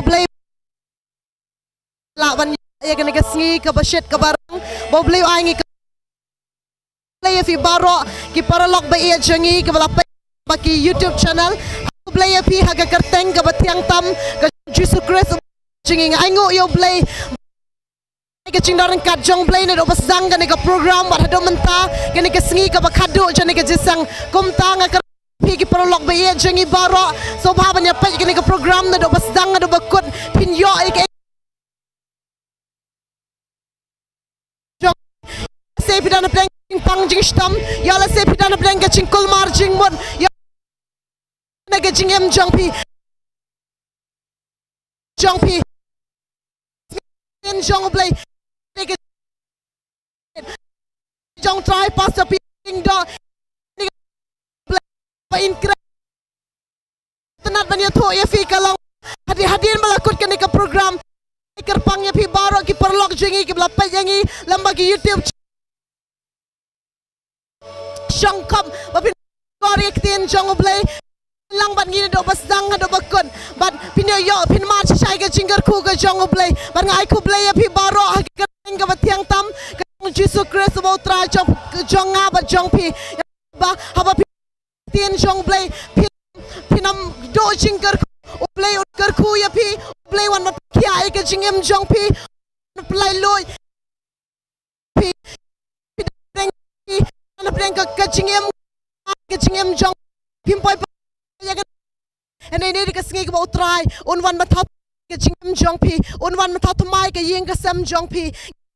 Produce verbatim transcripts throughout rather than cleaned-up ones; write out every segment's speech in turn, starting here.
Blei la ban ïa kane ka sngi kaba shit kaba rang, ba Blei ai ngi ka Blei ïa phi baroh ki paralok ba ïeit jong ngi kiba la peit ba ki YouTube channel. Blei ïa phi ha ka kyrteng kaba thiang tam ka Jisu Khrist jong ngi. Ai nguh ïa U Blei ka jingdon ryngkat jong Blei naduh ba sdang kane ka program bad haduh mynta kane ka sngi kaba khadduh jong kane ka jingïaseng. Kumta nga kyrpad phi ki paralok ba ïeit jong ngi baroh, sngewbha ban ïa peit kane ka program naduh ba sdang naduh ba kut, phin ïoh ïa ka jong. Lehse phi don hapdeng jingpang jingshitom, ïa lehse phi don hapdeng ka jingkulmar jingmut, ïa na ka jingim jong phi, jong phi. Ïa jong U Blei, ïa ka jong Trai Pastor Phi King do, ïa ka Blei ba in kre. Tang ban ïathuh ïa phi ka long hadien, hadien ba la kut kane ka program. Kyrpang ïa phi baroh ki paralok jong ngi kiba la peit ïa ngi lyngba ki YouTube. Shong khop ba phin kor ïa ka ktien jong U Blei. Lang bad ngi naduh ba sdang haduh ba kut bad phin ïoh, phin mad shisha ïa ka jingkyrkhu ka jong U Blei. Bad nga ai khublei ïa phi baroh ha ka kyrteng kaba thiang tam ka jong U Jisu Khrist uba U Trai jong, jong nga bad jong phi. Ba haba phi ktien jong U Blei, phi, phin ym duh jingkyrkhu. U Blei un kyrkhu ïa phi, U Blei wan ban pynkhiah ïa ka jingim jong phi, un pynlait luid phi, phi da pdeng, phi da pdeng ka, ka jingim, ka jingim jong phim poi pa ïa ka. Hynrei ne ka sngi kaba U Trai un wan ban thaw ka jingim jong phi, un wan ban thaw thymmai ka ïing ka sem jong phi.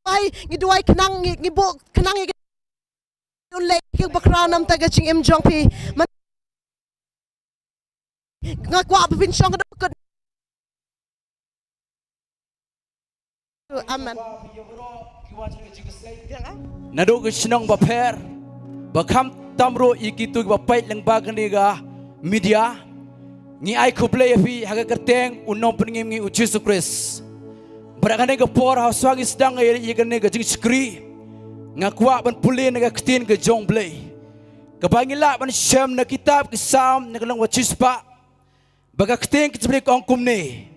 Bai ngi duwai khnang, ngi, ngi buh khnang ïa ka un leh ki bakhraw namar ka jingim jong phi. Man, nga kwah ba phin shong haduh kut. Amen. Naduh ka shnong bapher ba kham tam ruh ïa kito kiba peit lyngba kane ka media, ngi ai khublei ïa phi ha ka kyrteng u nongpynim ngi u Jisu Khrist. Bad ha kane ka por ha shuwa ngi sdang ïa, ïa kane ka jingshakri, nga kwah ban pule na ka ktien ka jong Blei kaba ngi lah ban shem na kitab ki Salm na ka lynnong ba shispah. Ba ka ktien ka jong Blei ka ong kumne: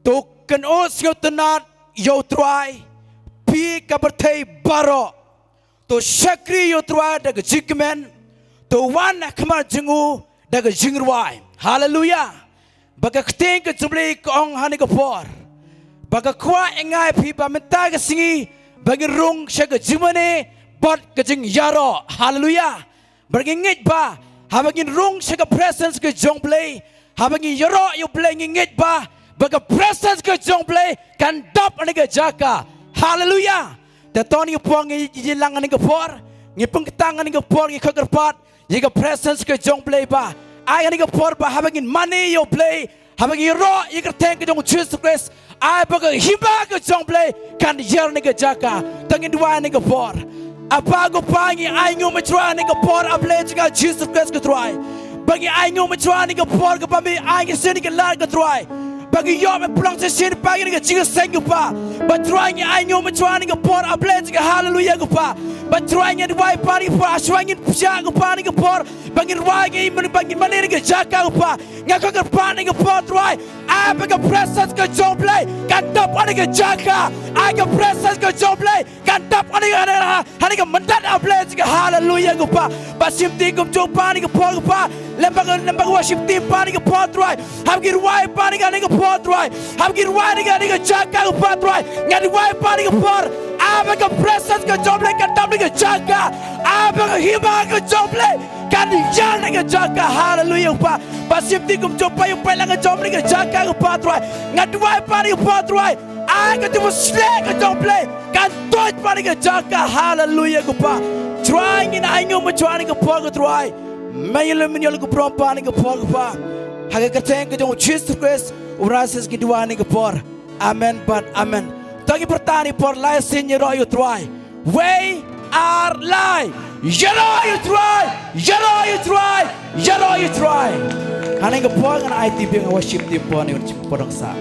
To kynnoh sngewtynnad ïa U Trai, phi ka pyrthei baroh. To shakri ïa U Trai da ka jingkmen. To wan ha khmat jong u da ka jingrwai. Haleluya. Ba ka ktien ka jong Blei ka ong ha kane ka por ba ka kwah ïa nga ïa phi ba mynta ka sngi ba ngin rung sha ka jingmane bad ka jingïaroh. Haleluya. Ba ngi ngeit ba haba ngin rung sha ka presence ka jong Blei, haba ngin ïaroh ïa U Blei, ngi ngeit ba, ba ka presence ka jong Blei kan dap ha kane ka jaka. Haleluya. Te to ha kane ka por ngi ïalang ha kane ka por, ngi pynkyntang ha kane ka por, ngi khot kyrpad ïa ka presence ka jong Blei ba ai ha kane ka por ba haba ngin mane ïa U Blei, haba ngi ïaroh ïa ka kyrteng ka jong U Jisu Khrist, ai ba ka hima ka jong Blei kan ïar ha kane ka jaka. Te ngin duwai ha kane ka por. Aba ko Pa, ngi ainguh mynta ha kane ka por, A Blei jong nga Jisu Khrist ko Trai. Ba ngi ainguh mynta ha kane ka por kaba me ai ïa ngi shisien ka lad ko Trai. Ba ngi ïoh ban pynlong shisien Pa ïa ka jingïaseng ko Pa. Ba Trai ngi ainguh mynta ha kane ka por, A Blei jong nga, haleluya ko Pa. Ba Trai ngi duwai Pa ha kane ka por, ha shuwa ngin pyrshah ko Pa ha kane ka por, ba ngin rwai, ngin mane, ba ngin mane ha kane ka jaka ko Pa. Nga khot kyrpad ha kane ka por Trai, ai ba ka presence ka jong Blei kan dap ha kane ka jaka. Ai ka presence ka jong Blei kan dap ha kane ka, ha kane ka, ha kane ka mynta A Blei jong nga, haleluya ko Pa. Ba shim ti kumjuh Pa ha kane ka por ko Pa. Lem bad, lem bad ka worship team Pa ha kane ka por Trai. Haba ngi rwai Pa ha kane ka por Trai, haba ngi rwai ha kane ka jaka ko Pa Trai, nga duwai Pa ha kane ka por, ai ba ka presence ka jong Blei kan dap ha kane ka jaka. Ai ba ka hima ka jong Blei kan ïar ha kane ka jaka. Haleluya ko Pa. Ba shim ti kumjuh Pa ïa u paidlang ka jong Blei ha kane ka jaka ko Pa Trai. Nga duwai Pa ha kane ka por Trai, ai ka jingpynshlur ka jong Blei kan tuid Pa ha kane ka jaka. Haleluya ko Pa. Trai ngin ainguh mynta ha kane ka por ko Trai. Me ïa lade, me ïa lade ko Pa ha kane ka por ko Pa. Ha ka kyrteng ka jong U Jisu Khrist u Trai, ngi duwai ha kane ka por. Amen bad amen. To ngin pyrta ha kane ka por lai sien, ïaroh ïa U Trai. Wei ar lai. Ïaroh ïa U Trai, ïaroh ïa U Trai, ïaroh ïa U Trai. Ha kane ka por ngan aiti biang ha ka worship team, por ne un chim por dang sa.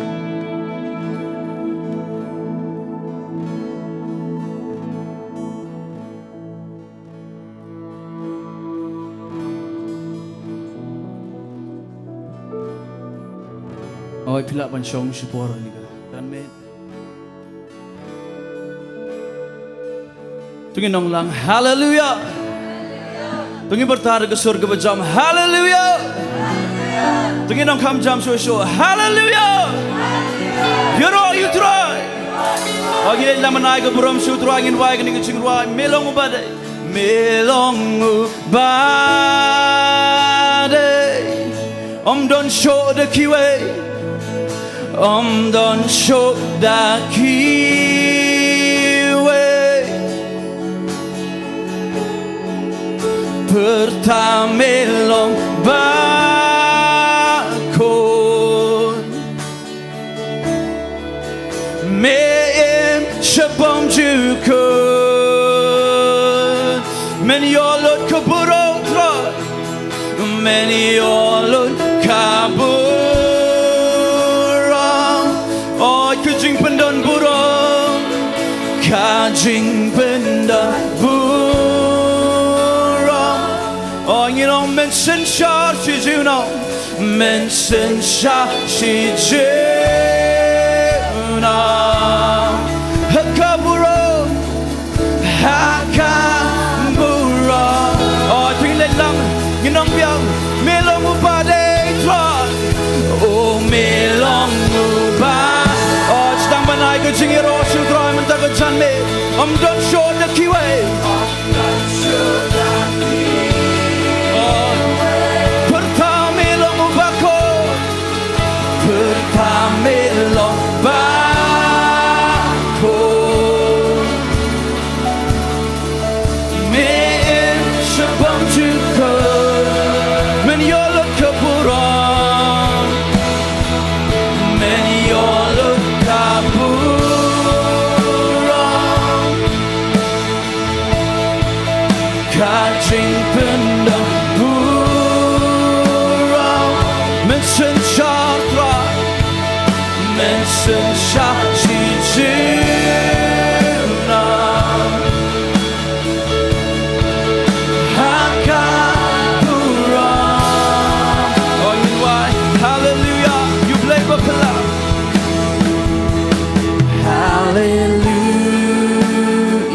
Oi, phi lah ban shong shipor ïa kane ka janmiet. To ngin ong lang, Hallelujah. To ngin byrta da ka sur kaba jam, Hallelujah. To ngin ong kham jam shuh shuh, Hallelujah. Ïaroh ïa u Trai. Oi, ngin leit lang ban ai ka burom sha u Trai, ngin wai kane ka jingrwai, Me long uba dei. Me long uba dei. Ym don shuh da kiwei. Ym don shuh da kiwei. Pyrta Me long bakhuid. Me im sha bymjukut. Men ïoh lut ka burom, Trai. Men ïoh lut ka burom. Oi, ka jingpyndonburom. Ka jingpyndonburom. Oi, ngin ong Men synshar shi junom. Men synshar shi junom. Ha ka burom. Ha ka burom. Oi, to ngin leit lang. Ngin ong biang. Me long uba dei, Trai. O Me long uba. Oi, sdang ban ai ka jingïaroh sha u Trai mynta ka janmiet. Ym don shuh da kiwei. Pyrta Me long uba khuid. Pyrta Me long bakhuid. Me im sha bymjukut. Men ïoh lut ka burom. Men ïoh lut ka burom. Ka jingpyndonburom. Men synshar, Trai. Men synshar shi junom. Ha ka burom. Oi, ngin wai. Hallelujah. Ïa U Blei uba phylla. Hallelujah.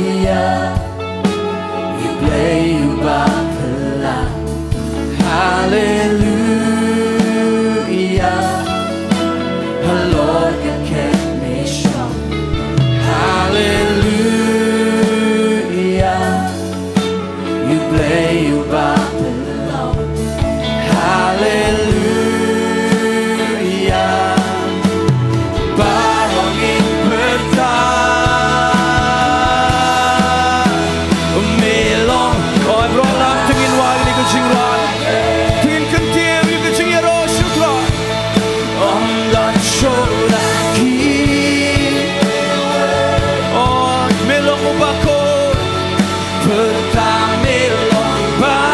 Ïa U Blei uba phylla. Hallelujah. Halor ka khet Me shong. Hallelujah. Ïa U Blei uba pynlong. Hallelujah. Baroh ngin pyrta. Me long. Oi, baroh lang to ngin wai ïa ka jingrwai. To ngin kyntiew ïa ka jingïaroh sha u Trai. Ym don shuh da kiwei. Oi, Me long uba khuid. Pyrta Me long bakhuid.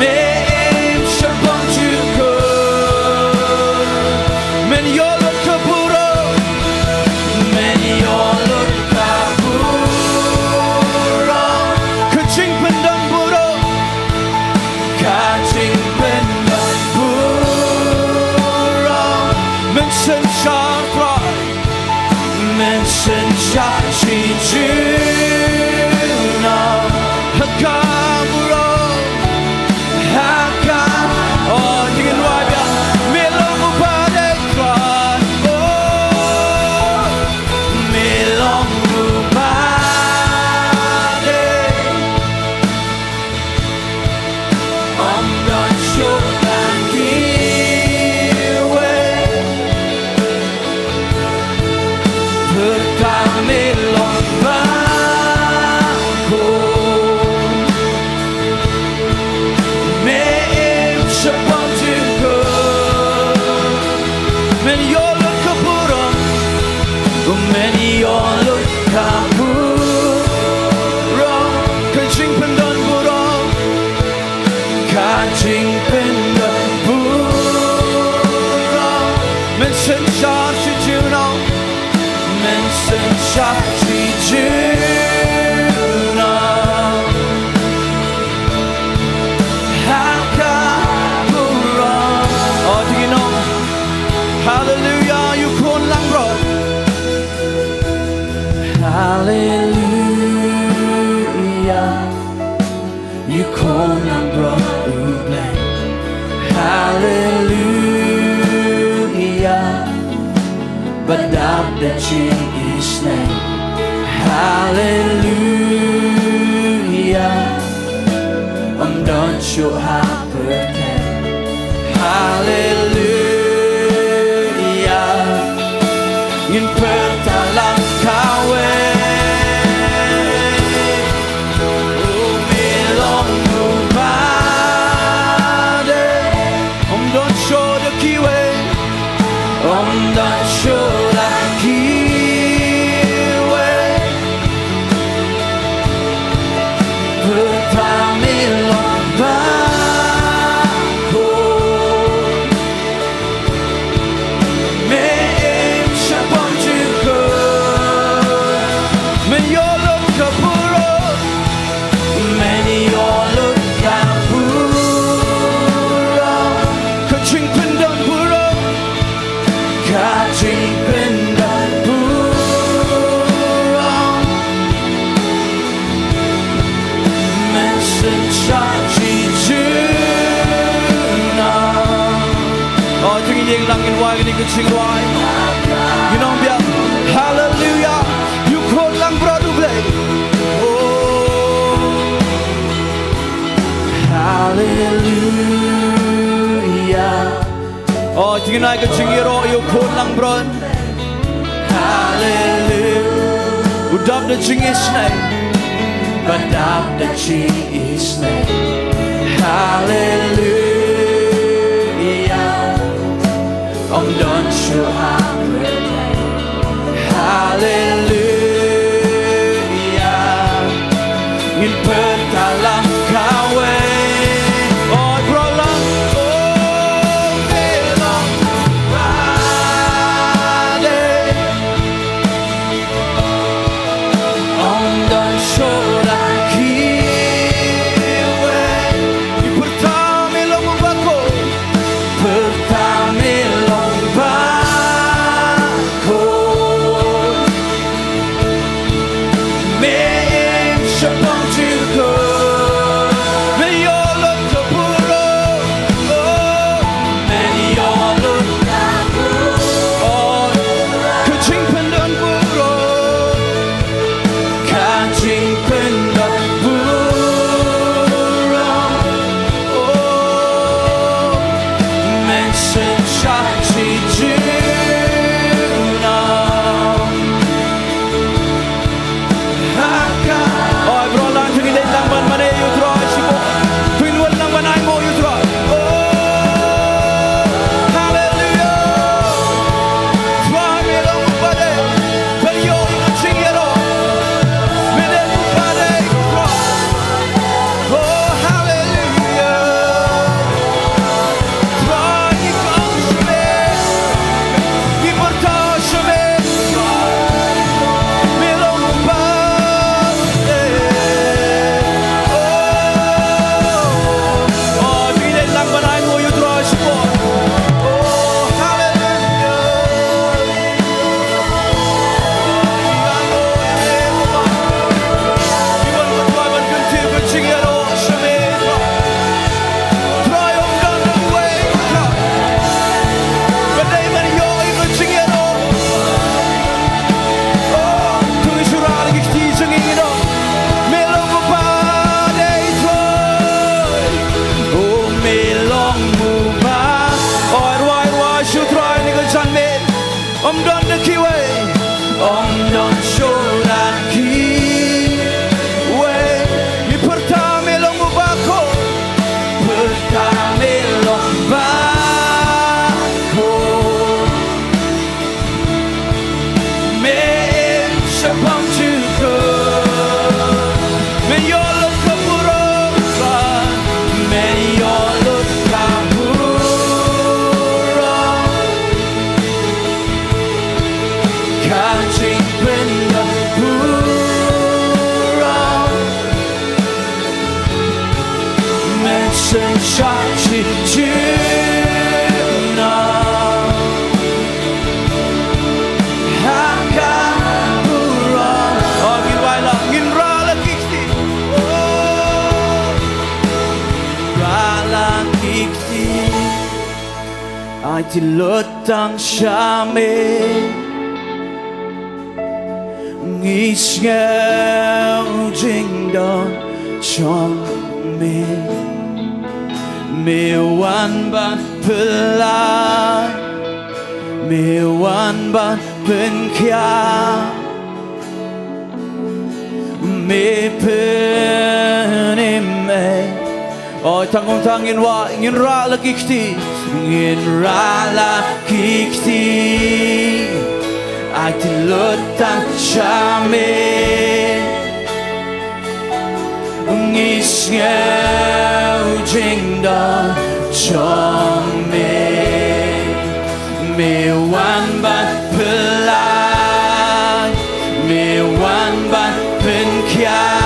Me im sha bymjukut. Men ïoh lut ka burom. Men ïoh lut ka burom. Ka jingpyndonburom. Ka jingpyndonburom. Men synshar, Trai. Men synshar shi junom. Ha ka burom. Ha ka. Oh, to ngin wai biang. Me long uba dei, Trai. Oh, Me long uba dei. Ym don shuh da kiwei. Pyrta Me long bakhuid. Me im sha bymjukut. Men ïoh lut ka burom. Men ïoh lut ka burom. Ka jingpyndonburom. Ka jingpyndonburom. Men synshar shi junom. Men synshar shi junom. Ha da jingïeit. Haleluya. Ym don shuh ha pyrthei. Haleluya. Ngin pyrta lang kawei. U me long u ba dei. Ym don shuh da kiwei. Ym don shuh da kiwei. Pyrta me long ba khuid. Me im shaphang jingkhuid. Me ïoh lut ka burom. Me ïoh lut ka burom. Ka jingpyndonburom. Ka jingpyndonburom. Men sngewsih junom. Oh, to ngin ïeng lang ngin wai kane ka jingrwai. Ngin ong biang. Haleluya. Ïuh khot lang bad U Blei. Oh. Haleluya. Oh, to ngin ai ka jingïaroh ïuh khot lang bad. Haleluya. U dap da jingisynei. Ba dap da jingisynei. Haleluya. Ym don shuh ha pyrthei. Haleluya. Ngin pyrta lang kawei. Oh, bro lang. Oh, me long ba dei. Ym don shuh da kiwei. Ngi pyrta me long u ba khuid. Pyrta me long ba khuid. Me im shaphang jingkhuid. Me ïoh lut ka burom. Oh, me ïoh lut ka burom. Oh, ka jingpyndonburom. Ka jingpyndonburom. Oh, men sngewsih junom. Ha ka. Oh, bro lang, to ngin leit lang ban mane ïa U Trai shibun. To ngin wan lang ban ainguh ïa U Trai. Oh, haleluya. Trai me long u ba dei. Ban ïoh ïa ka jingïaroh. Me dei u ba dei, Trai. Oh, haleluya. Trai, ngi kyrpad sha me. Ngi pyrta sha me. Me long u ba dei. Oh, oh, ngi leit lang ban ainguh ïa U Trai shibun. Oh, haleluya. Ym don da kiwei, ym don shuh da kiwei. Ngi pyrta me long u ba khuid, pyrta me long ba khuid. Me im shaphang jingkhuid. Me ïoh lut ka burom. Me ïoh lut ka burom. Ka jingpyndonburom. Men sngewsih junom. Ha ka burom. Oh, ngin wai lang, ngin rah la ki kti. Oh, rah la ki kti. Aiti lut tang sha me. Ngi sngew jingdon jong me. Me wan ban pynlait, me wan ban pynkhiah. Me pynim ei. Oi, tang ong tang ngin wa, ngin rah la ki kti. Ngin rah la ki kti. Ai te lut tang sha me. Ngi sngew jingdon jong me. Me wan ban pynlait, me wan ban pynkhiah.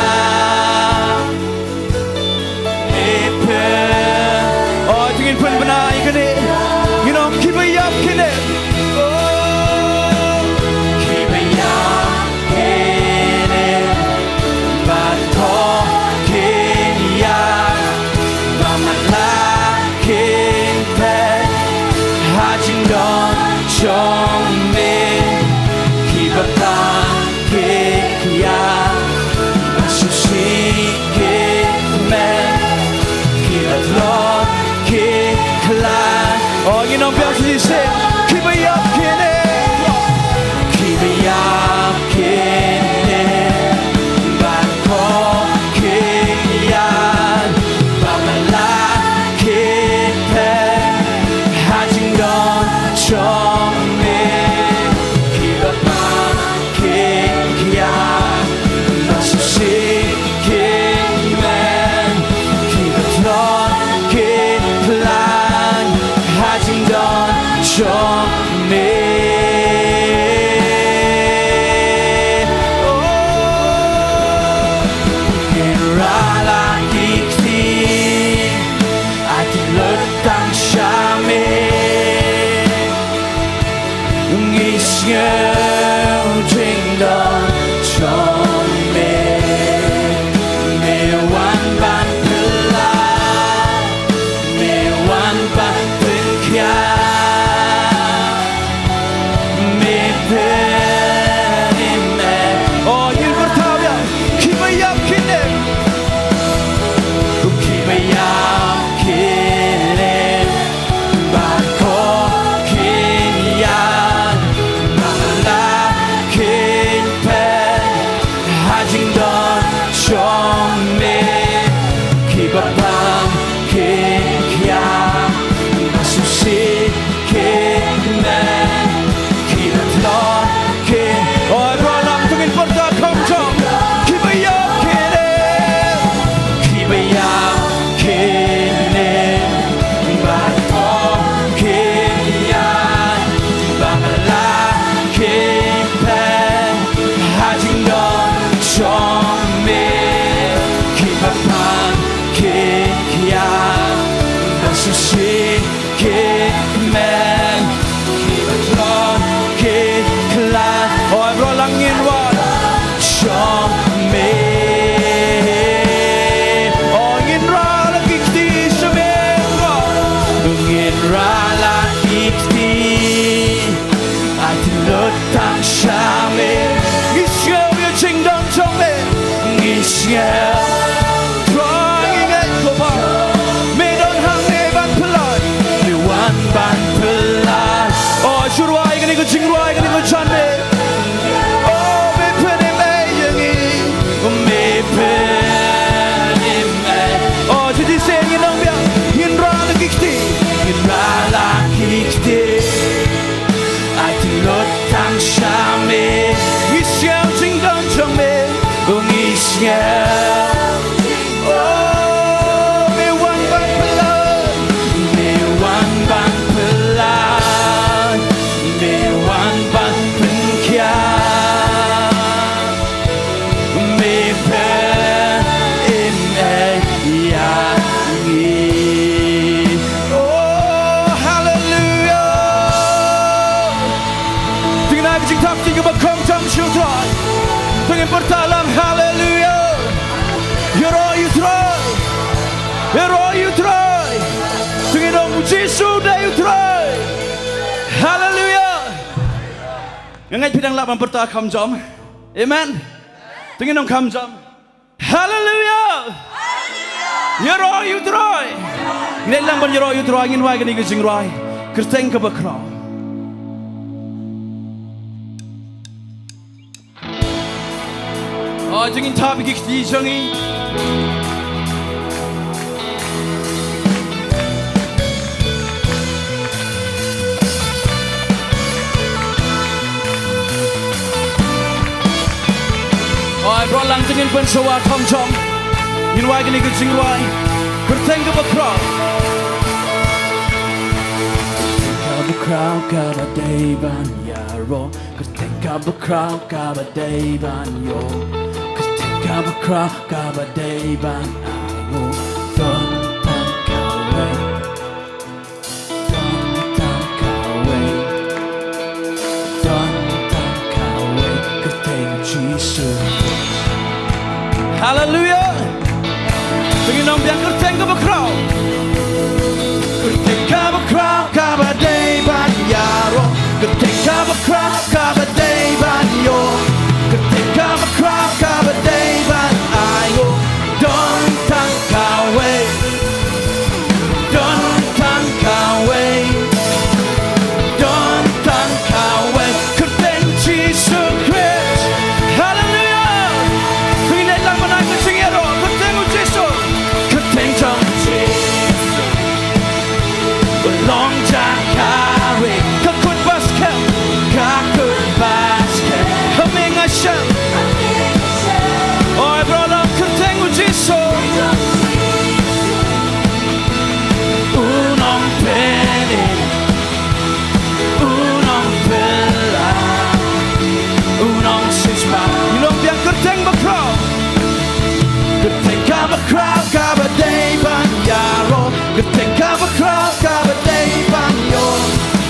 Me pyn- Oh, to ngin pynbna ïa kane. Ngin ong kiba ïap kine. Oh, kiba ïap kine. Bad ko kin ïap. Ba man la kin peit ha jingdon jong me. Kiba tang ki ïap, ba sngewsih ki kmen, kiba tlot ki khlaiñ. Oh, ngin ong biang shisha, kiba ïap kine. Kiba ïap kine. Bad ko ki ïap, ba man la ki peit ha jingdon jong me. Kiba pang ki ïap, ba sngewsih ki kmen, kiba tlot ki khlaiñ ha jingdon jong me. Oh, ngin rah la ki kti, ai te lut tang sha me. Ngi sngew jingdon jong me. Me wan ban pynlait, me wan ban pynkhiah. Me pyn-im ei. Oh, ngin pyrta ïa kiba ïap kine. Kiba ïap kine. Bad ko kin ïap, ba man la kin peit ha jingdon jong me. Kiba pang ki ïap, ba sngewsih ki kmen, kiba tlot ki. Oh, bro, lam tu ngin pyrta kham jong. Kiba ïap kine. Kiba ïap kine. Bad ko kin ïap, ba man la kin peit ha jingdon jong me. Kiba pang ki ïap, ba sngewsih ki kmen, kiba tlot ki khlaiñ. Oh, bro, lang ngin wan jong me. Oh, ngin rah la ki kti sha me, bro. Ngin rah la ki kti. Ai te lut tang sha me. Ngi sngew ïa jingdon jong me. Ngi sngew. Trai ngi ngeit ko Kpa. Me don hangne ban pynlait. Me wan ban pynlait. Oh, shu rwai kane ka jingrwai kane ka jingmut. Oh, me pynim ei ïa ngi. Me pynim ei. Oh, to ngin ong biang. Ngin rah la ki kti. Ngin rah la ki kti. Ai te lut tang sha me. Ngi sngew jingdon jong me. Ngi sngew. Oh, me wan ban pynlait. Me wan ban pynlait. Me wan ban pynkhiah. Me pynim ei ïa ngi. Oh, hallelujah. Te ngin ai ka jingthap ktien kaba kongsan sha u Trai. Te ngin pyrta lang hallelujah. Ïaroh ïa u Trai. Ïaroh ïa u Trai. Te ngin ong U Jisu u dei u Trai. Hallelujah. Nga ngeit phi dang lah ban pyrta kham jam. Amen. Te ngin ong kham jam. Haleluia. Ïaroh ïa u Trai. Ngin ïalang ban ïaroh ïa u Trai, ngin wai kane ka jingrwai Kyrteng Kaba Khraw. Oh, to ngin thap ïa ki kti jong ngi. Oh, bro, lang to ngin pynshowa kham jam. Ngin wai kane ka jingrwai Kyrteng Kaba Khraw. Kaba khraw kaba dei ban ïaroh. Kyrteng kaba khraw kaba dei ban ïoh. Kyrteng kaba khraw kaba dei ban ainguh. Don tang kawei. Don tang kawei. Don tang kawei. Kyrteng Jisu. Haleluia. To ngin ong biang Kyrteng Kaba Khraw. Kyrteng kaba khraw kaba dei ban ïaroh. Kyrteng kaba khraw kaba dei ban ïoh. Kyrteng kaba khraw kaba dei ban ainguh. Don tang kawei. Don tang kawei. Don tang kawei. Kyrteng Jisu Khrist. Haleluia. To ngin ïalang ban ai ka jingïaroh. Kyrteng u Jisu. Kyrteng jong u Jisu. Ka long jaka ri. Ka kut ba skhem. Ka kut ba skhem. Ha me nga shah. Oi bro, la kyrteng u Jisu. U nongpynim. U nongpyllait, u nongsiewspah. Ngi long biang kyrteng bakhraw. Kyrteng kaba khraw kaba dei ban ïaroh. Kyrteng kaba khraw kaba dei ban ïoh.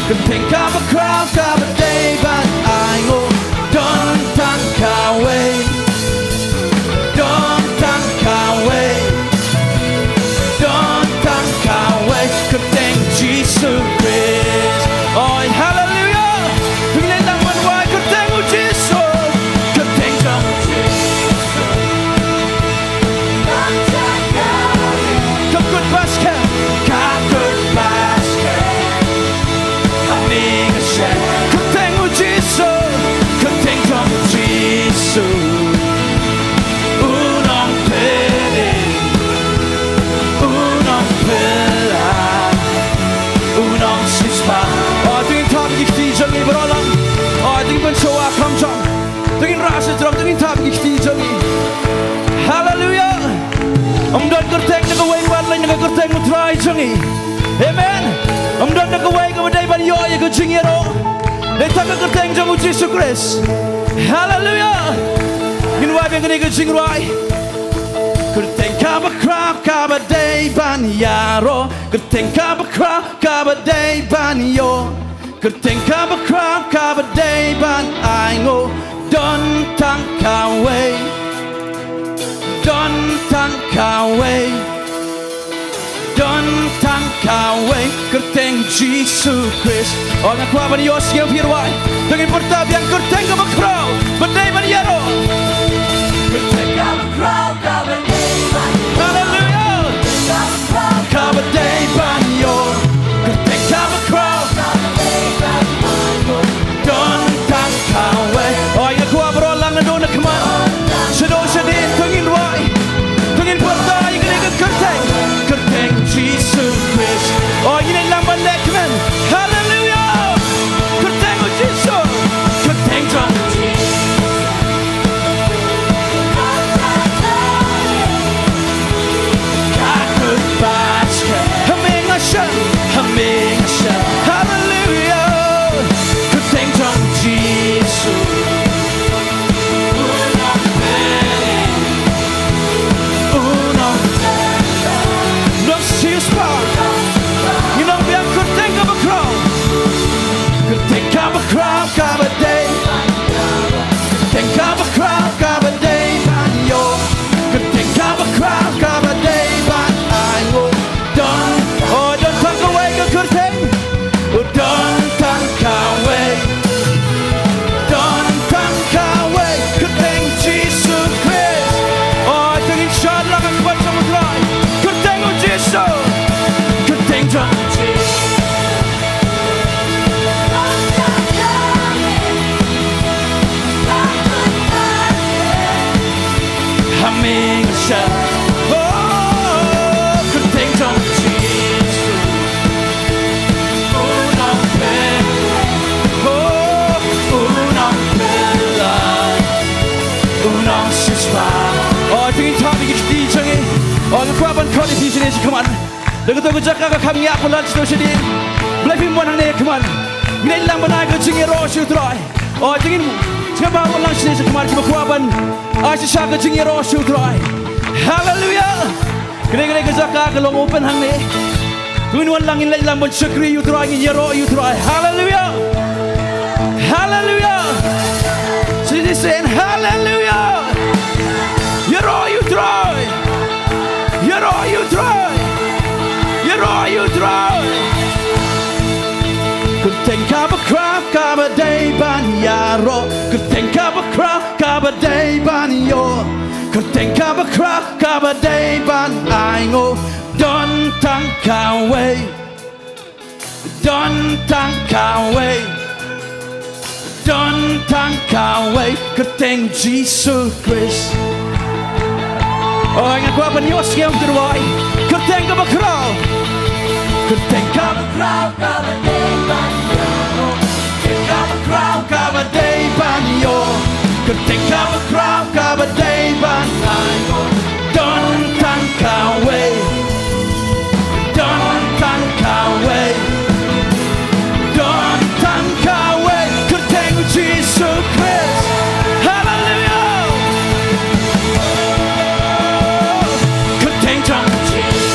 Kyrteng kaba khraw kaba dei ban ainguh. Don tang kawei. Don tang kawei. Don tang kawei. Kyrteng Jisu Khrist. Oi, haleluia. Phi leh tang ban wai kyrteng u Jisu. Kyrteng jong u Jisu. Ka kut ba skhem. Ka kut ba skhem. Kyrteng u Jisu, kyrteng jong u Jisu. U nongpynim, u nongpyllait, u nongsiewspah. Oh, to ngin thap ïa ki kti jong ngi baroh lang. Oh, to ngin pynshowa kham jam. To ngin rah sha jrong, to ngin thap ïa ki kti jong ngi. Haleluia. Ym don kyrteng na kawei pat lane na ka kyrteng u Trai jong ngi. Amen. Ym don na kawei kaba dei ban ïoh ïa ka jingïaroh. Dei tang ka kyrteng jong u Jisu Khrist. Haleluia. Ngin wai biang kane ka jingrwai. Kyrteng kaba khraw kaba dei ban ïaroh. Kyrteng kaba khraw kaba dei ban ïoh. Kyrteng kaba khraw kaba dei ban ainguh. Don tang kawei. Don tang kawei. Don tang kawei. Kyrteng Jisu Khrist. Oh, nga kwah ban ïohsngew phi rwai. To ngin pyrta biang kyrteng kaba khraw ba dei ban ïaroh. Kyrteng kaba khraw kaba dei ban ïoh. Haleluia. Kaba dei ban ïoh. Kyrteng kaba khraw. Don tang kawei. Oh, nga kwah baroh lang naduh na khmat. Shaduh shadien to ngin rwai. To ngin pyrta ïa kane ka kyrteng. Kyrteng Jisu Khrist. Oh, ngin ïalang ban leh kmen. Haleluia. Kyrteng u Jisu. Kyrteng jong u Jisu. Oh, to ngin thap ïa ki kti jong ngi. Oh, nga kwah ban khot ïa phi shane sha khmat. Da kato ka jaka ka kham ngiah palat sha to shadien. Balei phim wan hangne khmat? Ngin leit lang ban ai ka jingïaroh sha U Trai. Oh, to ngin sngewbha wan lang shane sha khmat kiba kwah ban ai shisha ka jingïaroh sha U Trai. Haleluia. Kane, kane ka jaka ka long open hangne. To ngin wan lang, ngin leit lang ban shakri ïa U Trai, ngin ïaroh ïa U Trai. Haleluia. Haleluia. Citizen, haleluia. Ïaroh ïa U Trai. Ïaroh ïa U Trai. Ïaroh ïa U Trai. Kyrteng kaba khraw kaba dei ban ïaroh. Kyrteng kaba khraw kaba dei ban ïoh. Kyrteng kaba khraw kaba dei ban ainguh. Don tang kawei. Don tang kawei. Don tang kawei. Kyrteng Jisu Khrist. Oh, nga kwah ban ïohsngew ïa u rwai. Kyrteng kaba khraw. Kyrteng kaba khraw kaba dei ban ïoh. Kyrteng kaba khraw kaba dei ban ïoh. Kyrteng kaba khraw kaba dei ban ainguh. Don tang kawei. Don tang kawei. Don tang kawei. Kyrteng Jisu Khrist. Haleluia. Kyrteng jong Jisu.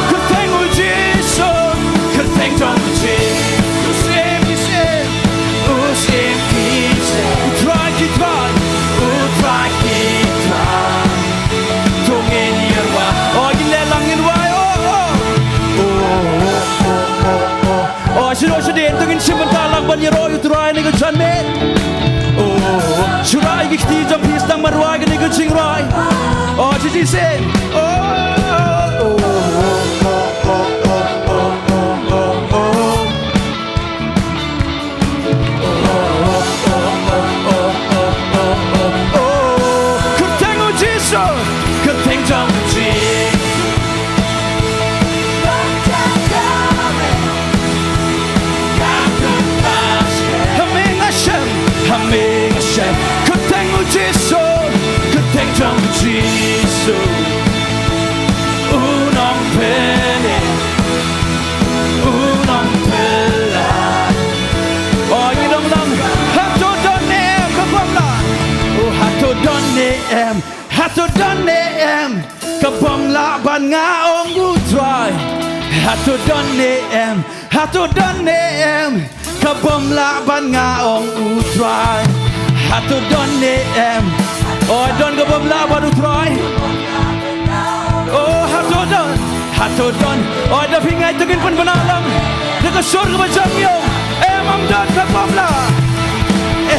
Kyrteng u Jisu, kyrteng jong u Jisu. U Syiem ki syiem, u Syiem ki syiem. U Trai ki trai, u Trai ki trai. To ngin ïa rwai. Oh, ngin leh lang ngin rwai. Oh, oh. Oh, oh, oh, oh, oh. Oh, shu noh sha dien, to ngin shim bynta lang ban ïaroh ïa u Trai ha kane ka janmiet. Oh, shu rah ïa ki kti jong phi sdang ban rwai kane ka jingrwai. Oh, shi shi seh. Oh, oh, oh, oh. Kyrteng u Jisu, kyrteng jong u Jisu. Ha me nga shem, ha me nga shem. Kyrteng u Jisu, kyrteng jong u Jisu. U nongpynim, u nongpyllait. Oh, ngi ong lang. Hato don ne em ka bym lah? Oh, hato don ne em? Hato don ne em ka bym lah ban nga ong u Trai? Hato don ne em? Hato don ne em ka bym lah ban nga ong u Trai? Hato don ne em? Oh, don ka bym lah bad u Trai? Oh, hato don? Hato don? Oh, da phi ngeit to ngin pynbna lang da ka sur kaba jam ïong. Em, ym don ka bym lah. Em.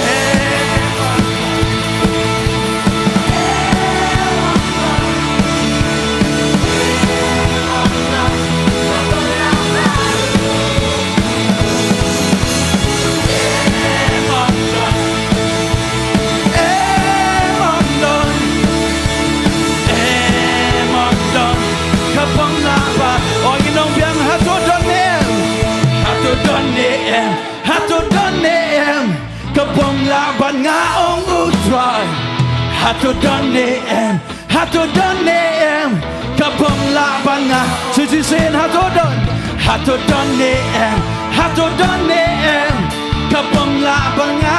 Em ym don, em ym don ka bym lah bad. Oh, ngi ong biang, hato don ne em? Hato don ne em? Hato don ne em ka bym lah bad nga ong u Trai? Hato don ne em? Hato don ne em ka bym lah bad nga? Shisien, hato don? Hato don ne em? Hato don ne em ka bym lah bad nga?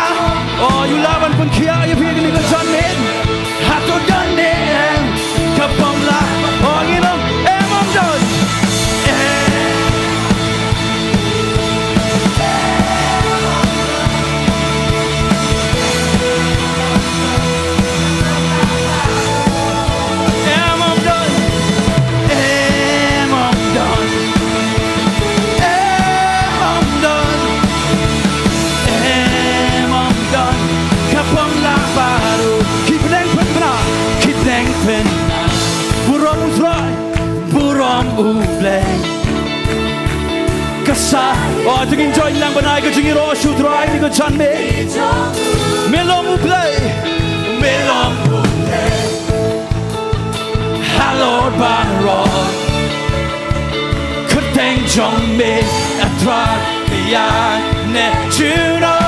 Oh, u lah ban pynkhiah ïa phi ha kane ka janmiet. Hato don ne em ka bym lah? Oh, ngi ong, em ym don. Em. U Blei. Ka sa, oh, to ngin join lang ban ai ka jingïaroh sha U Trai ha kane ka janmiet. Me long U Blei, me long U Blei. Halor baroh. Kyrteng jong me, A Trai, ka ïaineh junom.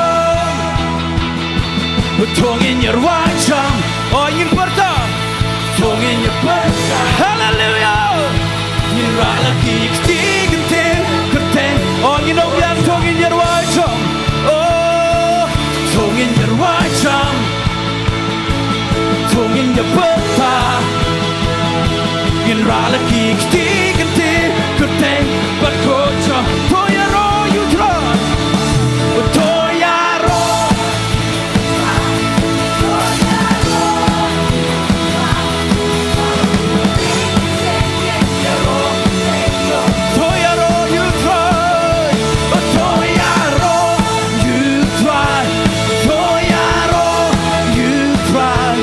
To ngin ïarwai jam, oh, ngin pyrta. To ngin ïa pyrta. Haleluia. Ngin rah la ki kti kyntien, kyrteng. Oh, ngin ong biang, to ngin ïarwai jam. Oh, to ngin ïarwai jam. To ngin ïa pyrta. Ngin rah la ki kti kyntien, kyrteng bad kyrteng. To ïaroh ïa U Trai. To ïaroh. To ïaroh ïa U Trai. To ïaroh ïa U Trai. To ïaroh ïa U Trai.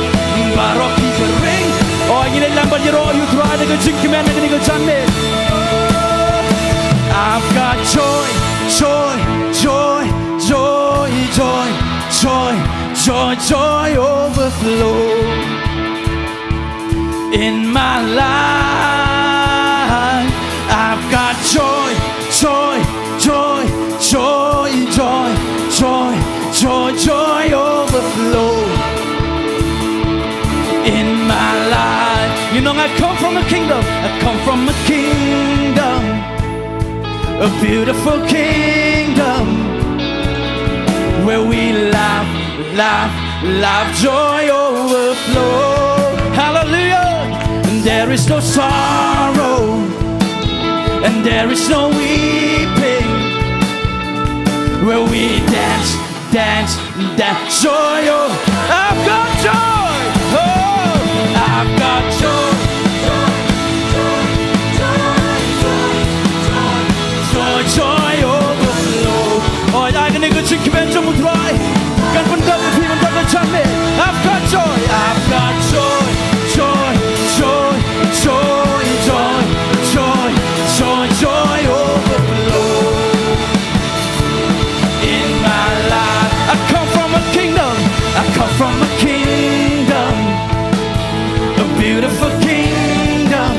Baroh ki barit. Oh, ngin ïa leit lang ban ïaroh ïa U Trai da ka jingkmen ha kane ka janmiet. I've got joy, joy, joy, joy, joy, joy, joy, joy overflow. In my life, I've got joy, joy, joy, joy, joy, joy, joy, joy overflow. In my life, you know, I come from a kingdom, I come from a kingdom, a beautiful kingdom where we laugh, laugh, laugh, joy overflow. Hallelujah. And there is no sorrow, and there is no weeping, where we dance, dance, dance, joy. Oh, I've got joy. Oh, I've got joy. Joy, joy, joy, joy, joy, joy overflow. Oh, ïa kane ka jingkmen jong U Trai kan pyndap ïa phi mynta ka janmiet. I've got joy, I've got joy, joy, joy, joy, joy, joy, joy, joy overflow. In my life, I come from a kingdom, I come from a kingdom, a beautiful kingdom,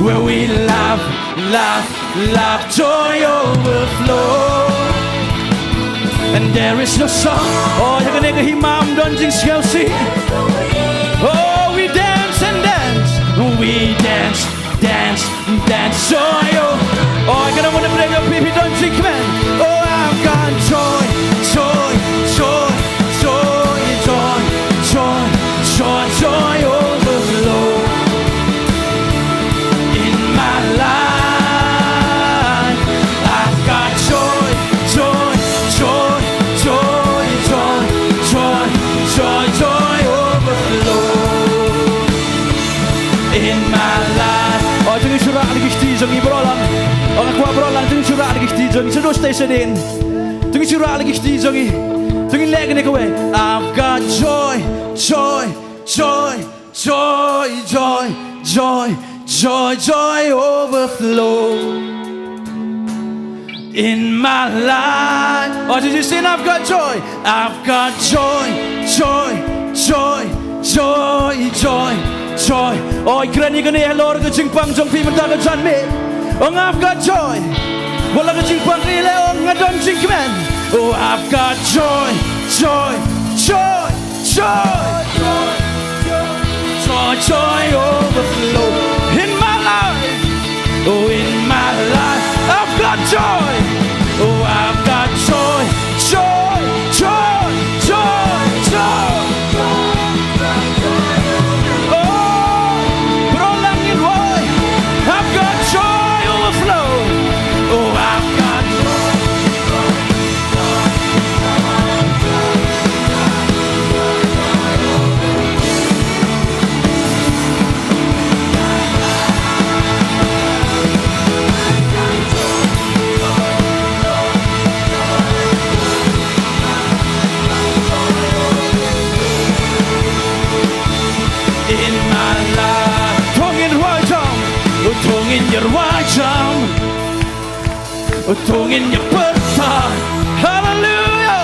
where we laugh, laugh, laugh, joy overflow. And there is no song. Oh, ïa kane ka hima ym don jingsngewsih. Oh, we dance and dance. We dance, dance, dance, joy, oh. Oh, ïa kane ka hima ym don jingsngewsih. Oh, I've got joy, joy, joy, joy, joy, joy, joy, joy overflow. In my life, I've got joy, joy, joy, joy, joy, joy, joy, joy overflow. In my life. Oh, to ngin shu rah la ki kti jong ngi, baroh lang. Oh, nga kwah baroh lang, to ngin shu rah la ki kti jong ngi. Shu duh stay shadien. To ngin shu rah la ki kti jong ngi. To ngin leh kane kawei. I've got joy, joy, joy, joy, joy, joy, joy, joy overflow. In my life. Oh, did you sing, I've got joy? I've got joy, joy, joy, joy, joy, joy. Oh, kren ïa kane halor ka jingpang jong phi mynta ka janmiet. Oh, I've got joy. Wat la ka jingpang ïa leh, oh, nga don jingkmen. Oh, I've got joy, joy, joy. Joy, joy, joy, joy overflow in my life. Oh, in my life, I've got joy. Oh, I've got joy, joy, joy, joy, joy. Oh, baroh lang ngin rwai. I've got joy overflow. Oh, I've got joy. Ïarwai jam. To ngin ïa pyrta. Haleluya.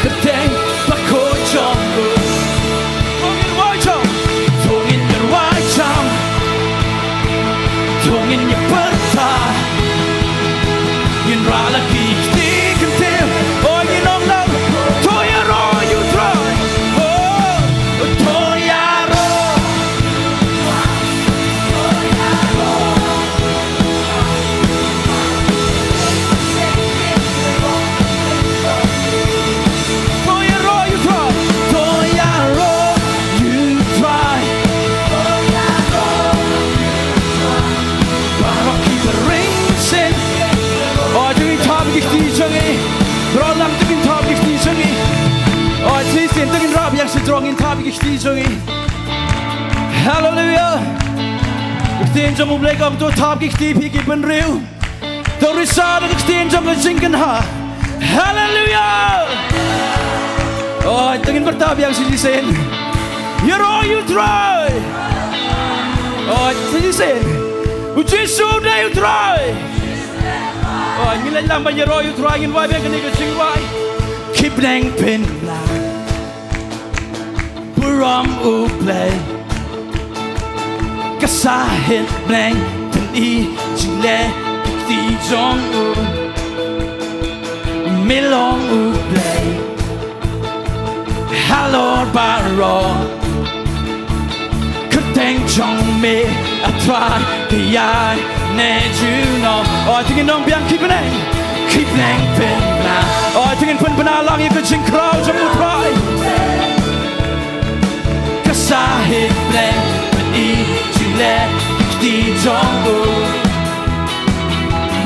Kyrteng bakhuid jong u. To ngin ïarwai jam. To ngin ïarwai jam. To ngin ïa pyrta. Ngin rah la ki kti kyntien. O ngin ong lang. To ïaroh ïa u Trai. O, to ïaroh. To ïaroh ïa u Trai, to ïaroh ïa u Trai. Baroh kiba ring shen. O, to ngin thap ïa ki kti jong ngi. Baroh lang to ngin thap ïa ki kti jong ngi. O, to ngin shen, to ngin rah biang shen, to ngin thap ïa ki kti jong ngi. Haleluya. Ka ktien jong U Blei ka ong to thap ki kti phi ki bynriew. To risa da ka ktien jong ka jingkynha. Haleluya. O, to ngin pyrta biang shisien. Ïaroh ïa u Trai. O, shisien. U Jisu u dei u Trai. O, ngin leit lang ban ïaroh ïa u Trai, ngin wai biang kane ka jingrwai. Ki bneng pynbna burom U Blei. Ka sahit bneng pyni jingleh ki kti jong u. Me long U Blei halor baroh. Kyrteng jong me A Trai ka ïaineh junom. O, to ngin ong biang ki bneng, ki bneng pynbna. O, to ngin pynbna lang ïa ka jingkhraw jong U Trai. Ka sahit bneng pyni jingleh ki kti jong u.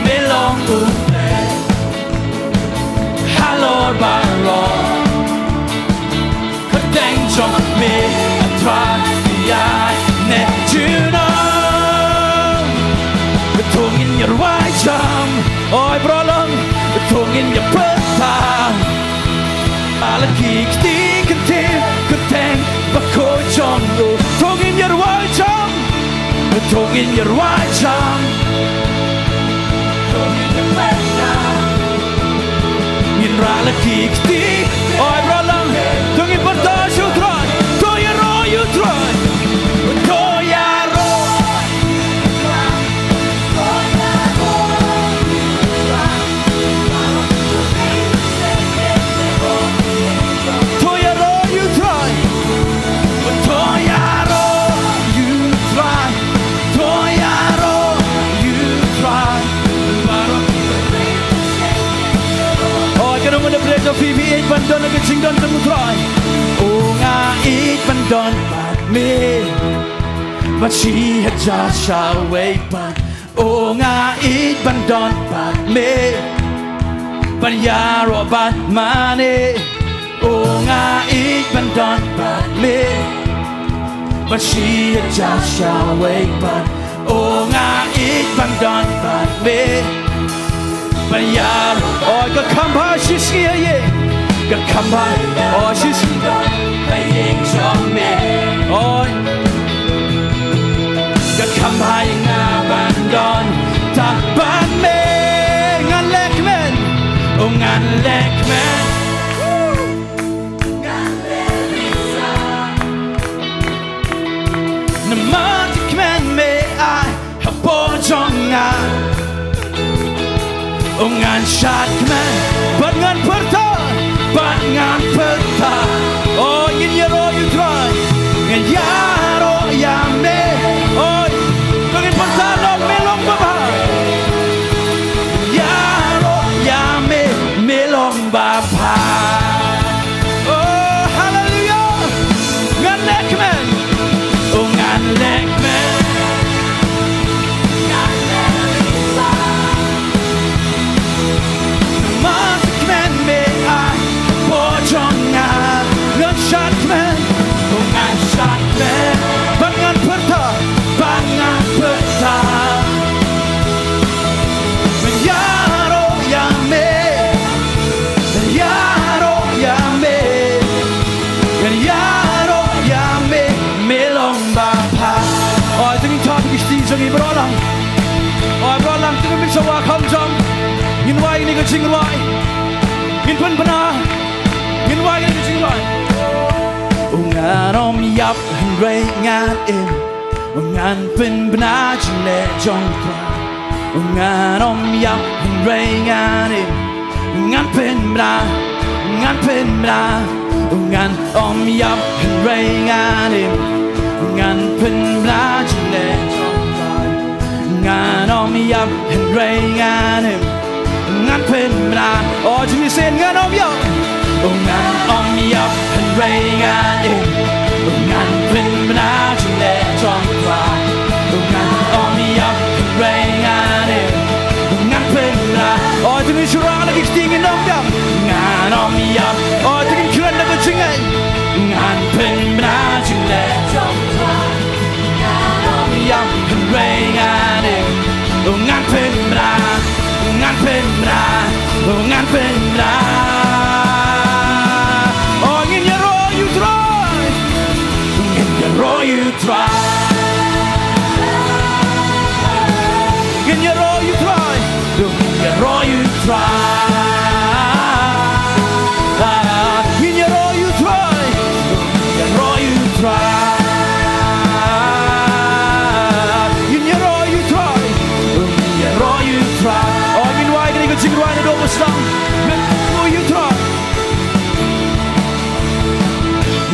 Me long U Blei halor baroh. Kyrteng jong me A Trai ka ïaineh junom. To ngin ïarwai jam. Oi baroh lang. To ngin ïa pyrta. Ala ki kti kyntien, kyrteng bakhuid jong u. To ngin ïarwai jam. To ngin ïarwai jam. Ngin rah la ki kti. Oi baroh lang. To ngin pyrta sha U Trai. To ïaroh ïa U Trai. To ïaroh. To ïaroh ïa U Trai. To ïaroh ïa U Trai. To ïaroh ïa U Trai. Baroh. O, ka dang da pyrshah phi, phi ïeit ban don ha ka jingdon jong U Trai. O nga ïeit ban don bad me. Ban shi hajar shawei pat. O nga ïeit ban don bad me. Ban ïaroh bad mane. O nga ïeit ban don bad me. Ban shi hajar shawei pat. O nga ïeit ban don bad me. Ban ïaroh. Oi, ka kham bha shisngi ïa. Ka kham bha. Oi, shisngi. Oi. Ka kham bha ïa nga ban don tad bad me. Ngan leh kmen. O ngan leh kmen. Namar kmen me ai hapoh jong nga. O ngan shad kmen, bad ngan pyrta, bad ngan pyrta. O ngin ïaroh ïa U Trai, ngin ïaroh ïa me. O, to ngin pyrta long me long babha. Ïaroh ïa me, me long babha. Oh, haleluya. Ngan leh kmen. Oh, ngan leh kmen. Namar kmen me ai hapoh jong nga. Baroh lang. Oi, baroh lang, to ngin sa wad kham jam. Ngin wad ïa kane ka jingrwai. Ngin pynbna. Ngin wad ïa kane ka jingrwai. U ngan ym ïap hynrei ngan im. U ngan pynbna jingleh jong U Trai. U ngan ym ïap hynrei ngan im. U ngan pynbna, u ngan pynbna. U ngan ym ïap hynrei ngan im. U ngan pynbna jingleh jong U Trai. U ngan ym ïap hynrei ngan im. U ngan pynbna. O, jingïaseng, ngan ym ïap. U ngan ym ïap hynrei ngan im. U ngan pynbna jingleh jong U Trai. U ngan ym ïap hynrei ngan im. U ngan pynbna. O, to ngin shyrkhei na ki kti, ngin ong biang. Ngan ym ïap. O, to ngin kren na ka jingngeit. Ngan pynbna jingleh jong U Trai. Ngan ym ïap hynrei ngan im. U ngan pynbna, u ngan pynbna, u ngan pynbna. O, ngin ïaroh ïa U Trai. Ngin ïaroh ïa U Trai. Ngin ïaroh ïa U Trai. Ngin ïaroh ïa U Trai. Ngin ïaroh ïa U Trai. Ngin ïaroh ïa U Trai. Ngin ïaroh ïa U Trai. Ngin ïaroh ïa U Trai. O, ngin wad ïa kane ka jingrwai naduh ba sdang. Ngin ïaroh ïa U Trai.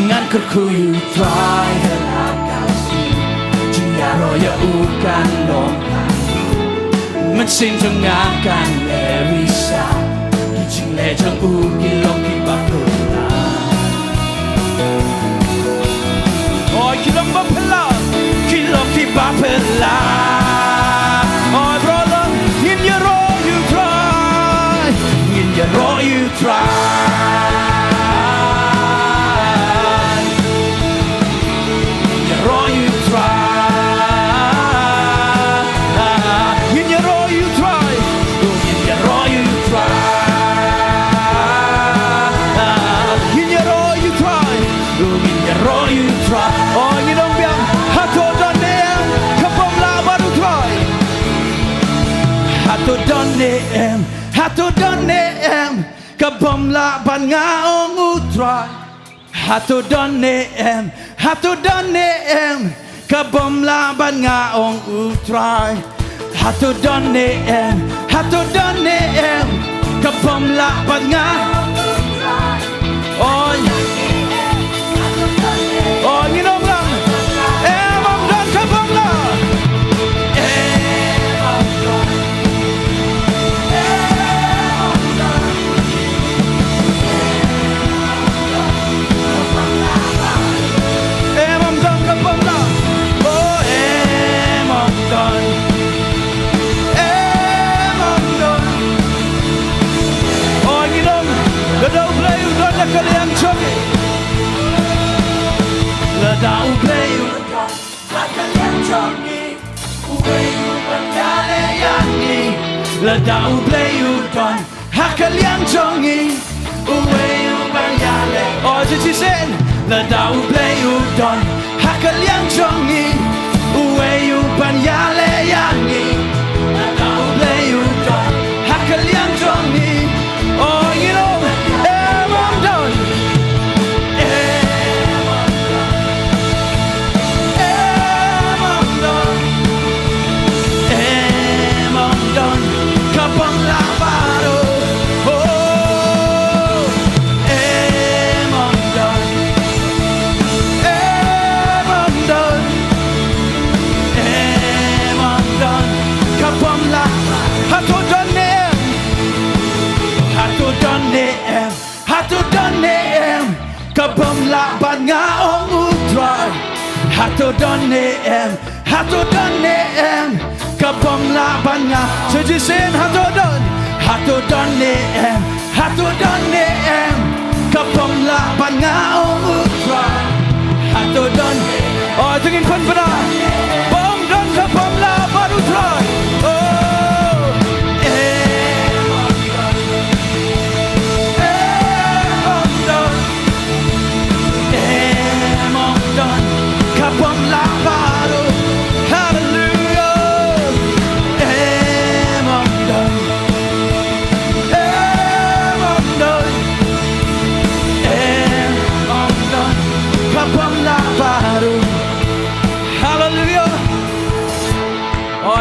Ngan kyrkhu ïa U Trai ha la ka sngi. Jingïaroh ïa u kan long ha u. Mynsiem jong nga kan lehse. Ki jingleh jong u ki long kiba phylla. O, ki long ba phylla. Ki long kiba phylla. O, baroh lang, ngin ïaroh ïa U Trai. Ngin ïaroh ïa U Trai. Ngin ïaroh ïa U Trai. Ngin ïaroh ïa U Trai. Ngin ïaroh ïa U Trai. Ngin ïaroh ïa U Trai. Ngin ïaroh ïa U Trai. O, ngin ong biang. Hato don ne em ka bym lah bad U Trai? Hato don ne em? Hato don ne em ka bym lah bad nga, ong U Trai? Hato don ne em? Hato don ne em ka bym lah bad nga, ong U Trai? Hato don ne em? Hato don ne em ka bym lah bad nga? Oi. Oi, ngin ong lang. Em ym don ka bym lah. Em ym don. Em ym don. Em ym don ka bym lah. O, em ym don. Em ym don. O, ngin ong, lada U Blei u don ha ka liang jong ngi. Lada U Blei u don ha ka liang jong ngi, uei u ban ïaleh ïa ngi? Lada U Blei u don ha ka liang jong ngi, uei u ban ïaleh? O, shisien. Lada U Blei u don ha ka liang jong ngi, uei u ban ïaleh ïa ngi? Lada U Blei u don ha ka liang jong ngi. O, ngin ong, em ym don. Em ym don. Em ym don. Em ym don ka bym lah baroh. O, em ym don. Em ym don. Em ym don ka bym lah. Hato don ne em? Hato don ne em? Hato don ne em ka bym lah bad nga, ong U Trai? Hato don ne em? Hato don ne em ka bym lah bad nga? Shisien, hato don? Hato don ne em? Hato don ne em ka bym lah bad nga, ong U Trai? Hato don? O, to ngin pynbna. Bym don ka bym lah bad U Trai. O, em ym don. Em ym don. Em ym don ka bym lah baroh. Haleluya.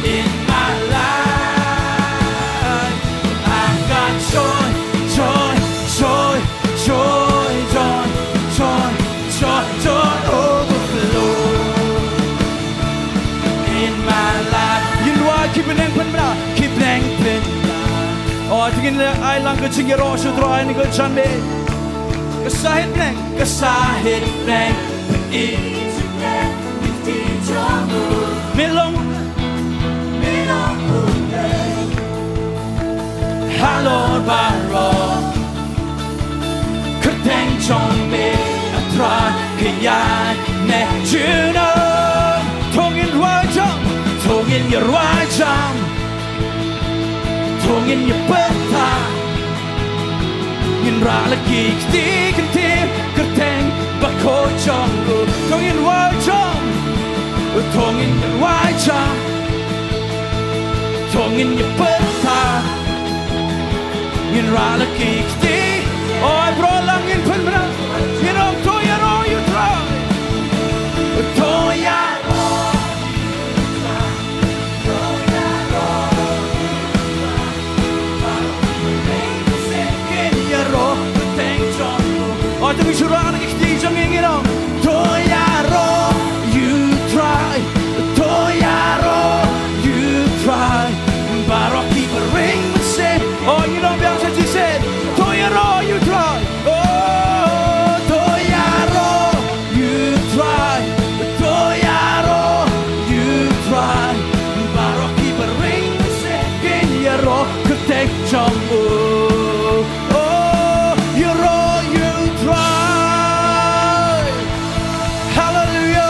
In my life, I've got joy, joy, joy, joy, joy, joy, joy, joy overflow. In my life, ïa ki bneng pynbna, ki bneng pynbna. Oh, te ngin ai lang ka jingïaroh sha U Trai ha kane ka janmiet. Ka sahit bneng, ka sahit bneng. Me long, me long halor baroh. Kyrteng jong me, A Trai, ka Ïa ne junom, to ngin rwai jam, to ngin ïa rwai jam, to ngin ïa pyrta. Ngin rah la ki kti kyntien kyrteng bakhuid jong u. To ngin rwai jam, to ngin ïa rwai jam, to ngin ïa pyrta. Ngin rah la ki kti. Oi bro, lang ngin pynbna. Ngin ong to ïaroh ïa u Trai. To ïaroh. Kin ïaroh kyrteng jong u. Oi to ngin shu rah na ki kti jong ngi, ngin ong to ïaroh ïa u Trai. To ïaroh ïa u Trai. Baroh kiba ring mynsiem. Oh, ngin ong biang sa shisien. To ïaroh ïa u Trai. Oh, to ïaroh ïa u Trai. To ïaroh ïa u Trai. Baroh kiba ring mynsiem kin ïaroh kyrteng jong u. Oh, ïaroh ïa u Trai. Haleluia.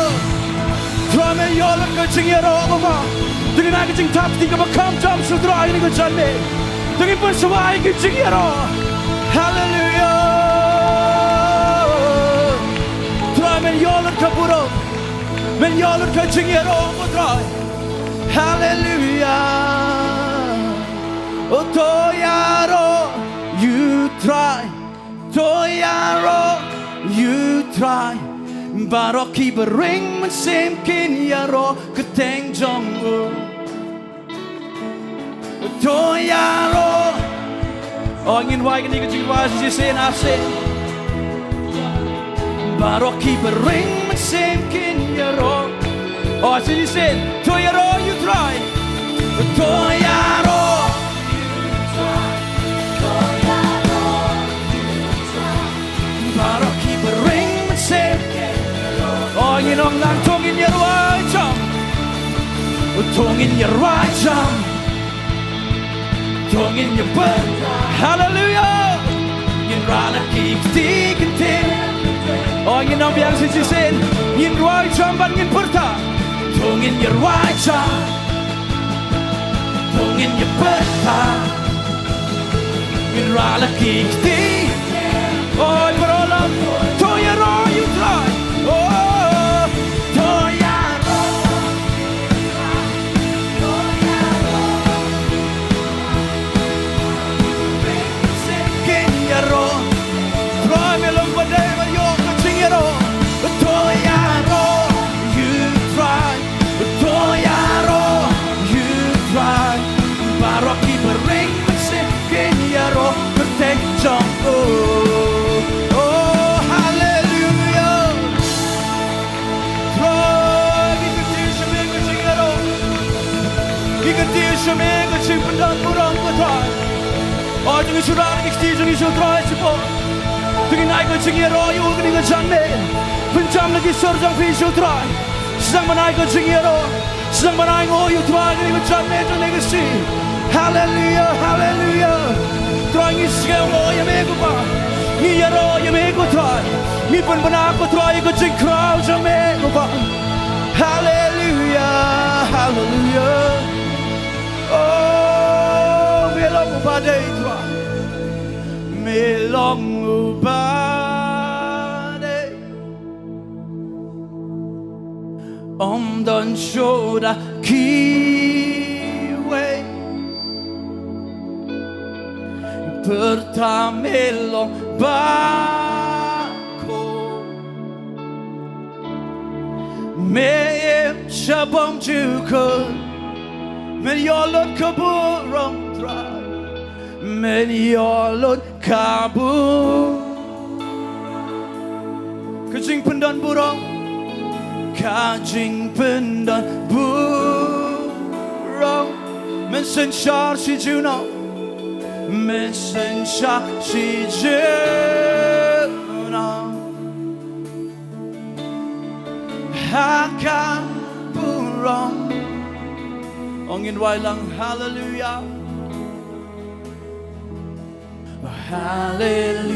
Trai, men ïoh lut ka jingïaroh, Baba. To ngin ai ka jingthap kti kaba kham jam sha u Trai ha kane ka janmiet. To ngin pynsawai ka jingïaroh. Haleluia. Trai, men ïoh lut ka burom. Men ïoh lut ka jingïaroh, ko Trai. Haleluia. Oh, to ïaroh ïa u Trai. To ïaroh ïa u Trai. Baroh kiba ring mynsiem kin ïaroh kyrteng jong u. To ïaroh. Oh, ngin wai kane ka jingrwai shisien, arsien. Baroh kiba ring mynsiem kin ïaroh. Oh, shisien. To ïaroh ïa u Trai. To ïaroh. Baroh kiba ring mynsiem. Oh, ngin ong lang, to ngin ïa rwai jam. To ngin ïa rwai jam. To ngin ïa pyrta. Haleluia. Ngin rah la ki kti kyntien. Oh, ngin ong biang sa shisien. Ngin rwai jam bad ngin pyrta. To ngin ïa rwai jam. To ngin ïa pyrta. Ngin rah la ki kti. Oi, baroh lam. To ïaroh ïa u Trai. Oh, to ïaroh. To ïaroh. Kin ïaroh. Trai, me long ba dei ba ïoh ka jingïaroh. To ïaroh ïa u Trai. To ïaroh ïa u Trai. Baroh kiba ring mynsiem kin ïaroh kyrteng jong u. Oh, haleluia. Trai, ngi kyrtied sha me ka jingïaroh. Ngi kyrtied sha me ka jingpyndonburom, ko Trai. Oh, to ngin shu rah ki kti jong ngi sha u Trai shibun. To ngin ai ka jingïaroh ïa u ha kane ka janmiet. Pynjam la ki sur jong phi sha u Trai. Sdang ban ai ka jingïaroh. Sdang ban ai nguh ïa u Trai ha kane ka janmiet, ha kane ka sngi. Haleluia, haleluia. Trai, ngi sngewnguh ïa me, ko Pa. Ngi ïaroh ïa me, ko Trai. Ngi pynbna, ko Trai, ïa ka jingkhraw jong me, ko Pa. Haleluia, haleluia. Oh, me long uba dei, Trai. Me long uba dei. Ym don shuh da kiwei. Pyrta me long bakhraw. Me im sha bymjukut. Men ïoh lut ka burom, Trai. Men ïoh lut ka burom. Ka jingpyndonburom. Ka jingpyndonburom. Men synshar shi junom. Men synshar shi junom. Ha ka burom. Ong, ngin wai lang, haleluia. Haleluia.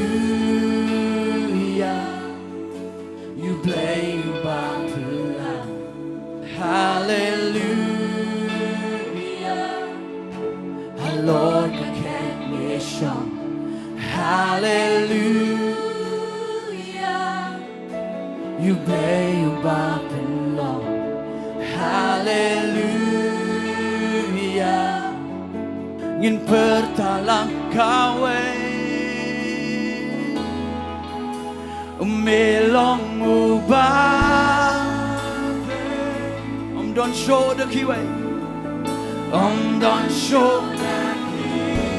You bless Lord, ka khet me shong. Hallelujah. U Blei uba pynlong. Hallelujah. Ngin pyrta lang kawei. Me long uba. Ym don shuh da kiwei. Ym don shuh da kiwei.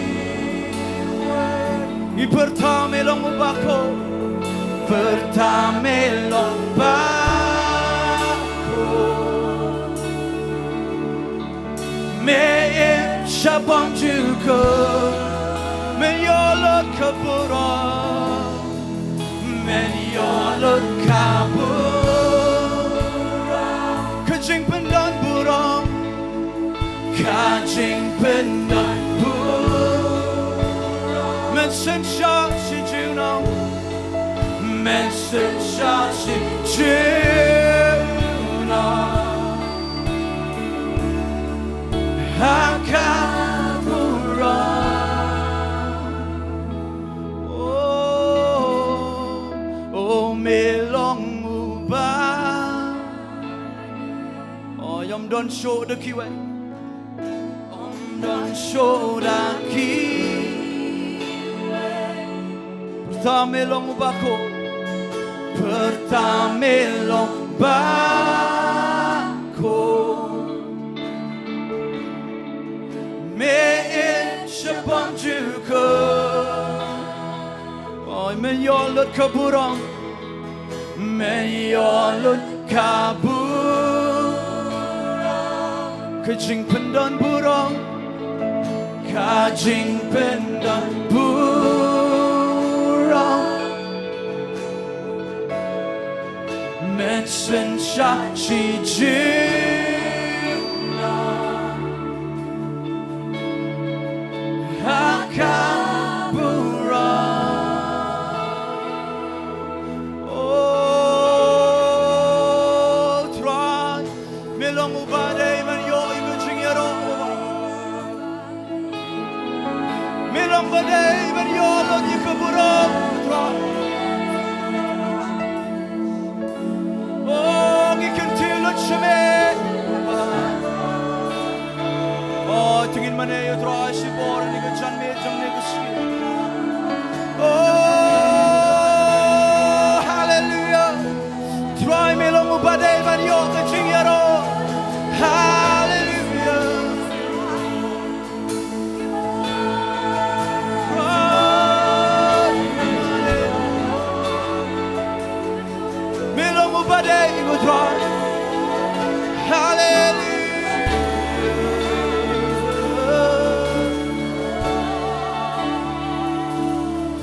Ngi pyrta me long uba khuid. Pyrta me long uba khuid. Me im sha bymjukut. Me ïoh lut ka burom. Men ïoh lut ka burom. Ka jingpyndonburom. Ka jingpyndonburom. Men synshar shi junom. Men synshar shi junom. Ha ka burom. Oh, oh, me long uba. Oh, ym don shuh da kiwei. Ym don shuh da kiwei. Pyrta me long uba khuid. Pyrta me long uba khuid. Me im sha bymjukut. Oh, men ïoh lut ka burom. Men ïoh lut ka burom. Ka jingpyndonburom. Ka jingpyndonburom. Men synshar shi junom. Ha ka burom. Oh, Trai. Me long uba dei ban ïoh ïa ka jingïaroh. Me long uba dei ban ïoh lut ïa ka burom, Trai. Oh, ngi kyntiew lut sha me. Oh, to ngin mane ïa u Trai shibun ha kane ka janmiet jong kane ka sngi. Oh, haleluya. Trai me long uba dei ban ïoh ka jingïaroh. Haleluya. Trai. Me long uba dei, ko Trai. Haleluya.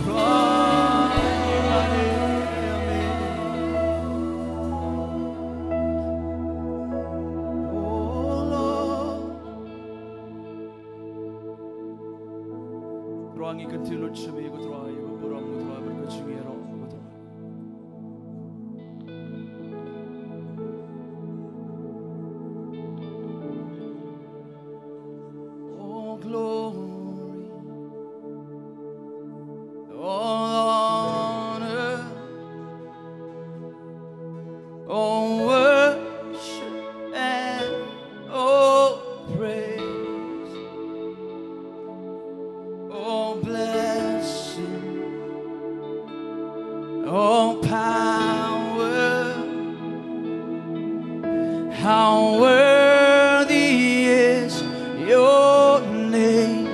Trai, amen. Oh Lord. Trai, ngi kyntiew lut sha me, ko Trai, ïa ka burom, ko Trai, bad ka jingïaroh, ko Trai. All glory, all honor, all worship and all praise, all blessing, all power. How worthy is your name.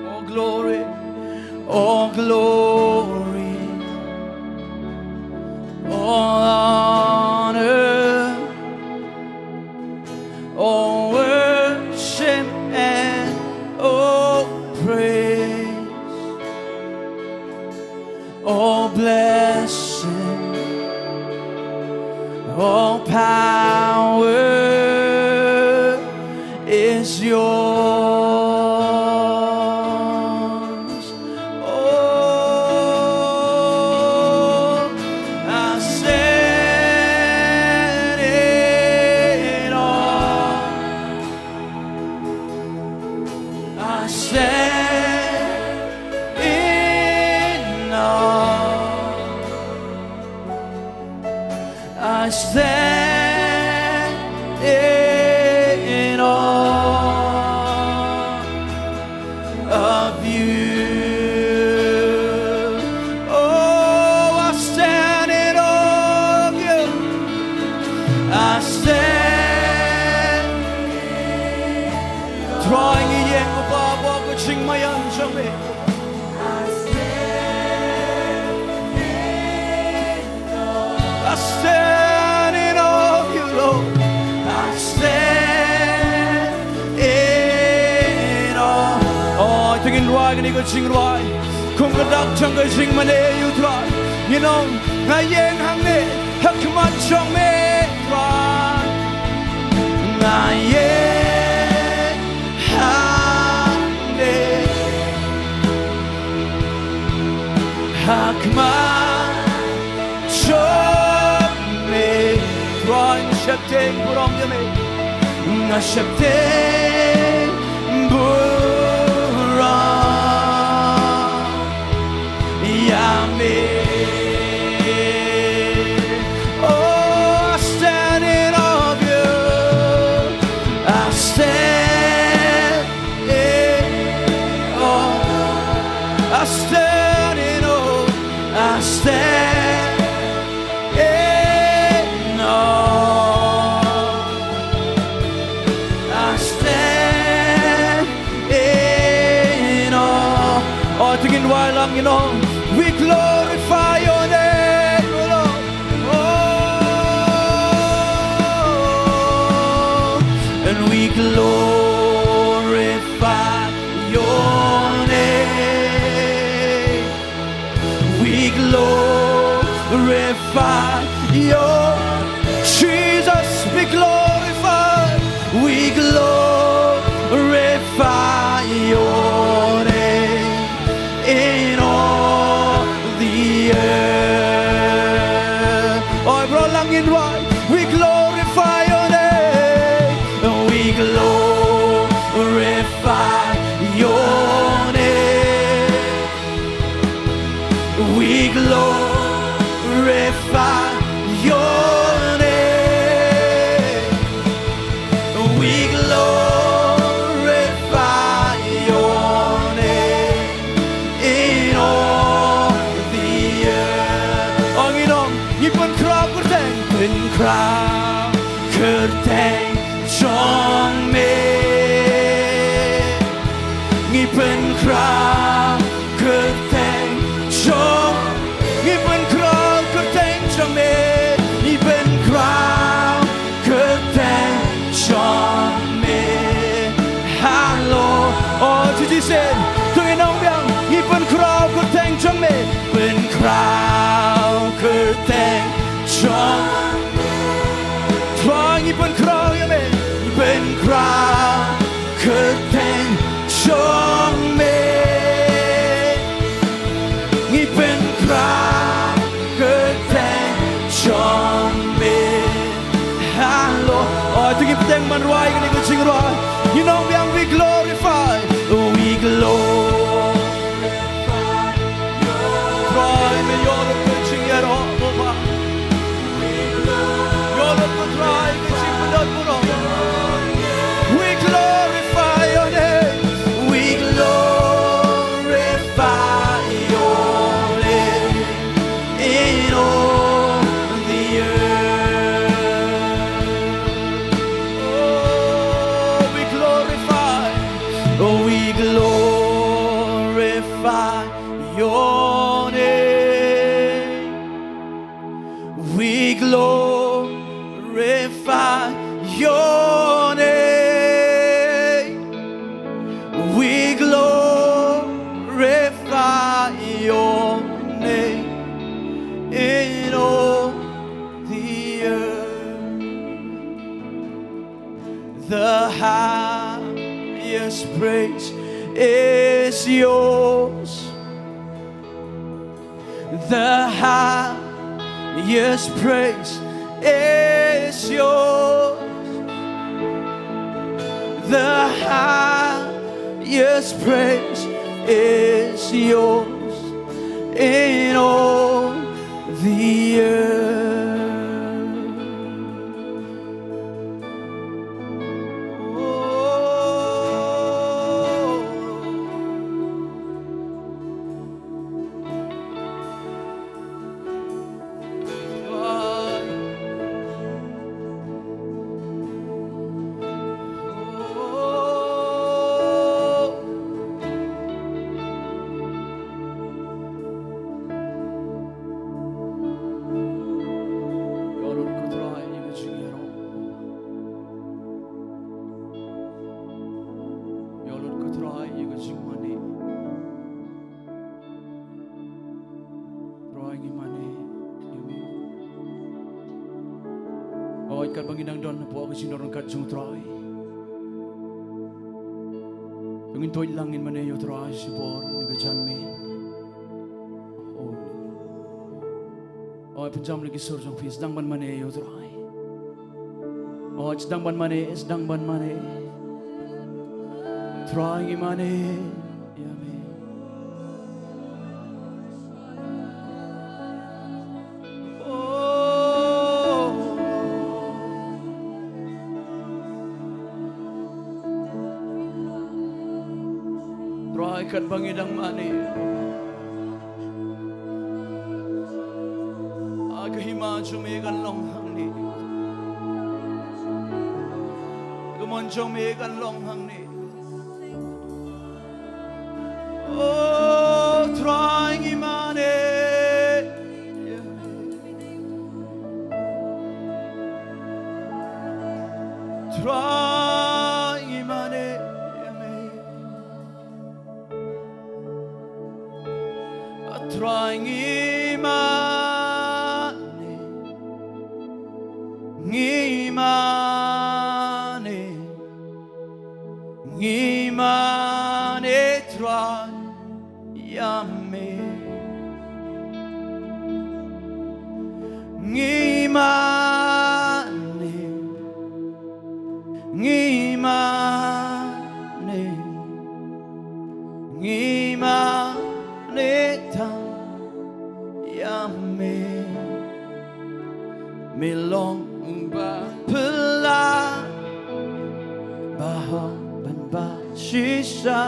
All glory, all glory, all honor, all worship and all praise. All blessing, all power is yours. Oh, Stand in awe. I stand in awe of you. Oh, I stand in awe of you. I stand. Trai ngi ïeng ba ba ka jingmaïan jong me. I stand in awe of you, Lord. I stand in awe. Oh, to ngin rwai kane ka jingrwai kum ka dak jong ka jingmane ïa u Trai. Ngin ong, nga ïeng hangne ha khmat jong me Trai. Nga ïeng hangne ha khmat jong me Trai. Nga sheptieng burom ïa me. Nga sheptieng burom ïa me. Oh, I stand in awe of you. I stand in awe. I stand in awe. I stand in awe. I stand in awe. Oh, to ngin rwai lang, ngin ong, we glorify your name, oh Lord. Oh, and we glorify your name. We glorify your, Jesus, we glorify, we glorify your name in all the earth. Oh, bro, lang in right. We glorify your name. We glorify your name. We glorify your name. We glorify your name in all the earth. Ong, ngi ong, ngi pynkhraw kyrteng, pynkhraw kyrteng jong me. Ngi pynkhraw kyrteng jong, ngi pynkhraw kyrteng jong me. Ngi pynkhraw kyrteng jong me. Hallo. Oh, to ngin ong biang, ngi pynkhraw kyrteng jong me. Pynkhraw kyrteng jong, Trai, ngi pynkhraw ïa me. Ngi pynkhraw kyrteng jong me. Ngi pynkhraw kyrteng jong me. Hallo. Oh, to ngi bteng ban rwai kane ka jingrwai. Ngi ong biang, we glorify, we glorify. Trai, me ïoh lut ka jingïaroh, oh Kpa. Ïoh lut ko Trai ka jingpyndonkam. We glorify your name. We glorify your name in all the earth. Oh, we glorify, oh, we glorify your name. We glorify your name. We glorify your name in all the earth. The highest praise is yours. The highest praise is yours. The highest Yes, praise is yours in all the earth. Oh. Trai ngi mane ïa me. Oi, katba ngi dang don hapoh ka jingdon ryngkat jong u Trai, to ngin tuid lang ngin mane ïa u Trai shipor ne ka janmiet. Oi, pynjam leh ki sur jong phi, sdang ban mane ïa u Trai. Oh, sdang ban mane, sdang ban mane. Trai ngi mane ïa me. Oh. Trai katba ngi dang mane. Ah, ka hima jong me kan long hangne. Ka mon jong me kan long hangne. Oh, Trai ngi mane. Trai ngi mane. Trai ngi mane, ngi mane, ngi mane Trai ïa me. Ngi mane, ngi mane, ngi mane tang ïa me. Me long ba phylla, ba hok ban ba shisha.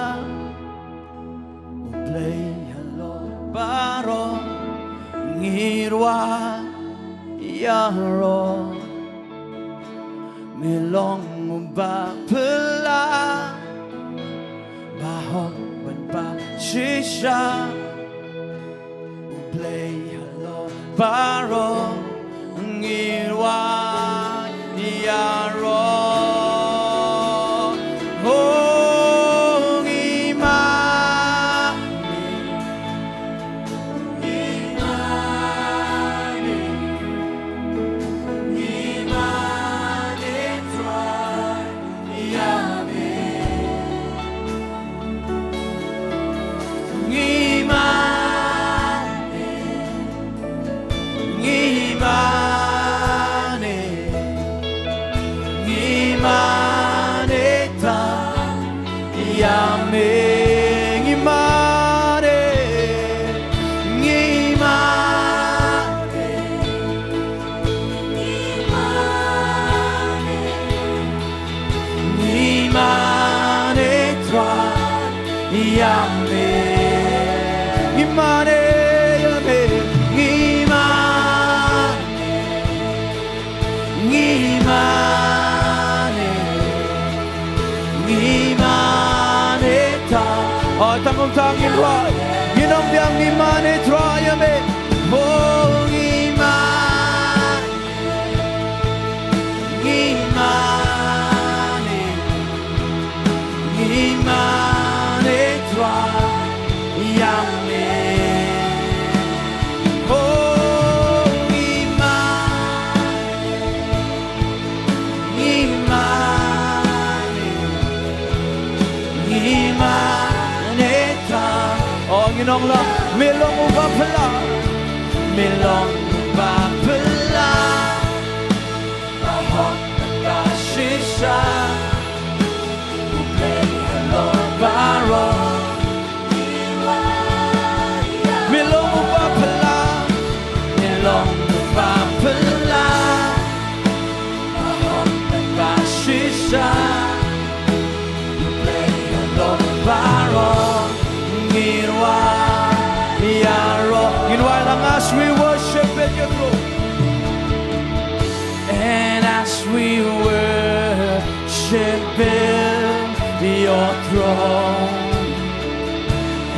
U Blei halor baroh ngi rwai ïaroh. Me long uba phylla, ba hok ban ba shisha. U Blei halor baroh ngi rwai ïaroh. Oh, ngi mane, ngi mane, ngi mane Trai ïa me. Ngi mane, ngi mane, ngi mane tang ïa me. Ngi mane, ngi mane, ngi mane, ngi mane Trai ïa me. Ngi mane ïa me, ngi mane, ngi mane, ngi mane Trai. Oh, tang kumta ngin rwai, ngin ong biang, ngi mane Trai ïa me. Oh, ngi mane, ngi mane, ngi mane Trai ïa me. Oh, ngi mane, ngi mane, ngi mane Trai. Oh, ngin ong lang, me long uba phylla, me long uba phylla, ba hok ba shisha. U Blei halor ba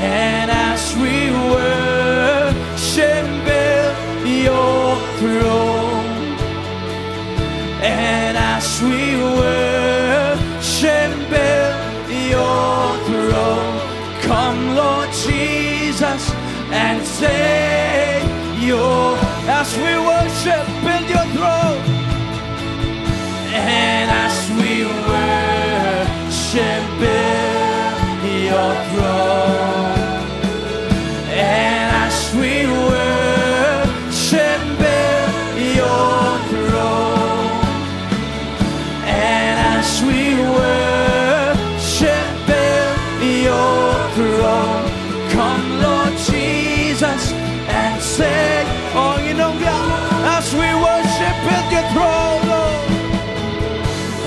And as we worship, build your throne. And as we worship, build your throne. Come, Lord Jesus, and take your. As we worship, build your throne. And as we worship, build your throne. And as we worship, build your throne. And as we worship, build your throne. Come, Lord Jesus, and say, oh, you know, as we worship, build your throne, Lord.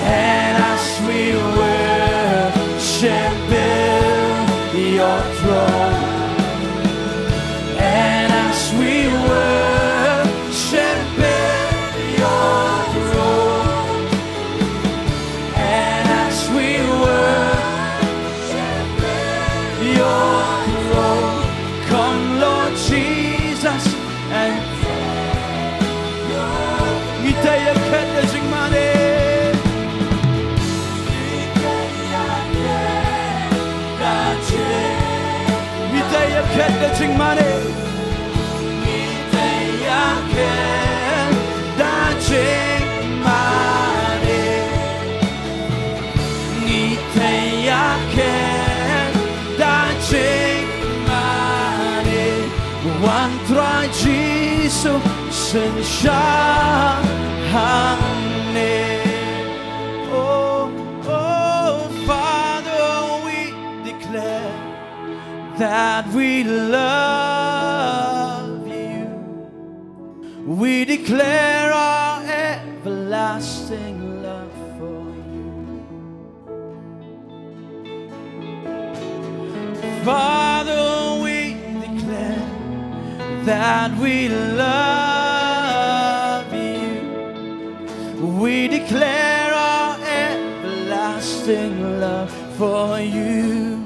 And as we worship, build your throne. And as we worship, build your throne. And as we worship, build your throne. Come, Lord Jesus, and ngi tei ïa khet da jingmane. Ngi tei ïa khet da jingmane. Ngi tei ïa khet da jingmane. Ngi tei ïa khet da jingmane. Wan Trai Jisu, synshar hangne. Oh, oh, Father, we declare that we love you. We declare our everlasting love for you. Father, we declare that we love you. We declare our everlasting love for you.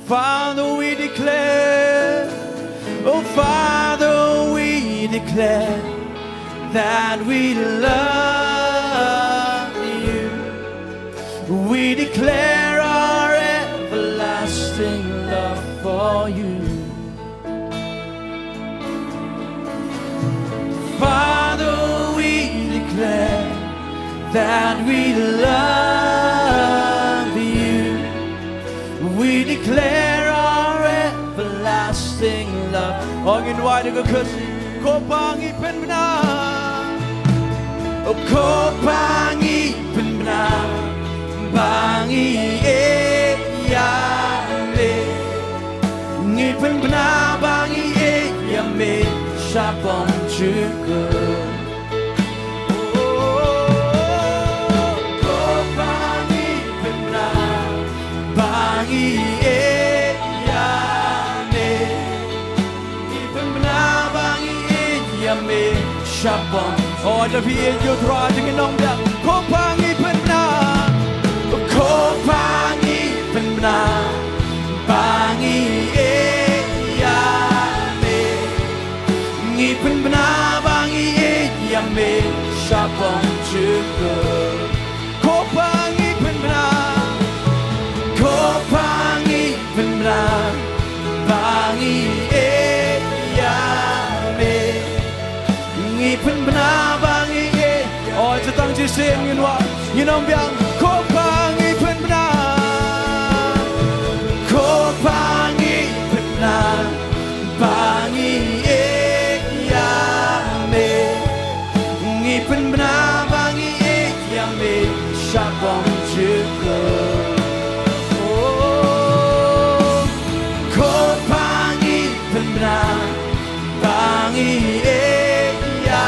Father, we declare, oh Father, we declare that we love you. We declare our everlasting love for you. Father, we declare that we love you. We declare our everlasting love. Ong in wai de ko khun. Ko Pa ngi pynbna. O ko Pa ngi pynbna. Ba ngi ïeit ïa me. Ngi pynbna ba ngi ïeit ïa me. Sha bym jukut. Oh, ko Pa ngi pynbna. Ba ngi ïeit ïa me. Ngi pynbna ba ngi ïeit ïa me. Sha bym. Oh, da phi ïeit ïa u Trai te ngin ong biang. Ko Pa ngi pynbna. Ko Pa ngi pynbna. Ba ngi ïeit ïa me. Ngi pynbna ba ngi ïeit ïa me. Sha bym jukut. Ko Pa ngi pynbna. Ko Pa ngi pynbna. Ba ngi ïeit ïa me. Ngi pynbna ba ngi ïeit. Oh, to tang shisien ngin wad. Ngin ong biang. Ko Pa ngi pynbna. Ko Pa ngi pynbna. Ba ngi ïeit ïa me. Ngi pynbna ba ngi ïeit ïa me. Sha bym jukut. Oh, ko Pa ngi pynbna. Ba ngi ïeit ïa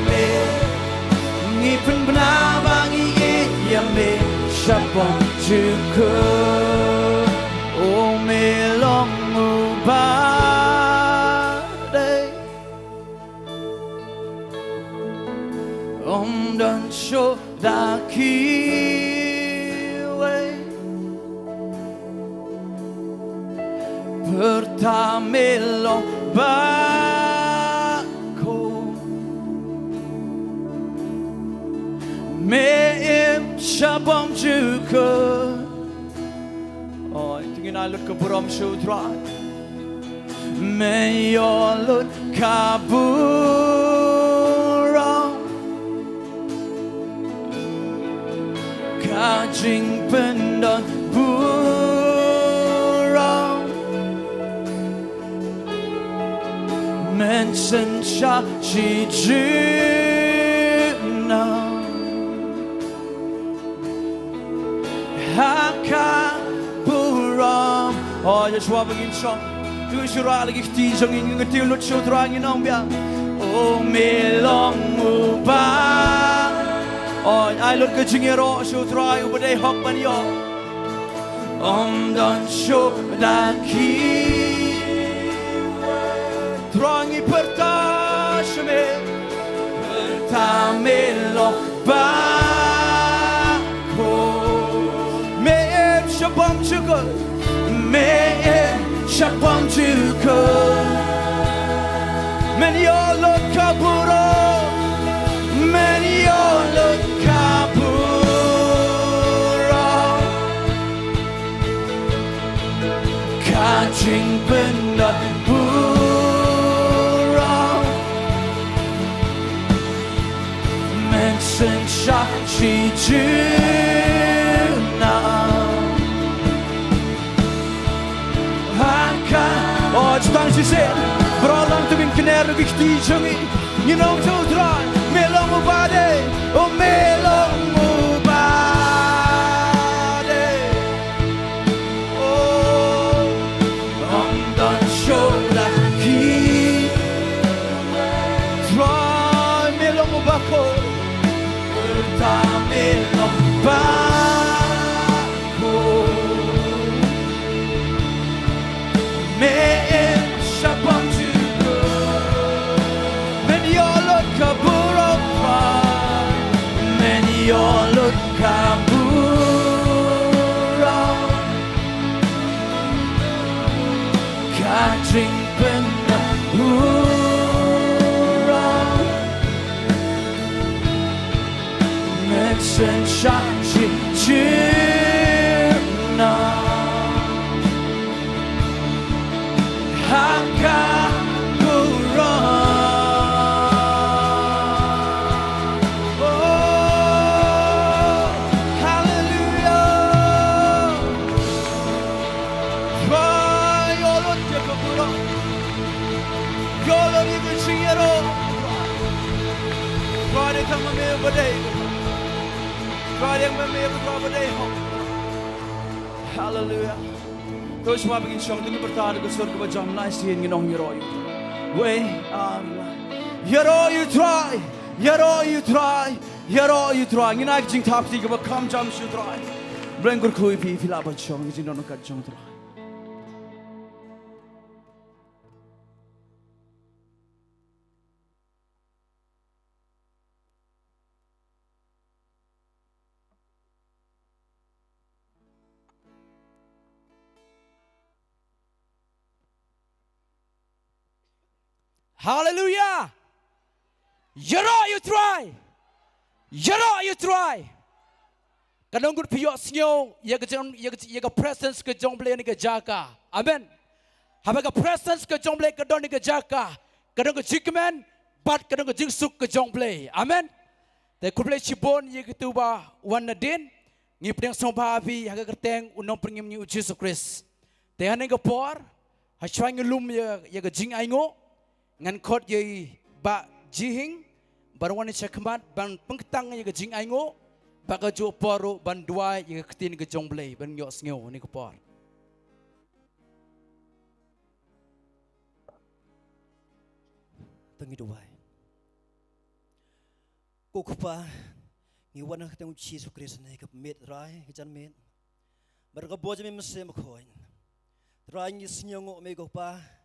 me. Ngi pynbna ba ngi ïeit ïa me. Sha bym jukut. O me long u badei. Ym don shuh da kiwei. Pyrta me long ba ko me im sha bymjukut. Oi, to ngin ai lut ka burom sha U Trai. Me ïoh lut ka burom, ka jingpyndonburom. Men synshar shi junom ha ka burom. O Jisu, haba ngin shong, to shu rah la ki kti jong ngi, ngin kyntiew lut sha U Trai, ngin ong biang. O me long uba. O, ai lut ka jingïaroh sha U Trai uba dei hok ban ïoh. Ym don shuh da ki. Trai, ngi pyrta sha me. Pyrta me long ba ko. Me im sha bymjukut. Me im sha bymjukut. Men ïoh lut ka burom. Men ïoh lut ka burom, ka jingpyndonburom. Men synshar shi junom ha ka. O, to tang shisien. Baroh lang to ngin kner ki kti jong ngi. Ngin ong sha U Trai, me long uba dei, o me long uba dei. O, ym don shuh da ki. Trai, me long uba ko. Pyrta me long ba ko. Me im sha bymjukut. Men ïoh lut ka burom. Men ïoh lut ka burom, ka jingpyndonburom. Men synshar shi junom ha ka burom. O, haleluia. Trai, ïoh lut ïa ka burom. Ïoh lut ïa ka jingïaroh. Trai, dei tang ma me uba dei. Trai, dei ma me uba dei. Haleluia. To shuwa ba ngin shong, to ngin pyrta da ka sur kaba jam, nai sien ngin ong: Ïaroh ïa U Trai. Wei, ar, lai. Ïaroh ïa U Trai. Ïaroh ïa U Trai. Ïaroh ïa U Trai. Ngin ai ka jingthap kti kaba kham jam sha U Trai. Blei un kyrkhu ïa phi, phi lah ban shong, ka jingdon ryngkat jong U Trai. Haleluia. Ïaroh ïa U Trai. Ïaroh ïa U Trai. Ka nongut phi ïohsngew ïa ka jong, ïa ka, ïa ka presence ka jong Blei ha kane ka jaka. Amen. Haba ka presence ka jong Blei ka don ha kane ka jaka, ka don ka jingkmen bad ka don ka jingsuk ka jong Blei. Amen. Te khublei shibun ïa kito ba wan nadien. Ngi pdiang sngewbha ïa phi ha ka kyrteng u Nongpynim ngi U Jisu Khrist. Te ha kane ka por, ha shuwa ngi lum ïa, ïa ka jingainguh, ngan khot ïa i Bah Jihing ban wan shakhmat ban pynkhiah ïa ka jingainguh, bad kajuh por ruh ban duwai ïa ka ktien ka jong Blei ban ïohsngew ha kane ka por. To ngin duwai. Ko Kpa, ngi wan ha ka kyrteng U Jisu Khrist ha kane ka miet, Trai, ka janmiet. Bad ka bor jong me Mynsiem Bakhuid. Trai, ngi sngewnguh me ko Kpa.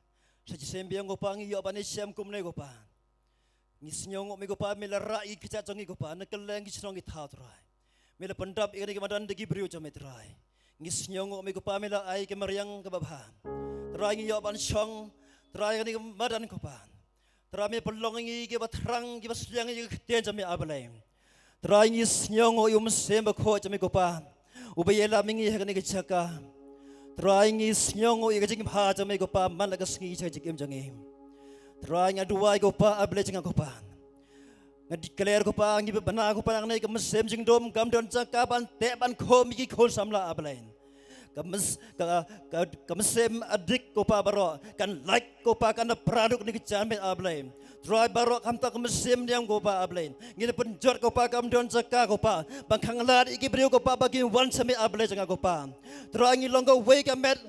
Sa shisien biang ko Kpa ngi ïoh ban ïashem kumne ko Kpa. Ngi sngewnguh me ko Kpa, me la rah ïa ki kjat jong ngi ko Kpa na kylleng ki shnong ki thaw, Trai. Me la pyndap ïa kane ka madan da ki briew jong me, Trai. Ngi sngewnguh me ko Kpa, me la ai ka mariang kaba bha. Trai ngi ïoh ban shong, Trai kane ka madan ko Pa. Trai me pynlong ngi kiba thrang kiba sliang ïa ka ktien jong me A Blei. Trai ngi sngew nguh ïa u Mynsiem Bakhuid jong me ko Pa. Uba ïalam ïa ngi ha kane ka jaka. Trai ngi sngew nguh ïa ka jingbha jong me ko Pa man la ka sngi sha ka jingim jong ngi. Trai nga duwai ko Pa A Blei jong nga ko Pa. Nga declare ko Pa ngi bna ko Pa nangne ka mynsiem jingdum kam don jaka ban teh ban khum ïa ki khun samla A Blei. Ka mys-, ka, ka, ka mynsiem addict ko Pa baroh kan lait ko Pa kan da praduk ni ka janmiet A Blei. Trai baroh khamtam ka mynsiem niam ko Pa A Blei. Ngi da pynjot ko Pa kam don jaka ko Pa ban khanglad ïa ki briew ko Pa ba ki wan sha me A Blei jong nga ko Pa. Trai ngi long kawei ka met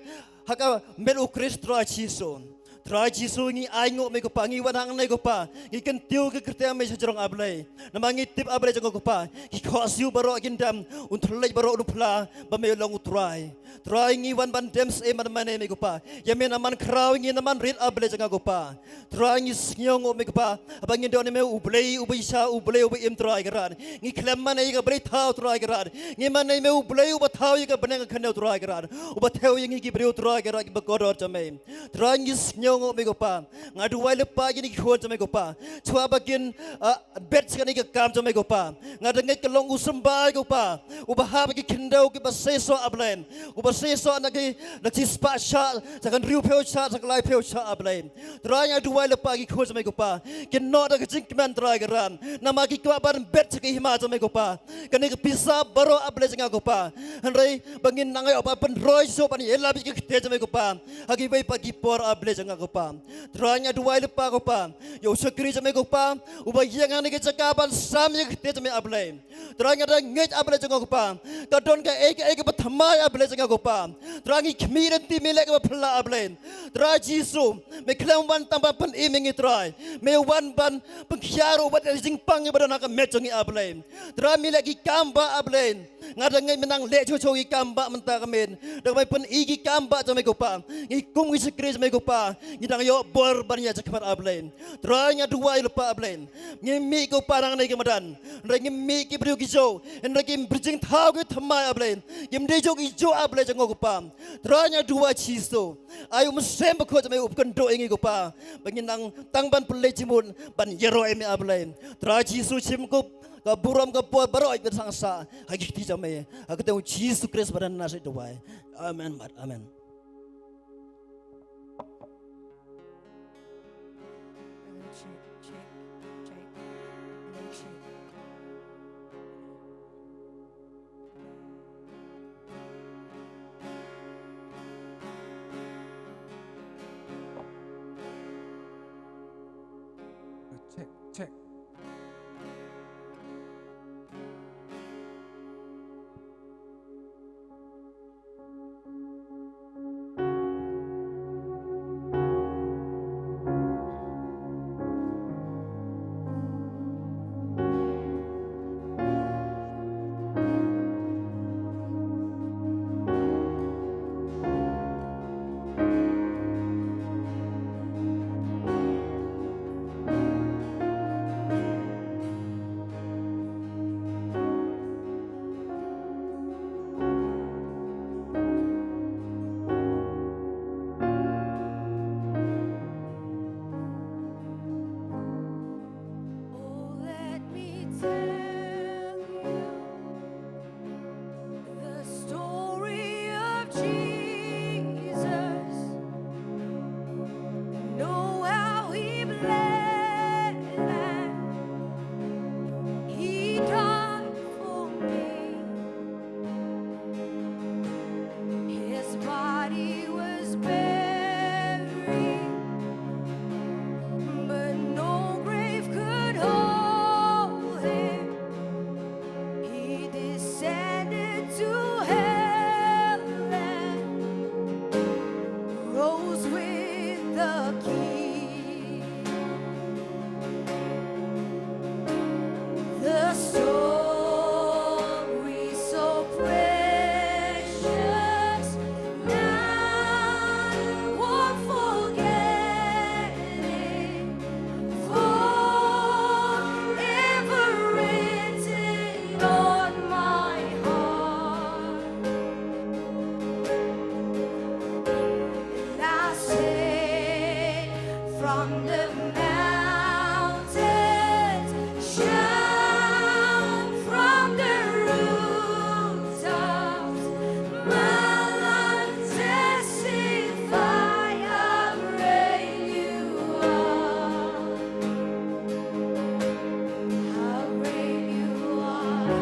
ha ka met U Khrist Trai Jisu. Trai Jisu ngi ai nguh me ko Pa ngi wan hangne ko Pa ngi kyntiew ka kyrteng me sha jrong A Blei. Namar ngi tip A Blei jong nga ko Pa ki khohsiew baroh kin dem un thylliej baroh un phla ba me long U Trai. Trai ngi wan ban dem syiem ban mane me ko Pa ïa me na man khraw ngi na man rit A Blei jong nga ko Pa. Trai ngi sngew nguh me ko Pa haba ngin don ïa me U Blei uba shisha U Blei uba im Trai Kynrad. Ngi khlem mane ïa ka blei thaw Trai Kynrad. Ngi mane ïa me U Blei uba thaw ïa ka bneng ka khyndew Trai Kynrad. Uba thew ïa ngi ki briew Trai Kynrad kiba kordor jong me. Trai ngi sngew nguh me ko Pa. Nga duwai lypa ïa kine ki khun jong me ko Pa. Shuwa ba kin, ah, bet sha kane ka kam jong me ko Pa. Nga da ngeit ka long u symbai ko Pa. Uba hap ïa ki khyndew kiba seisoh A Blei. Uba seisoh na ki, na shispah shah sha ka hynriewphew shah sha ka laiphew shah A Blei. Trai nga duwai lypa ïa ki khun jong me ko Pa. Kin noh da ka jingkmen Trai Kynrad. Namar ki kwah ban bet sha ka hima jong me ko Pa. Kane ka pisa baroh A Blei jong nga ko Pa. Hynrei ba ngin nang ïoh ban pynroi shuh ban ïalap ïa ka ktien jong me ko Pa. Ha kiwei pat ki por A Blei jong nga ko Pa. Trai nga duwai lypa ko Pa. Ïa u shakri jong me ko Pa. Uba ïeng hangne ka jaka ban sam ïa ka ktien jong me A Blei. Trai nga da ngeit A Blei jong nga ko Pa. Ka don kaei kaei kaba thymmai A Blei jong nga ko Pa. Trai ngi khmih lynti me leh kaba phylla A Blei. Trai Jisu. Me khlem wan tang ban pynim ïa ngi Trai. Me wan ban pynkhia ruh wat ïa ka jingpang ïa ba don ha ka met jong ngi A Blei. Trai me leh ki kam ba A Blei. Nga da ngeit me nang leh shuh shuh ki kam ba mynta ka miet. Da me pyni ki kam ba jong me ko Pa. Ngi kum ki shakri jong me ko Pa. Ngi dang ïoh bor ban ïa jingkhmat A Blei. Trai nga duwai lypa A Blei. Ngi mih ko Pa nangne ka madan. Hynrei ngi mih ki briew ki juh. Hynrei ki briew jingthaw ki thymmai A Blei. Kim dei juh ki juh A Blei jong nga ko Pa. Trai nga duwai Jisu. Ai u Mynsiem Bakhuid jong me u pynkynduh ïa ngi ko Pa. Ba ngin nang tang ban pynleit jingmut ban ïaroh ïa me A Blei. Trai Jisu shim ko ka burom ka por baroh ban sngewsih ha ki kti jong me. Ha ka kyrteng u Jisu Khrist ba don ha Nasaret duwai. Amen bad amen. Check, check, check. Hello, check. Check, check. Oh, let me tell you the story of Jesus. Know how he bled and he died for me. His body was buried, but no grave could hold him. He descended to hell and rose with the King. The story so precious, not worth forgetting, forever written on my heart. And I On the mountains, shout from the rooftops, my lungs testify how great you are, how great you are.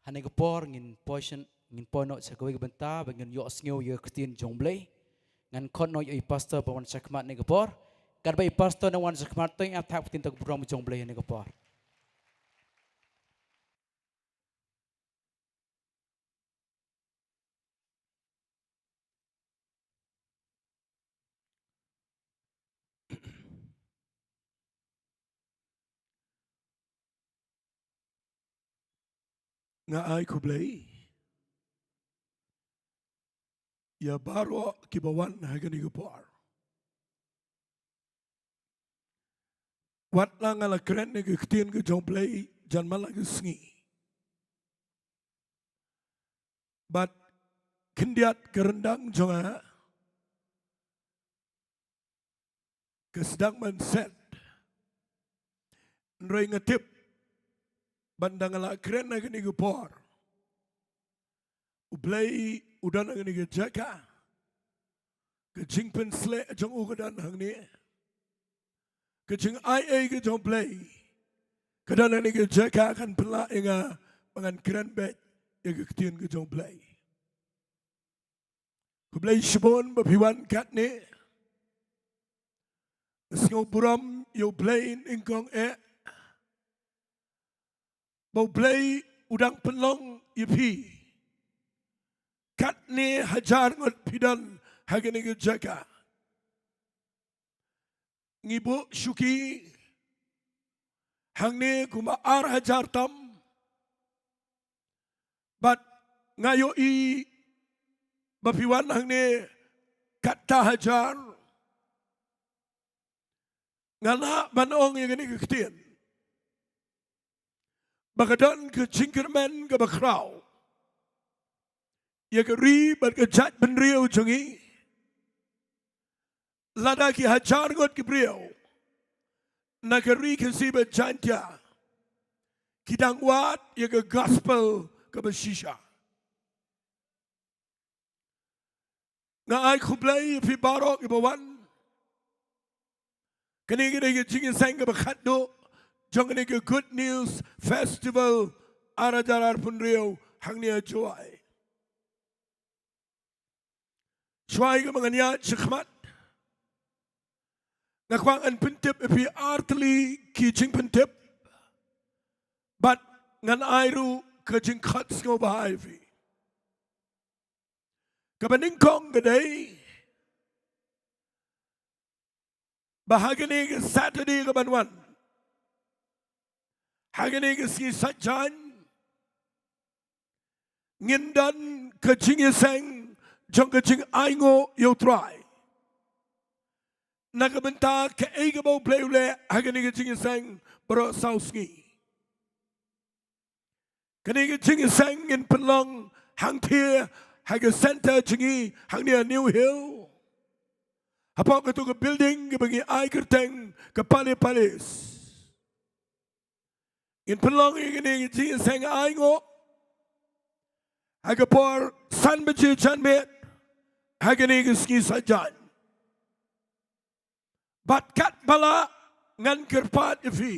Hane ka por ngin poi sha, ngin poi noh sha kawei ka bynta ba ngin ïohsngew ïa ka ktien jong U Blei. Ngan khot noh ïa i pastor ba wan shakhmat hane ka por. Katba i pastor nang wan shakhmat to ïa thap ktien ka burom jong U Blei hane ka por. Nga ai khublei ïa baroh kiba wan ha kane ka por. Wat la nga la kren ïa ka ktien ka jong U Blei jan man la ka sngi, bad khyndiat ka ryndang jong nga ka sdang ban set. Hynrei nga tip ba ynda nga la kren ha kane ka por, U Blei u don ha kane ka jaka. Ka jingpynsleh jong u ka don hangne. Ka jingai ei ka jong U Blei ka don ha kane ka jaka, kan pynlah ïa nga ba ngan kren beit ïa ka ktien ka jong U Blei. Khublei shibun ba phi wan katne. Sngewburom ïa U Blei nyngkong eh, ba U Blei u dang pynlong ïa phi. Katne hajar ngut phi don ha kane ka jaka. Ngi buh shuki hangne kumba ar hajar tam. Bad nga ïohi ba phi wan hangne katto hajar. Nga lah ban ong ïa kane ka ktien ba ka don ka jingkyrmen kaba khraw ïa ka ri bad ka jaitbynriew jong ngi. Lada ki hajar ngut ki briew na ka ri Khasi bad Jaiñtia ki dang wad ïa ka gospel kaba shisha. Nga ai khublei ïa phi baroh kiba wan. Kane ka dei ka jingïaseng kaba khatduh jong kane ka Good News Festival ar hajar arphew hynriew hangne ha Jowai. Shuwa kaba ngan ïaid shakhmat, nga kwah ngan pyntip ïa phi artylli ki jingpyntip, bad ngan ai ruh ka jingkhot sngewbha ïa phi. Kaba nyngkong ka dei ba ha kane ka Saturday kaban wan, ha kane ka sngi Saitjaiñ, ngin don ka jingïaseng jong ka jingainguh ïa U Trai na ka bynta kaei kaba U Blei u leh ha kane ka jingïaseng baroh saw sngi. Kane ka jingïaseng ngin pynlong hangtei ha ka centre jong ngi hangne ha New Hill, hapoh kato ka building kaba ngi ai kyrteng ka Pali Palace. Ngin pynlong ïa kane ka jingïaseng ainguh ha ka por san baje janmiet ha kane ka sngi Saitjaiñ. Bad katba lah, ngan kyrpad ïa phi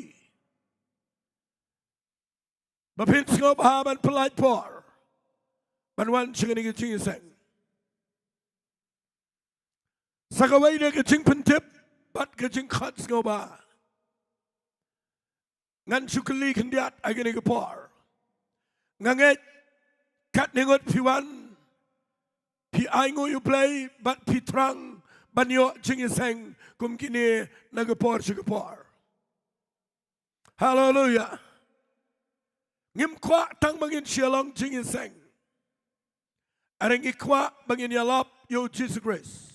ba phin sngewbha ban pyllait por ban wan sha kane ka jingïaseng. Sa kawei de ka jingpyntip bad ka jingkhot sngewbha. Ngan shu kylli khyndiat ha kane ka por. Nga ngeit katne ngut phi wan, phi ainguh ïa U Blei bad phi thrang ban ïoh jingïaseng kum kine na ka por sha ka por. Haleluia. Ngim kwah tang ba ngin shu ïa long jingïaseng. Hynrei ngi kwah ba ngin ïalap ïa U Jisu Khrist.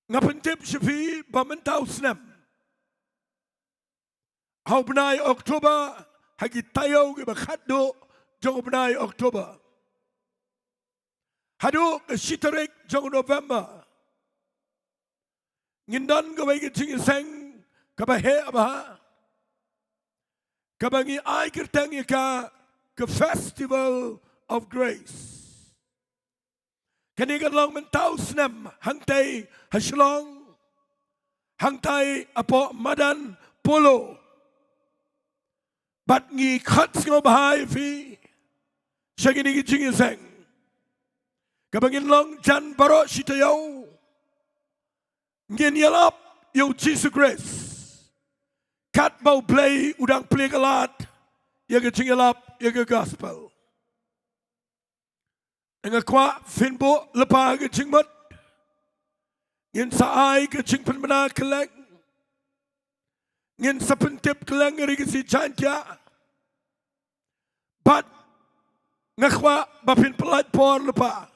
Nga pyntip sha phi ba mynta u snem, ha u bnai October, ha ki taïew kiba khatduh jong u bnai October, haduh ka shi tarik jong u November, ngin don kawei ka jingïaseng kaba heh bha, kaba ngi ai kyrteng ïa ka ka Festival of Grace. Kane kan long mynta u snem hangtei ha Shillong, hangtei hapoh madan Polo. Bad ngi khot sngewbha ïa phi sha kine ki jingïaseng, kaba ngin long jan baroh shi taïew ngin ïalap ïa u Jisu Khrist, katba U Blei u dang plie ka lad ïa ka jingïalap ïa ka gospel. Nga kwah phin buh lypa ka jingmut. Ngin sa ai ka jingpynbna kylleng. Ngin sa pyntip kylleng ïa ki sngi Jaiñtia. Bad nga kwah ba phin pyllait por lypa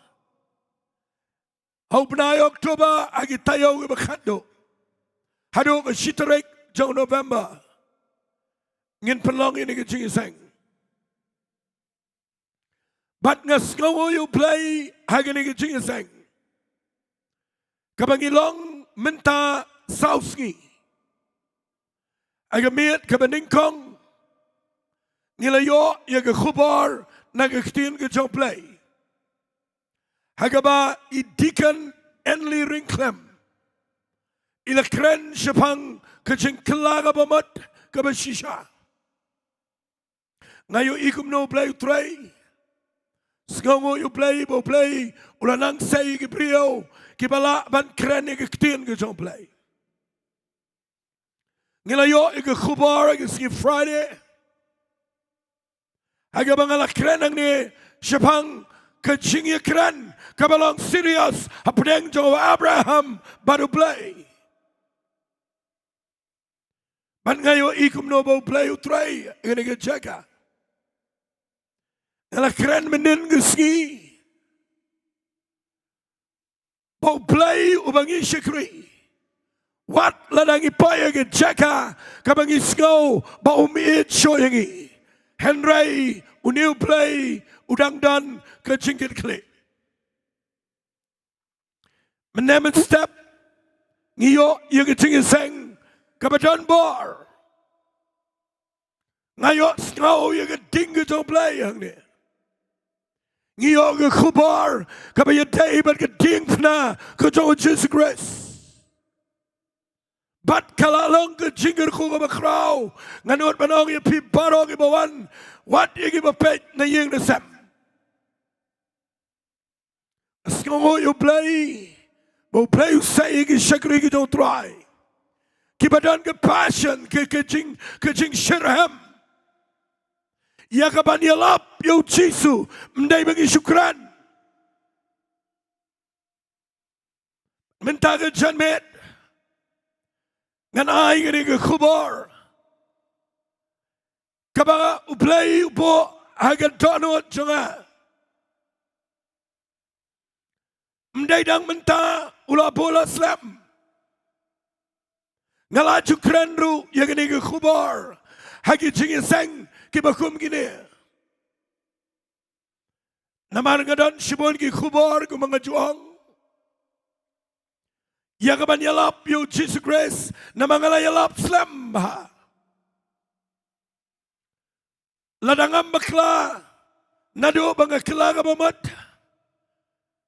ha u bnai October, ha ki taïew kiba khatduh haduh ka shi tarik jong November, ngin pynlong ïa kine ki jingïaseng. Bad nga sngewnguh ïa U Blei ha kine ki jingïaseng, kaba ngi long mynta saw sngi. Ha ka miet kaba nyngkong ngi la ïoh ïa ka khubor na ka ktien ka jong U Blei, ha kaba i Deacon Enley Ryngkhlem i la kren shaphang ka jingkylla kaba mut kaba shisha. Nga ïohi kumno U Blei u trei. Sngewnguh ïa U Blei ba U Blei u la nang sei ïa ki briew kiba lah ban kren ïa ka ktien ka jong U Blei. Ngi la ïoh ïa ka khubor ha ka sngi Friday, ha kaba nga la kren hangne shaphang ka jingïakren kaba long serious hapdeng jong u Abraham bad U Blei. Bad nga ïohi kumno ba U Blei u trei ha kane ka jaka. Nga la kren mynhynnin ka sngi ba U Blei uba ngi shakri, wat lada ngi poi ha ka jaka kaba ngi sngew ba um ïeit shuh ïa ngi, hynrei une U Blei u dang don ka jingkitkhlieh. Mynne mynstep ngi ïoh ïa ka jingïaseng kaba don bor. Nga ïohsngew ïa ka ding ka jong U Blei hangne. Ngi ïoh ka khubor kaba ïadei bad ka diengphna ka jong U Jisu Khrist. Bad ka la long ka jingkyrkhu kaba khraw. Nga nud ban ong ïa phi baroh kiba wan, wat ïa kiba peit na ïing na sem. Sngewnguh ïa U Blei ba U Blei u sei ïa ki shakri ki jong U Trai, kiba don ka passion, ka, ka jing, ka jingshitrhem ïa kaban ïalap ïa U Jisu, ym dei ba ngi shu kren. Mynta ka janmiet ngan ai kane ka khubor kaba U Blei u buh ha ka dohnud jong nga. Ym dei dang mynta, u la buh la slem. Nga la ju kren ruh ïa kane ka khubor ha ki jingïaseng kiba kum kine. Namar nga don shibun ki khubor kumba nga ju ong ïa kaban ïalap ïa U Jisu Khrist, namar nga la ïalap slem bha. Lada ngam bakla, naduh ba nga kylla kaba mut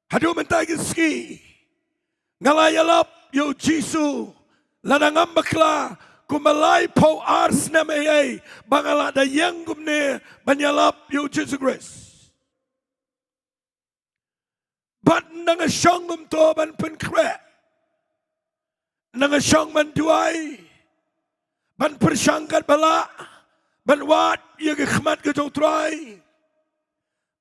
haduh mynta ka sngi, nga la ïalap ïa U Jisu, lada ngam bakla, kumba laiphew ar snem eiei ba nga la da ïeng kumne ban ïalap ïa U Jisu Khrist. Bad ynda nga shong kumto ban pynkhreh, ynda nga shong ban duwai, ban pyrshang katba lah ban wad ïa ka khmat ka jong U Trai,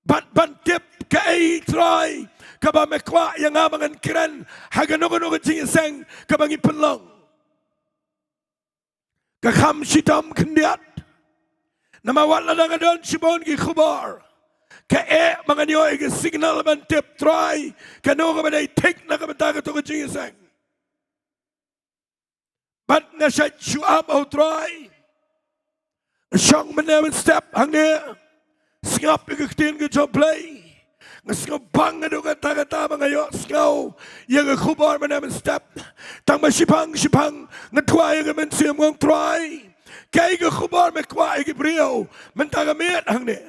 bad ban tip kaei Trai kaba me kwah ïa nga ba ngan kren ha kano kano ka jingïaseng kaba ngi pynlong. Ka kham shitom khyndiat. Namar wat lada nga don shibun ki khubor, kaei ba ngan ïoh ïa ka signal ban tip Trai kano kaba dei thik na ka bynta kato ka jingïaseng. Bad nga shait shu ap ha U Trai. Nga shong mynne mynstep hangne, sngap ïa ka ktien ka jong U Blei. Nga sngewbang haduh katta katta ba nga ïohsngew ïa ka khubor mynne mynstep. Tang ba shiphang shiphang nga duwai ïa ka mynsiem, nga ong Trai, kaei ka khubor me kwah ïa ki briew mynta ka miet hangne.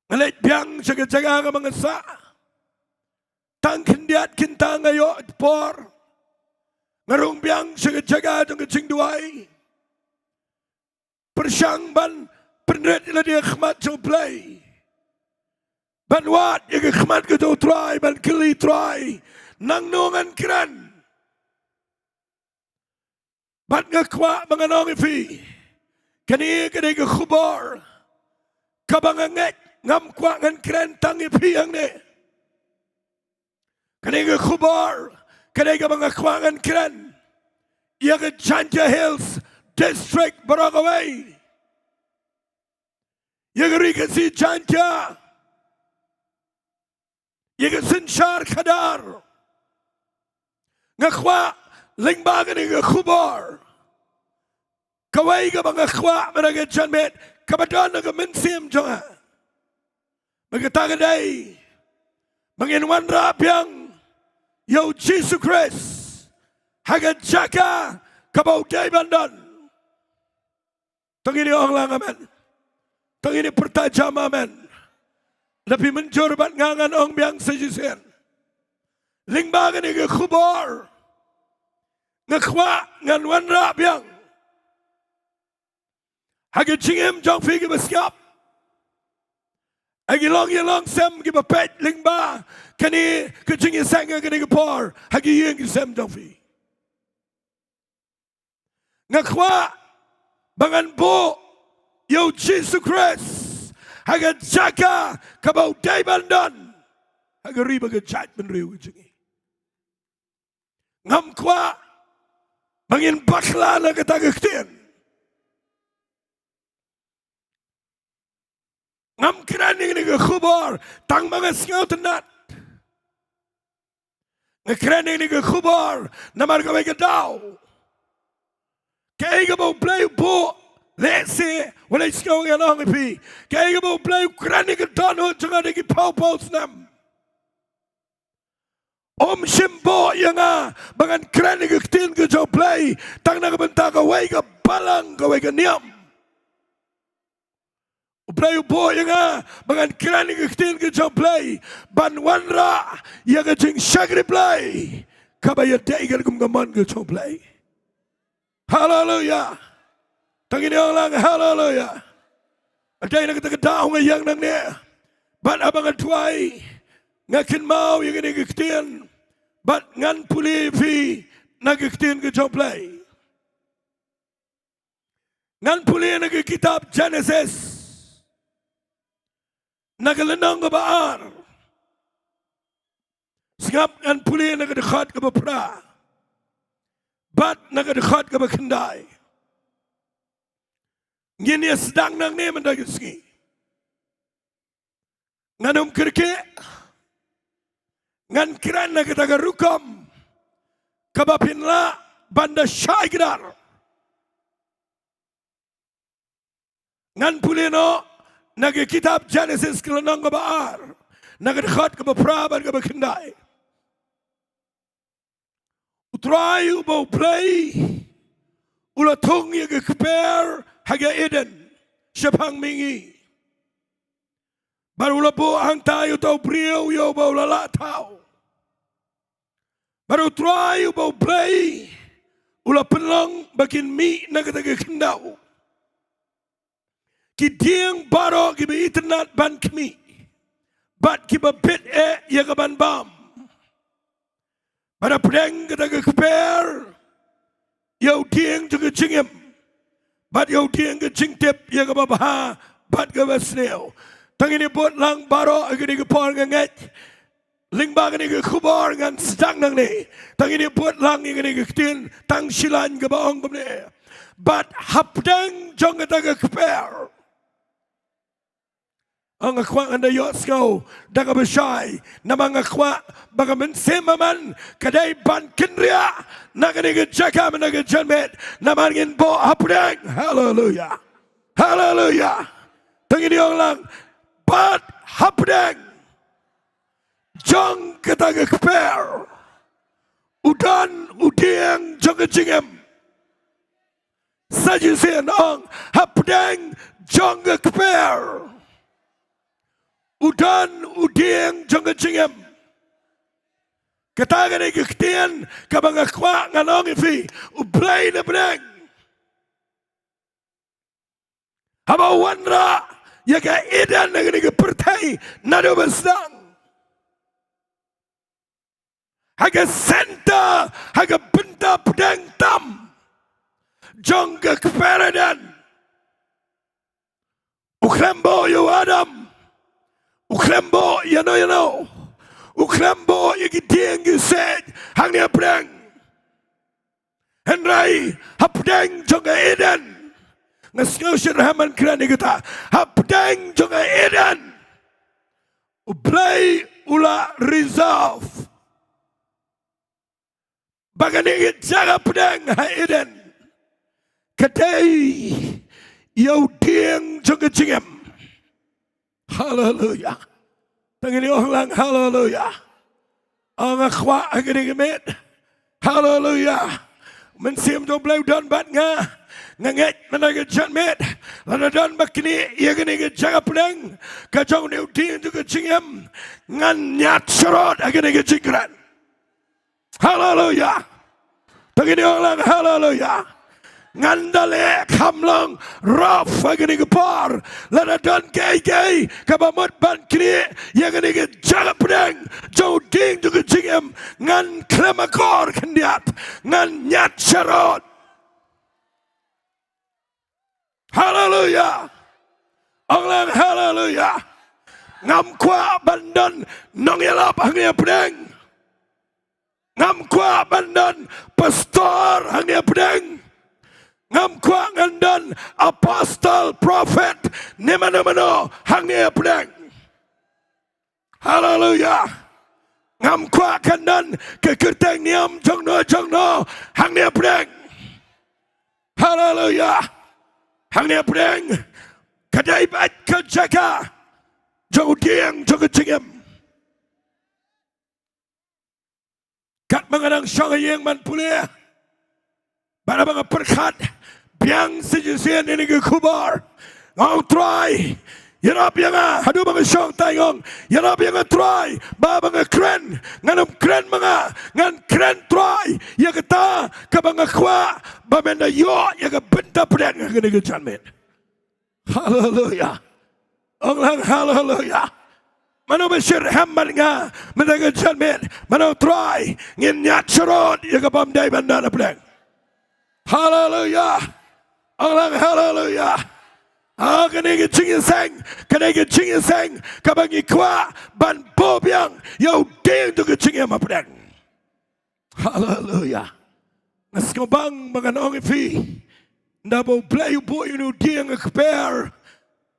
Nga leit biang sha ka jaka kaba nga sah. Tang khyndiat kynta nga ïoh por. Nga rung biang sha ka jaka jong ka jingduwai. pyrshang ban pynrit ïalade ha khmat jong U Blei, ban wad ïa ka khmat ka jong U Trai, ban kylli, Trai, nangno ngan kren? Bad nga kwah ba ngan ong ïa phi, kane ka dei ka khubor kaba nga ngeit, ngam kwah ngan kren tang ïa phi hangne. Kane ka khubor ka dei kaba nga kwah ngan kren ïa ka Jaintia Hills District baroh kawei, ïa ka Ri Khasi Jaintia, ïa ka synshar khadar. Nga kwah lyngba kane ka khubor, kawei kaba nga kwah mynta ka janmiet, kaba don ha ka mynsiem jong nga, ba kata ka dei ba ngin wanrah biang ïa U Jisu Khrist ha ka jaka kaba u dei ban don. To ngin ïa ong lang amen. To ngin ïa pyrta jam amen. Lada phi mynjur bad nga, ngan ong biang sa shisien. Lyngba kane ka khubor, nga kwah ngan wanrah biang ha ka jingim jong phi kiba sngap, ha ki longïalong sem kiba peit lyngba kane ka jingïaseng ha kane ka por, ha ki ïing ki sem jong phi. Nga kwah ba ngan buh ïa U Jisu Khrist ha ka jaka kaba u dei ban don ha ka ri bad ka jaitbynriew ka jong ngi. Ngam kwah ba ngin bakla na kata ka ktien. Ngam kren ïa kane ka khubor tang ba nga sngewtynnat. Nga kren ïa kane ka khubor namar kawei ka daw, kaei kaba U Blei u buh, lehse wat la sngew ngan ong ïa phi, kaei kaba U Blei u kren ïa ka dohnud jong nga da ki phew phew snem. Um shym buh ïa nga ba ngan kren ïa ka ktien ka jong U Blei tang na ka bynta kawei ka balang, kawei ka niam. U Blei u buh ïa nga ba ngan kren ïa ka ktien ka jong U Blei ban wanrah ïa ka jingshakri Blei kaba ïadei katkum ka mon ka jong U Blei. Haleluya. To ngin ong lang haleluya. Hynrei na kata ka daw nga ïeng nangne bad haba nga duwai, nga kynmaw ïa kane ka ktien bad ngan pule ïa phi na ka ktien ka jong U Blei. Ngan pule na ka kitab Jenesis, na ka lynnong kaba ar. Sngap, ngan pule na ka dkhot kaba phra bad na ka dkhot kaba khyndai. Ngin ïa sdang nangne mynta ka sngi. Ngan ym kyrkieh, ngan kren na kata ka rukom kaba phin lah ban da shai kdar. Ngan pule noh na ka kitab Jenesis ka lynnong kaba ar, na ka dkhot kaba phra bad kaba khyndai. U Trai uba U Blei u la thung ïa ka kper ha ka Eden shaphang mihngi. Bad u la buh hangta ïa uta u briew ïa uba u la lah thaw. Bad U Trai uba U Blei u la pynlong ba kin mih na kata ka khyndew ki dieng baroh kiba itynnad ban khmih bad kiba bit eh ïa ka ban bam. Bad hapdeng kata ka kper, ïa u dieng jong ka jingim bad ïa u dieng ka jingtip ïa kaba bha bad kaba sniew. To ngin ïa bud lang baroh ha kane ka por, nga ngeit lyngba kane ka khubor ngan sdang nangne. To ngin ïa bud lang ïa kane ka ktien tang shi lain kaba ong kumne: Bad hapdeng jong kata ka kper, nga kwah ngan da ïohsngew da kaba shai, namar nga kwah ba ka mynsiem amen ka dei ban kynriah na kane ka jaka mynta ka janmiet, namar ngin buh hapdeng. Haleluya. Haleluya. To ngin ïa ong lang: Bad hapdeng jong kata ka kper u don u dieng jong ka jingim. Sa shisien ong: Hapdeng jong ka kper u don u dieng jong ka jingim. Kata ka dei ka ktien kaba nga kwah ngan ong ïa phi: U Blei na bneng Haba u wanrah ïa ka Eden ha kane ka pyrthei naduh ba sdang. Ha ka center, ha ka bynta pdeng tam jong ka kper Eden. U khlem buh ïa u Adam. U khlem buh ïano ïano. U khlem buh ïa ki dieng ki siej hangne hapdeng. Hynrei hapdeng jong ka Eden. Nga sngew shitrhem ban kren ïa kata. Hapdeng jong ka Eden, U Blei u la reserve ba kane ka jaka pdeng ha Eden ka dei ïa u dieng jong ka jingim. Haleluya. Tang ngin ong lang haleluya. Nga kwah ha kane ka miet. Haleluya. Mynsiem jong U Blei u don bad nga. Nga ngeit mynta ka janmiet, lada don ba knieh ïa kane ka jaka pdeng ka jong une u dieng jong ka jingim, ngan ñiad sharud ha kane ka jingkren. Haleluya. Tang ngin ong lang haleluya. Ngan da leh kham long rough ha kane ka por. Lada don kaei kaei kaba mut ban knieh ïa kane ka jaka pdeng jong u dieng jong ka jingim, ngan khlem akor khyndiat, ngan ñiad sharud. Haleluya. Ong lang haleluya. Ngam kwah ban don nongïalap hangne hapdeng. Ngam kwah ban don pastor hangne hapdeng. Ngam kwah ngan don apostle, prophet, ne mano mano hangne hapdeng. Haleluya. Ngam kwah kan don ka kyrteng niam jong no jong no hangne hapdeng. Haleluya. Hangne hapdeng ka dei beit ka jaka jong u dieng jong ka jingim. Katba nga dang shong ha ïing ban pule, bad haba nga pyrkhat biang sa shisien ïa kane ka khubor, nga ong Trai, ïarap ïa nga. Haduh ba nga shong tai nga ong, ïarap ïa nga Trai, ba haba nga kren ngan ym kren ma nga, ngan kren Trai ïa kata kaba nga kwah ba men da ïoh ïa ka bynta pdeng ha kane ka janmiet. Haleluya. Ong lang haleluya. Mano ba shitrhem bad nga mynta ka janmiet? Mano Trai? Ngin ñiad sharud ïa ka bym dei ban don hapdeng. Haleluya. Ong lang haleluya. Ah, kane ka jingïaseng, kane ka jingïaseng kaba ngi kwah ban buh biang ïa u dieng jong ka jingim hapdeng. Haleluya. Nga sngewbang ba ngan ong ïa phi, ynda ba U Blei u buh ïa une u dieng ha kper,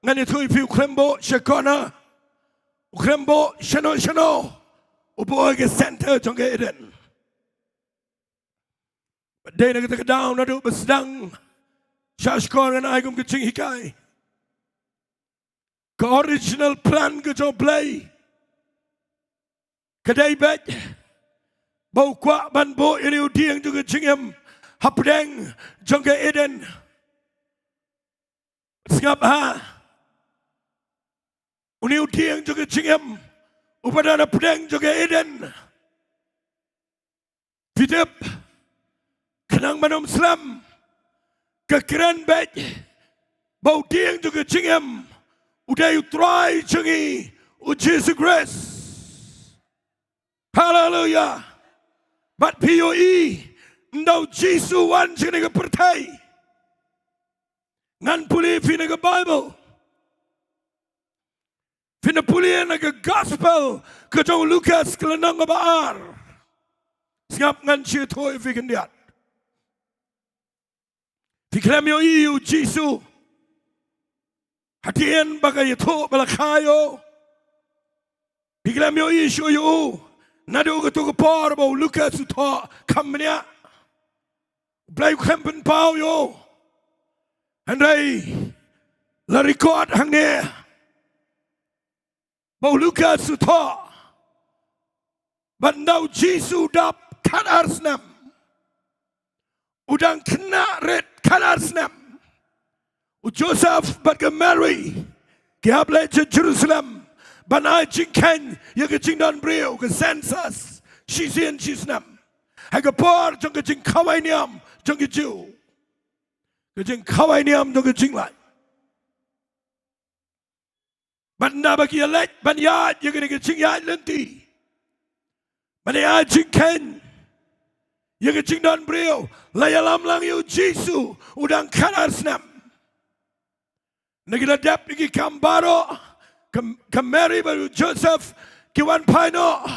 ngan ïathuh ïa phi u khlem buh sha corner, u khlem buh shano shano, u buh ha ka center jong ka Eden. Bad dei na kata ka daw naduh ba sdang sha shkor ngan ai kum ka jinghikai. Ka original plan ka jong U Blei ka dei beit ba u kwah ban buh ïa une u dieng jong ka jingim hapdeng jong ka Eden. Sngap ha, une u dieng jong ka jingim uba don hapdeng jong ka Eden. Phi tip, khnang ban ym slem, ka kren beit ba u dieng jong ka jingim u dei u Trai jong ngi u Jisu Khrist. Haleluya. Bad phi ïohi, ynda u Jisu u wan sha kane ka pyrthei, ngan pule phi na ka Baibl. Phin da pule na ka Gospel ka jong u Lukas ka lynnong kaba ar. Sngap, ngan shu ïathuh ïa phi khyndiat. Phi khlem ïohi ïa u Jisu hadien ba ka ïathuh ba la kha ïa u. Phi khlem ïohi shuh ïa u naduh kato ka por ba u Lukas u thoh kham bniah. U Blei u khlem pynpaw ïa u. Hynrei la record hangne ba u Lukas u thoh ba ynda u Jisu u dap khatar snem, u dang khynnah rit khatar snem, u Joseph bad ka Mary ki hap leit sha Jerusalem ban ai jingkheiñ ïa ka jingdon briew, ka census, shisien shisnem, ha ka por jong ka jingkhawai niam jong ki Jiw, ka jingkhawai niam jong ka jinglait. Bad naba ki ïaleit ban ïaid ïa kane ka jingïaid lynti, ban ïaid jingkheiñ ïa ka jingdon briew, la ïalam lang ïa u Jisu u dang khatar snem. Naba ki la dep ïa ki kam baroh, ka, ka Mary bad u Joseph ki wan phai noh,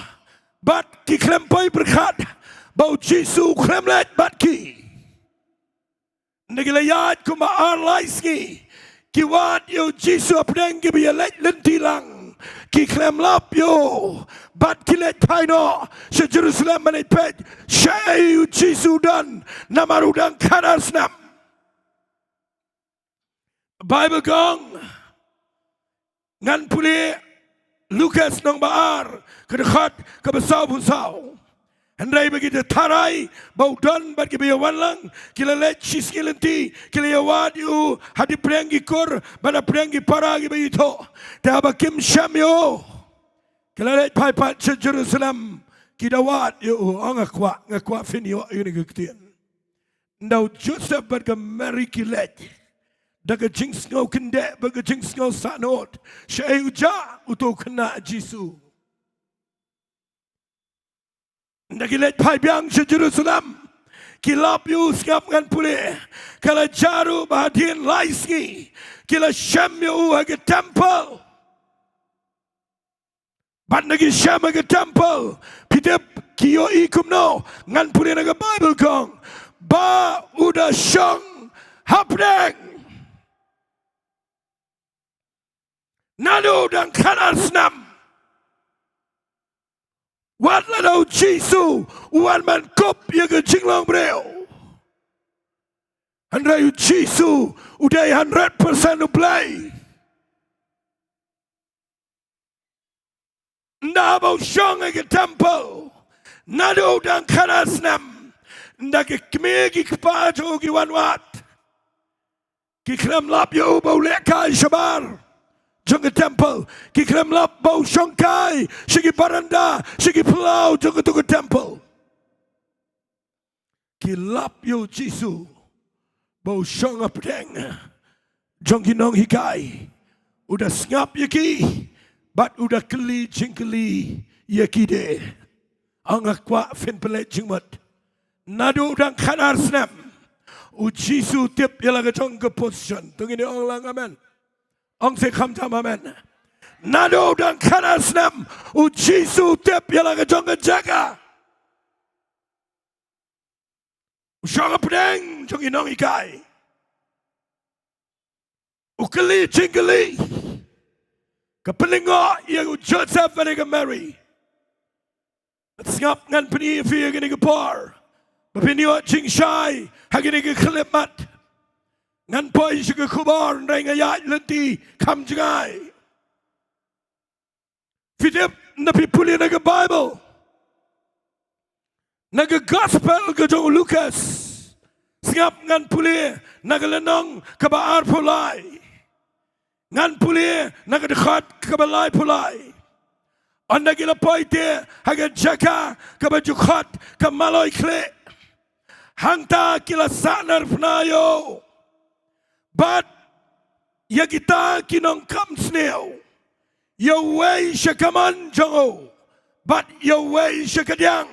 bad ki khlem poi pyrkhat ba u Jisu u khlem leit bad ki. Naba ki la ïaid kumba ar lai sngi, ki wad ïa u Jisu hapdeng kiba ïaleit lynti lang, ki khlem lap ïa u, bad ki leit phai noh sha Jerusalem ban leit peit shaei u Jisu u don, namar u dang khatar snem. Baibl ka ong, ngan pule Lukas lynnong ba ar, ka dkhot kaba sawphew saw. Hynrei ba ki da tharai ba u don bad kiba ïawan lang, ki la leit shisngi lynti, ki la ïawad ïa u ha ki pdeng ki kur bad ha pdeng ki para kiba ithuh. Te haba kim shem ïa u, ki la leit phai pat sha Jerusalem, ki da wad ïa u. O nga kwah, nga kwah phin ïoh ïa kane ka ktien. Ynda u Joseph bad ka Mary ki leit da ka jingsngew kyndit bad ka jingsngew sahnarphna shaei u jah uto u khynnah Jisu. Ynda ki leit phai biang sha Jerusalem, ki lap ïa u. Sngap, ngan pule, ka la jia ruh ba hadien lai sngi ki la shem ïa u ha ka temple. Bad naba ki shem ha ka temple, phi tip ki ïohi kumno? Ngan pule na ka Baibl, ka ong ba u da shong hapdeng. Naduh u dang khatar snem, wat lada u Jisu u wan ban kup ïa ka jinglong briew, hynrei u Jisu u dei hundred percent u Blei. Ynda ba u shong ha ka temple naduh u dang khatar snem, ynda ki kmie ki kpa jong u ki wan wad, ki khlem lap ïa u ba u lehkai shabar jong ka temple. Ki khlem lap ba u shongkai sha ki baranda, sha ki phyllaw jong kato ka temple. Ki lap ïa u Jisu ba u shong hapdeng jong ki nonghikai. U da sngap ïa ki bad u da kylli jingkylli ïa ki de. Nga kwah phin peit jingmut. Naduh u dang khatar snem, u Jisu u tip ïa la ka jong ka position. To ngin ong lang amen. Ong seh kham tam amen. Naduh u dang khatar snem, u Jisu u tip ïa la ka jong ka jaka. U shong hapdeng jong ki nonghikai. U kylli jingkylli. Ka pynlyngngoh ïa u Joseph bad ïa ka Mary. Sngap, ngan pyni ïa phi ha kane ka por ba phin ïoh jingshai ha kane ka khyllipmat. Ngan poi sha ka khubor, hynrei nga ïaid lynti kham jngai. Phi tip, ynda phi pule na ka Baibl, na ka Gospel ka jong u Lukas, sngap, ngan pule na ka lynnong kaba arphew lai. Ngan pule na ka dkhot kaba laiphew lai. Ynda ki la poi te ha ka jaka kaba ju khot ka Maloi Khlieh, hangta ki la sahnarphna ïa u bad ïa kita ki nongkam sniew. Ïa uwei sha kamon jong u bad ïa uwei sha kadiang,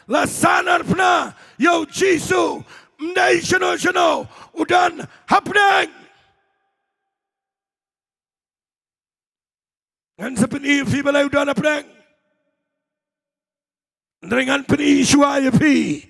la sahnarphna ïa u Jisu. Ym dei shano shano, u don hapdeng. Ngan sa pyni ïa phi balei u don hapdeng. Hynrei ngan pyni shuwa ïa phi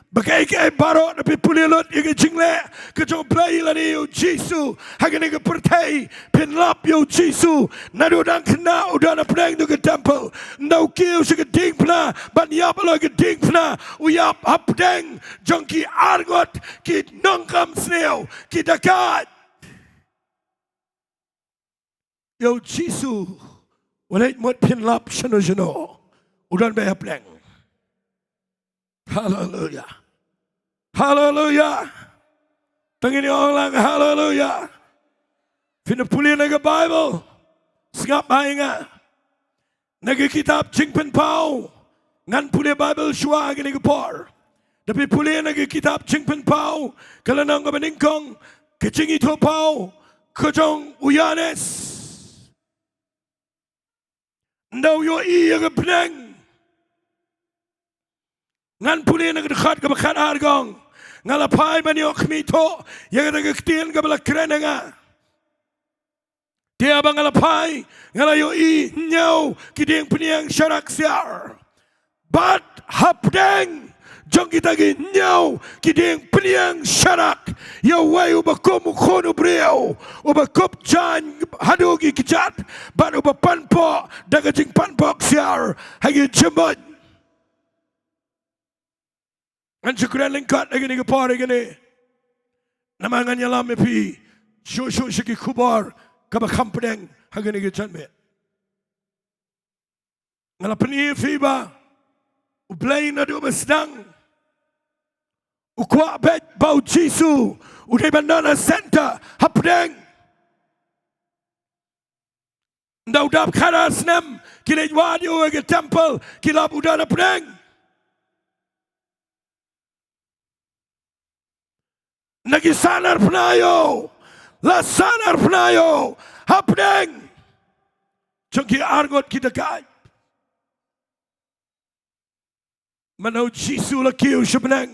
ba kaei kaei baroh, da phi pule lut ïa ka jingleh ka jong u Blei lane ïa u Jisu ha kane ka pyrthei, phin lap ïa u Jisu naduh u dang khynnah u don hapdeng jong ka temple. Ynda u kiew sha ka diengphna ban ïap halor ka diengphna, u ïap hapdeng jong ki arngut ki nongkam sniew, ki dakaid. Ïa u Jisu, wat leit mut phin lap shano shano, u don beit hapdeng. Haleluya. Haleluya. To ngin ong lang haleluya. Phin pule na ka Baibl, sngap ha nga. Na ka kitab Jingpynpaw, ngan pule Baibl shuwa ha kane ka por. Da phi pule na ka kitab Jingpynpaw, ka lynnong kaba nyngkong, ka jingithuhpaw ka jong u Ïoannis. Ynda u ïohi ïa ka bneng. Ngan pule na ka dkhot kaba khatar kong. Nga la phai ban ïoh khmih thuh ïa kata ka ktien kaba la kren ha nga. Te haba nga la phai, nga la ïohi hynñiew ki diengphniang sharak ksiar. Bad hapdeng jong kita ki hynñiew ki diengphniang sharak, ïa uwei uba kum u khun u briew, uba kup jaiñ haduh ki kjat, bad uba panpoh da ka jingpanpoh ksiar ha ki jingmut. Ngan shu kren lyngkot ha kane ka por ha kane. Namar ngan ïalam ïa phi shuh shuh sha ki khubor kaba kham pdeng ha kane ka janmiet. Nga la pyni ïa phi ba U Blei naduh ba sdang u kwah beit ba U Jisu u dei ban don ha centre hapdeng. Ynda u dap khatar snem ki leit wad ïa u ha ka temple, ki lap u don hapdeng. Na ki san arphew hynñiew, la san arphew hynñiew hapdeng jong ki arngut ki dakaid. Mynta U Jisu la kiew sha bneng.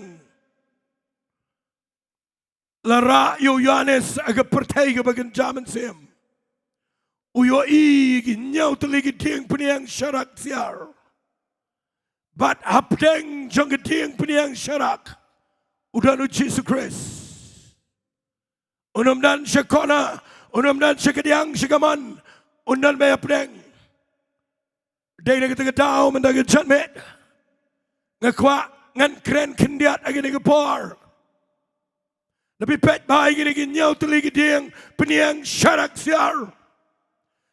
La rah ïa u Ïoannis ha ka pyrthei kaba kynja mynsiem. U ïohi ïa ki hynñiew tylli ki diengphniang sharak ksiar. Bad hapdeng jong ki diengphniang sharak u don U Jisu Khrist. Un ym don sha corner, un ym don sha kadiang sha kamon, un don beit hapdeng. Dei na kata ka daw mynta ka janmiet nga kwah ngan kren khyndiat ha kane ka por. Lada phi peit bha ïa kine ki hynñiew tylli ki diengphniang sharak ksiar,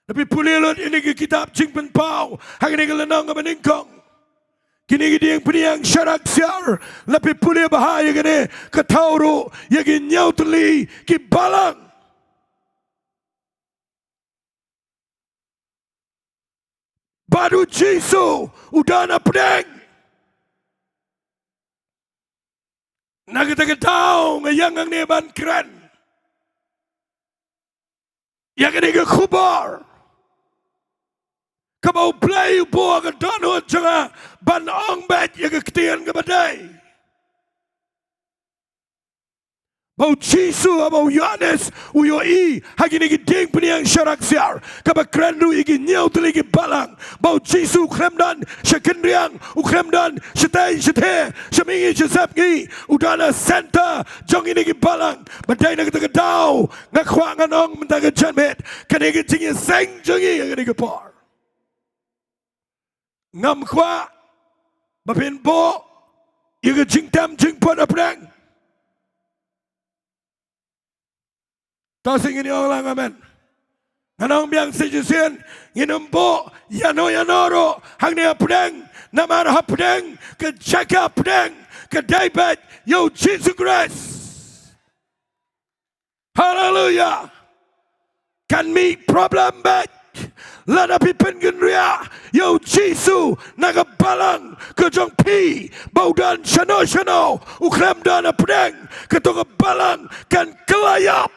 lada phi pule lut ïa kine ki kitab Jingpynpaw ha kane ka lynnong kaba nyngkong. Kine ki diengphniang sharak ksiar, lada phi pule bha ïa kane, ka thew ruh ïa ki hynñiew tylli ki balang. Bad U Jisu u don hapdeng. Na kata ka daw nga ïeng hangne ban kren ïa kane ka khubor kaba U Blei u buh ha ka dohnud jong nga ban ong beit ïa ka ktien kaba dei. Ba U Jisu, ba u Ïoannis u ïohi ha kine ki diengphniang sharak ksiar, kaba kren ruh ïa ki hynñiew tylli ki balang. Ba U Jisu u khlem don sha kynriang, u khlem don shatei shathie, sha mihngi sha sepngi, u don ha centre jong kine ki balang. Ba dei na kata ka daw nga kwah ngan ong mynta ka janmiet, kane ka jingïaseng jong ngi ha kane ka por. Ngam kwah ba phin buh ïa ka jingtem jingput hapdeng. To sngewthuh ïa nga, amen. Ngan ong biang sa shisien, ngin ym buh ïano ïano ruh hangne hapdeng, namar hapdeng, ka jaka hapdeng ka dei beit ïa U Jisu Khrist. Haleluia. Kan mih problem beit lada phi pynkynriah ïa U Jisu na ka balang ka jong phi, ba u don shano shano, u khlem don hapdeng, kato ka balang kan kylla ïap.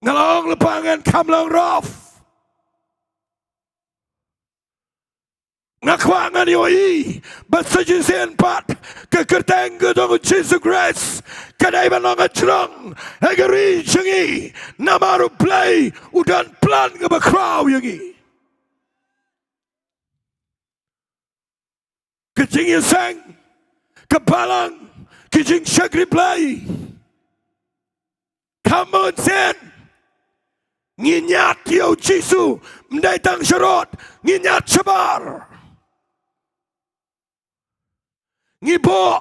Nga la ong lypa ngan kham long rough. Nga kwah ngan ïohi ba sa shisien pat ka kyrteng ka jong U Jisu Khrist ka dei ban long ka jrong ha ka ri jong ngi, namar U Blei u don plan kaba khraw ïa ngi. Ka jingïaseng, ka balang, ka jingshakri Blei. Kham bun sien ngi ñiad ïa U Jisu, ym dei tang sharud, ngi ñiad shabar. Ngi buh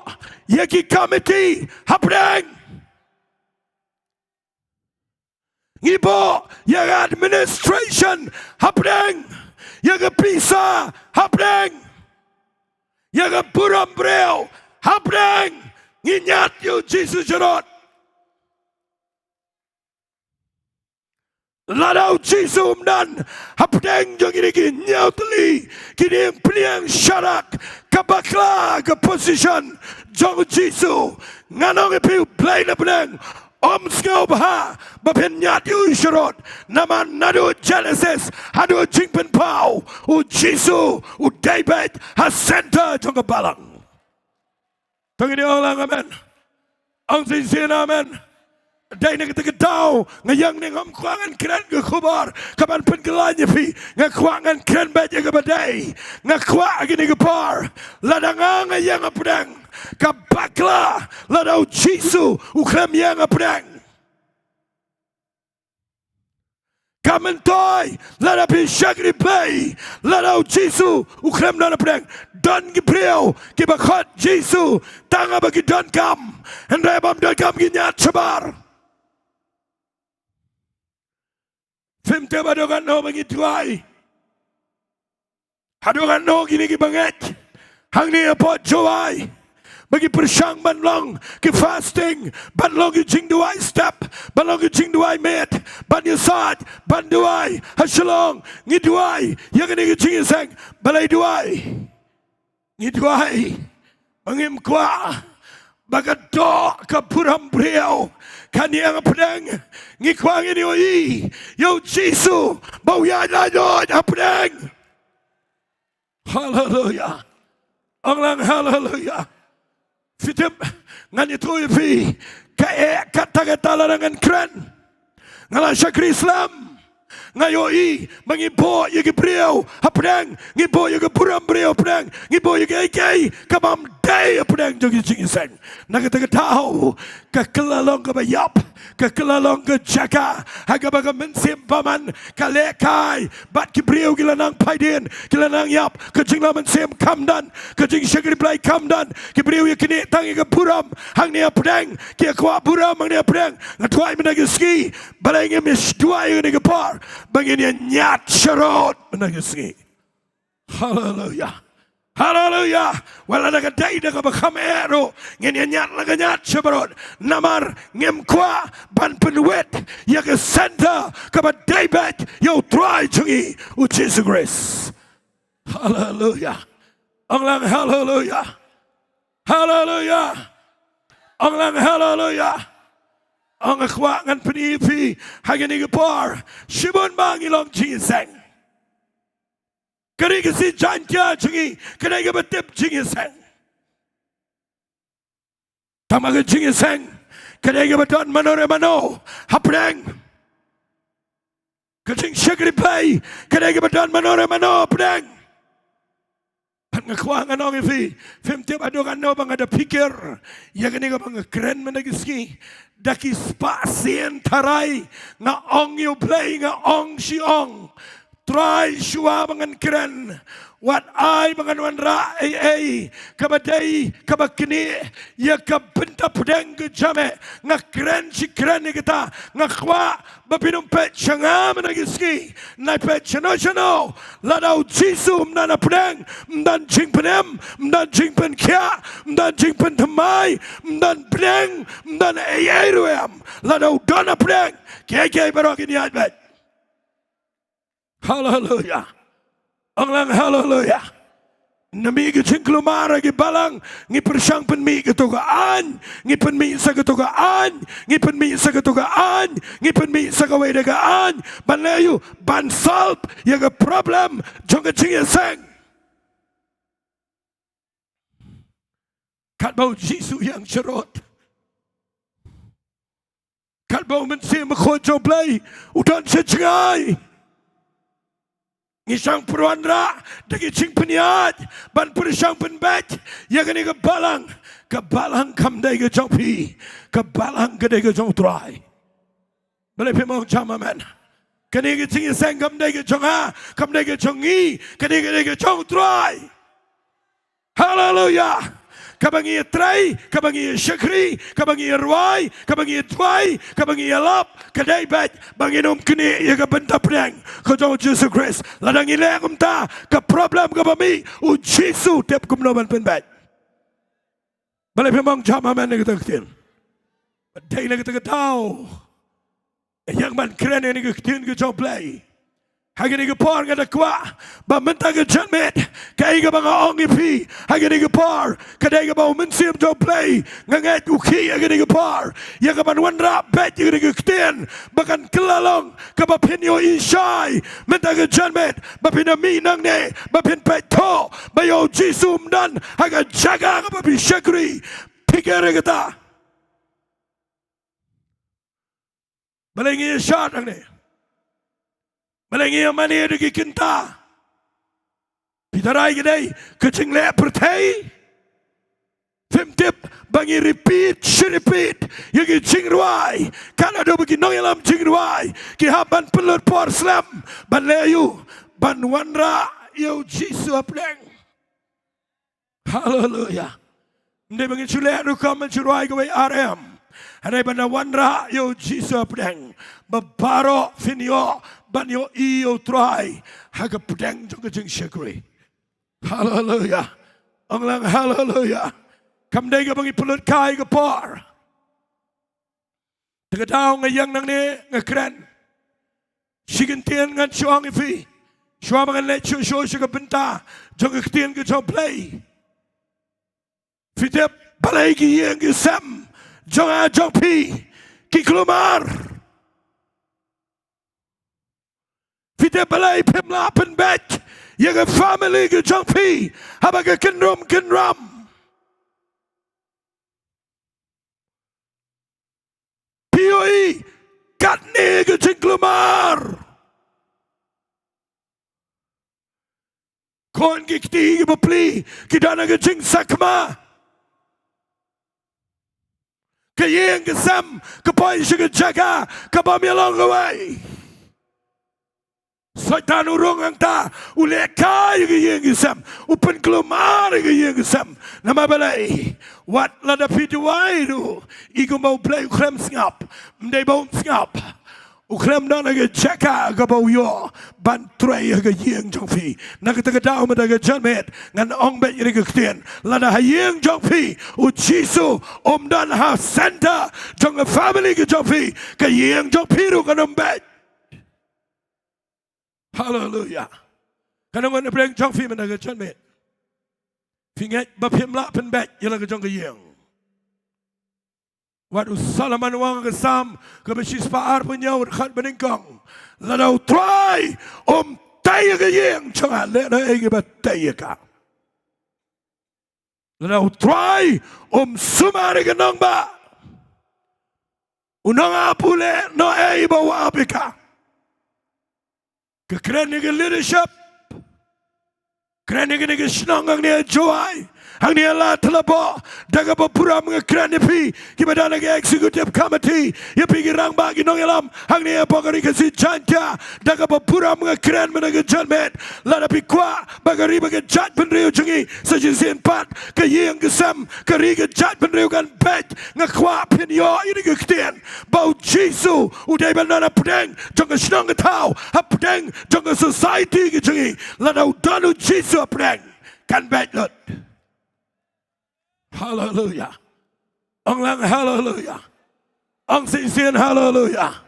ïa ki committee hapdeng. Ngi buh ïa ka administration hapdeng, ïa ka pisa hapdeng, ïa ka burom briew hapdeng. Ngi ñiad ïa U Jisu sharud. Lada U Jisu um don hapdeng jong kine ki hynñiew tylli ki diengphniang sharak, ka bakla ka position jong u Jisu. Ngan ong ïa phi, u Blei na bneng um sngew bha ba phin ñiad ïa u sharud. Namar naduh Genesis haduh Jingpynpaw, u Jisu u dei beit ha center jong ka balang. To ngin ong lang amen. Ong shisien amen. Dei na kata ka daw nga ïeng ne ngam kwah ngan kren ka khubor kaban pynkylla ïa phi. Nga kwah ngan kren beit ïa kaba dei. Nga kwah ha kine ki por, lada nga, nga ïeng hapdeng, ka bakla lada u Jisu u khlem ïeng hapdeng. Ka myntoi lada phi shakri Blei, lada u Jisu u khlem don hapdeng. Don ki briew kiba khot Jisu tang haba ki donkam, hynrei bym donkam ki ñiad shabar. Phim tip haduh katno ba ngi duwai. Haduh katno kine ki bangeit hangne hapoh Jowai ba ki pyrshang ban long ki fasting, ban long ki jingduwai step, ban long ki jingduwai miet, ban ïasaid, ban duwai ha Shillong. Ngi duwai ïa kine ki jingïaseng. Balei duwai? Ngi duwai ba ngim kwah ba ka doh ka burom briew kan ïeng hapdeng. Ngi kwah ngin ïohi ïa u Jisu ba u ïaid laitluid hapdeng. Haleluya. Ong lang haleluya. Phi tip, ngan ïathuh ïa phi, ka eh katta katta lada ngan kren. Nga la shakri slem. Nga ïohi ba ngi buh ïa ki briew hapdeng, ngi buh ïa ka burom briew hapdeng, ngi buh ïa kiei kiei kaba ym dei hapdeng jong ki jingïaseng. Na kata ka daw ka kylla long kaba ïap, ka kylla long ka jaka ha kaba ka mynsiem bymman ka lehkai. Bad ki briew ki la nang phaidien, ki la nang ïap, ka jinglong mynsiem kam don, ka jingshakri Blei kam don. Ki briew ïa kine tang ïa ka burom hangne hapdeng, ki ïa kwah burom hangne hapdeng. Nga duwai mynta ka sngi, balei ngim ïa duwai ïa kane ka por ba ngin ïa ñiad sharud mynta ka sngi. Haleluya. Haleluya. Wat lada ka dei da kaba kham eh ruh, ngin ïa ñiad la ka ñiad shabar. Namar ngim kwah ban pynwit ïa ka center kaba dei beit ïa u Trai jong ngi u Jisu Khrist. Haleluya. Ong lang haleluya. Haleluya. Ong lang haleluya. Ong, nga kwah ngan pyni ïa phi ha kane ka por, shibun ba ngi long jingïaseng. Ka Ri Khasi Jaiñtia jong ngi ka dei kaba tip jingïaseng. Tangba ka jingïaseng ka dei kaba don mano re mano hapdeng. Ka jingshakri Blei ka dei kaba don mano re mano hapdeng. Bad nga kwah ngan ong ïa phi, phim tip haduh katno ba nga da pyrkhat ïa kane kaba nga kren mynta ka sngi. Da ki spah sien tharai nga ong ïa u Blei, nga ong shi ong, Trai, shuwa ba ngan kren, wat ai ba ngan wanrah ei ei kaba dei kaba knieh ïa ka bynta pdeng ka jingeh. Nga kren shi kren ïa kata, nga kwah ba phin ym peit sha nga mynta ka sngi, nai peit shano shano. Lada u Jisu um don hapdeng, ym don jingpynim, ym don jingpynkhiah, ym don jingpynthymmai, ym don bneng, ym don ei ei ruh em. Lada u don hapdeng, kiei kiei baroh kin ïaid beit. Haleluya. Ong lang haleluya. Na mih ka jingkulmar ha ki balang, ngi pyrshang pynmih kato ka aiñ, ngi pynmih sa kato ka aiñ, ngi pynmih sa kato ka aiñ, ngi pynmih sa kawei de ka aiñ. Ban leh aïu? Ban solve ïa ka problem jong ka jingïaseng. Katba u Jisu u ïeng sharud, katba u Mynsiem Bakhuid jong u Blei u don sha jngai, ngi shang pynwanrah da ki jingpynïaid ban pyrshang pynbeit ïa kane ka balang. Ka balang kam dei ka jong phi, ka balang ka dei ka jong u Trai. Balei phim ong jam amen? Kane ka jingïaseng kam dei ka jong nga, kam dei ka jong ngi, kane ka dei ka jong u Trai. Haleluya. Kaba ngi ïatrei, kaba ngi ïashakri, kaba ngi ïarwai, kaba ngi ïaduwai, kaba ngi ïalap, ka dei beit ba ngin ym knieh ïa ka bynta pdeng ka jong u Jisu Khrist. Lada ngi leh kumta, ka problem kaba mih, u Jisu u tip kumno ban pynbeit. Balei phim ong jam amen na kata ka ktien? Dei na kata ka daw nga ïeng ban kren ïa kane ka ktien ka jong u Blei. Ha kane ka por nga da kwah ba mynta ka janmiet, kaei kaba nga ong ïa phi ha kane ka por, ka dei kaba U Mynsiem jong U Blei nga ngeit u khie ha kane ka por ïa kaban wanrah beit ïa kane ka ktien ba kan kylla long kaba phin ïohi shai mynta ka janmiet, ba phin ïa mih nangne, ba phin peit thoh ba ïa U Jisu um don ha ka jaka kaba phi shakri. Phi ker ïa kata? Balei ngi ïa shad hangne? Balei ngi ïa mane da ki kynta? Phi tharai ka dei ka jingleh pyrthei? Phim tip ba ngi repeat shi repeat ïa ki jingrwai, ka la dei ba ki nongïalam jingrwai ki hap ban pynlut por slem ban leh ïa u, ban wanrah ïa U Jisu hapdeng. Haleluya. Ym dei ba ngin shu leh rukom ban shu rwai kawei ar em. Hynrei ban da wanrah ïa U Jisu hapdeng ba baroh phin ïoh ban ïohi ïa U Trai ha ka pdeng jong ka jingshakri. Haleluya. Ong lang haleluya. Kam dei kaba ngi pynlut kai ka por. Te ka daw nga ïeng nangne nga kren. Shi kyntien ngan shu ong ïa phi shuwa ba ngan leit shuh shuh sha ka bynta jong ka ktien ka jong U Blei. Phi tip balei ki ïing ki sem jong nga jong phi ki kulmar? Phi tip balei phim lah pynbeit ïa ka family ka jong phi haba ka kynrum kynram? Phi ïohi katne ka jingkulmar. Khun ki kti ki bapli ki don ha ka jingsakma. Ka ïing ka sem ka poi sha ka jaka kaba ym ïalong kawei. Soitan u rung hangta, u leh kai ïa ka ïing ka sem, u pynkulmar ïa ka ïing ka sem. Namar balei? Wat lada phi duwai ruh, i kumba U Blei u khlem sngap. Ym dei ba um sngap. U khlem don ha ka jaka kaba u ïoh ban trei ha ka ïing jong phi. Na kata ka daw mynta ka janmiet ngan ong beit ïa ka ktien, lada ha ïing jong phi U Jisu um don ha centre jong ka family ka jong phi, ka ïing jong phi ruh kan ym beit. Haleluya. Kan ym ngon ha pdeng jong phi mynta ka janmiet. Phi ngeit ba phim lah pynbeit ïa la ka jong ka ïing? Wat u Solomon u ong ha ka Salm kaba shispah arphew hynñiew, dkhot banyngkong, lada U Trai um tei ïa ka ïing jong nga, lehnohei kiba tei ïa ka. Lada U Trai um sumar ïa ka nongbah, u nongap u lehnohei ba u ap ïa ka. Ka kren ïa ka leadership. Kren ïa kane ka shnong hangne ha Jowai, hangne ha Lad Thlaboh. Da kaba burom nga kren ïa phi kiba don ha ka executive committee, ïa phi ki rangbah ki nongïalam hangne ha Bokari Khasi Jaiñtia. Da kaba burom nga kren mynta ka janmiet. Lada phi kwah ba ka ri bad ka jaitbynriew jong ngi sa shisien pat, ka ïing ka sem, ka ri ka jaitbynriew kan beit, nga kwah phin ïoh ïa kane ka ktien ba U Jisu u dei ban don hapdeng jong ka shnong ka thaw, hapdeng jong ka society ka jong ngi. Lada u don U Jisu hapdeng, kan beit lut. Haleluya. Ong lang haleluya. Ong shisien haleluya.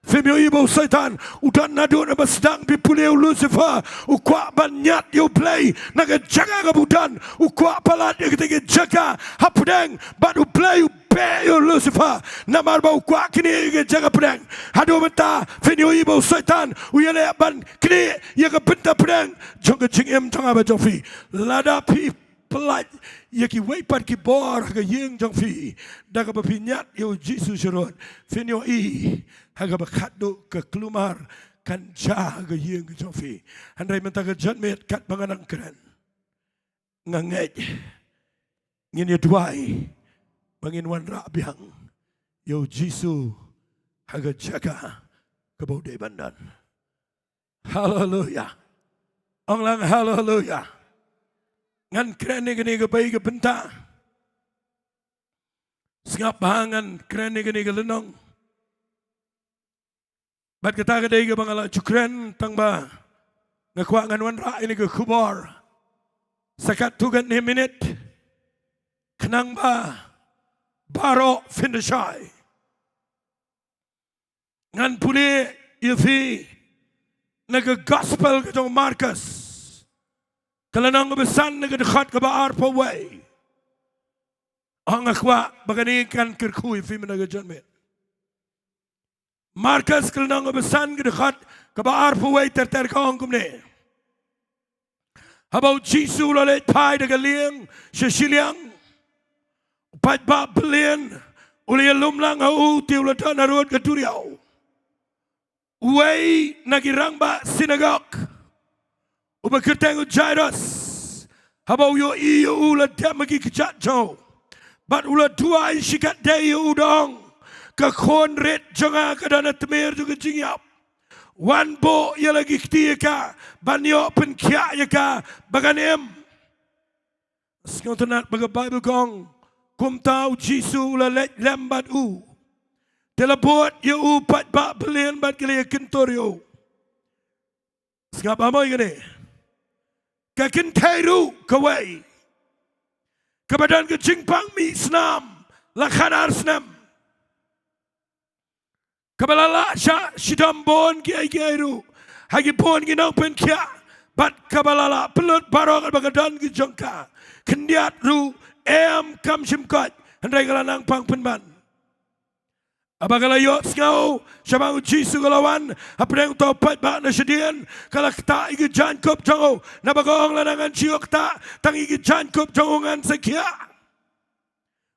Phim ïohi ba u Soitan u don naduh na ba sdang phi pule u Lucifer, u kwah ban ñiad ïa U Blei na ka jaka kaba u don, u kwah palat ïa kata ka jaka hapdeng bad U Blei u beh ïa u Lucifer namar ba u kwah knieh ïa ka jaka pdeng. Haduh mynta phin ïohi ba u Soitan u ïaleh ban knieh ïa ka bynta pdeng jong ka jingim jong nga bad jong phi. Lada phi pyllait ïa kiwei pat ki bor ha ka ïing jong phi da kaba phi ñiad ïa U Jisu sharud, phin ïohi ha kaba khatduh ka kulmar kan jia ha ka ïing jong phi. Hynrei mynta ka janmiet katba nga nang kren, nga ngeit ngin ïa duwai ba ngin wanrah biang ïa U Jisu ha ka jaka kaba u dei ban don. Haleluya. Ong lang haleluya. Ngan kren ïa kane ka bei ka bynta. Sngap bha, ngan kren ïa kane ka lynnong. Bad kata ka dei kaba nga la ju kren tang ba nga kwah ngan wanrah ïa kane ka khubor. Sa katto katne minit, khnang ba baroh phin da shai. Ngan pule ïa phi na ka gospel ka jong u Markus, ka lynnong kaba san na ka dkhot kaba arphew wei. Ong nga kwah ba kane kan kyrkhu ïa phi mynta ka janmiet. Markus ka lynnong kaba san ka dkhot kaba arphew wei ter ter ka ong kumne. Haba u Jisu u la leit phai da ka lieng sha shiliang, u paidbah byllian u la ïalum lang ha u, te u la don harud ka duriaw. Uwei na ki rangbah synagog, uba kyrteng u Jairus, haba u ïohi ïa u la dem ha ki kjat jong u bad u la duwai shikatdei ïa u da ong, ka khun rit jong nga ka don ha tmier jong ka jingïap. Wan buh ïa la ki kti ïa ka ban ïoh pynkhiah ïa ka ba kan im. Sngewtynnat ba ka Baibl ka ong, kumta u Jisu u la leit lem bad u, te la bud ïa u paidbah byllian bad ki la ïakyntur ïa u. Sngap ba mo ïa kane. Ka kynthei ruh kawei kaba don ka jingpang mih snam la khatar snem, kaba la lah shah shitom bun kiei kiei ruh ha ki bun ki nongpynkhiah, bad kaba la lah pynlut baroh katba ka don ka jong ka. Khyndiat ruh em kam shym koit, hynrei ka la nang pang pynban. Haba ka la ïohsngew shaphang u Jisu ka la wan hapdeng uta u paidbah na shadien, ka la ktah ïa ki jaiñkup jong u, naba ka ong, lada ngan shu ktah tang ïa ki jaiñkup jong u ngan sa khiah.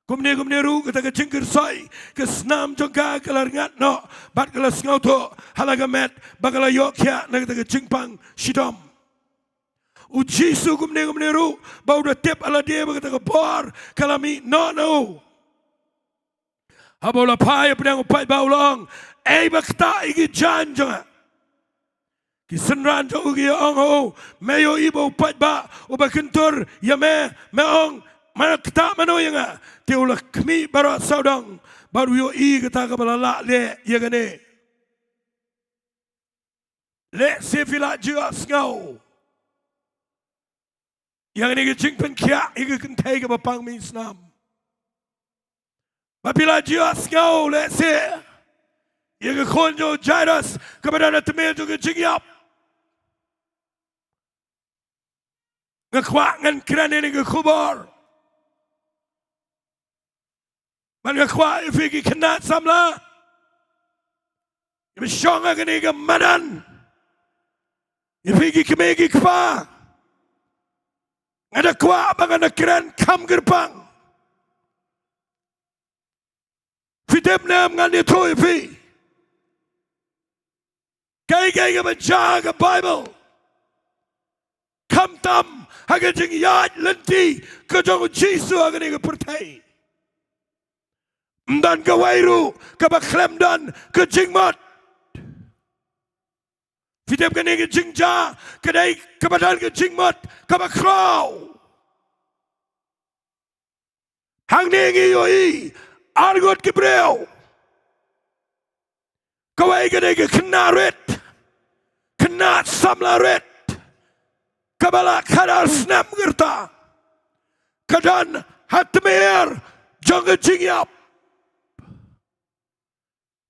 Kumne kumne ruh kata ka jingkyrsoi ka snam jong ka ka la rngat noh bad ka la sngewthuh ha la ka met ba ka la ïoh khiah na kata ka jingpang shitom. U Jisu kumne kumne ruh ba u da tip ha lade ba kata ka bor ka la mih noh na u. Haba u la phai hapdeng u paidbah u la ong, ei ba ktah ïa ki jaiñ jong nga. Ki synran jong u ki ong ha u, me ïohi ba u paidbah uba kyntur ïa me, me ong, me ktah mano ïa nga? Te u la khmih baroh sawdong bad u ïohi kata kaba la lah leh ïa kane. Lehse phi la ju ïohsngew ïa kane ka jingpynkhiah ïa ka kynthei kaba pang mih snam. Ba phi la ju ïohsngew lehse ïa ka khun jong u Jairus kaba don ha tmier jong ka jingïap. Nga kwah ngan kren ïa kane ka khubor. Bad nga kwah ïa phi ki khynnah samla, ïa phi shong ha kane ka madan, ïa phi ki kmie ki kpa, nga da kwah ba ngan da kren kham kyrpang. Phi tip ne em, ngan ïathuh ïa phi. Kaei kaei kaba jia ha ka Baibl, khamtam ha ka jingïaid lynti ka jong u Jisu ha kane ka pyrthei, ym don kawei ruh kaba khlem don ka jingmut. Phi tip kane ka jingjia ka dei kaba don ka jingmut kaba khraw. Hangne ngi ïohi ar ngut ki briew. Kawei ka dei ka khynnah rit, khynnah samla rit, kaba la khatar snem ka rta, ka don ha tmier jong ka jingïap.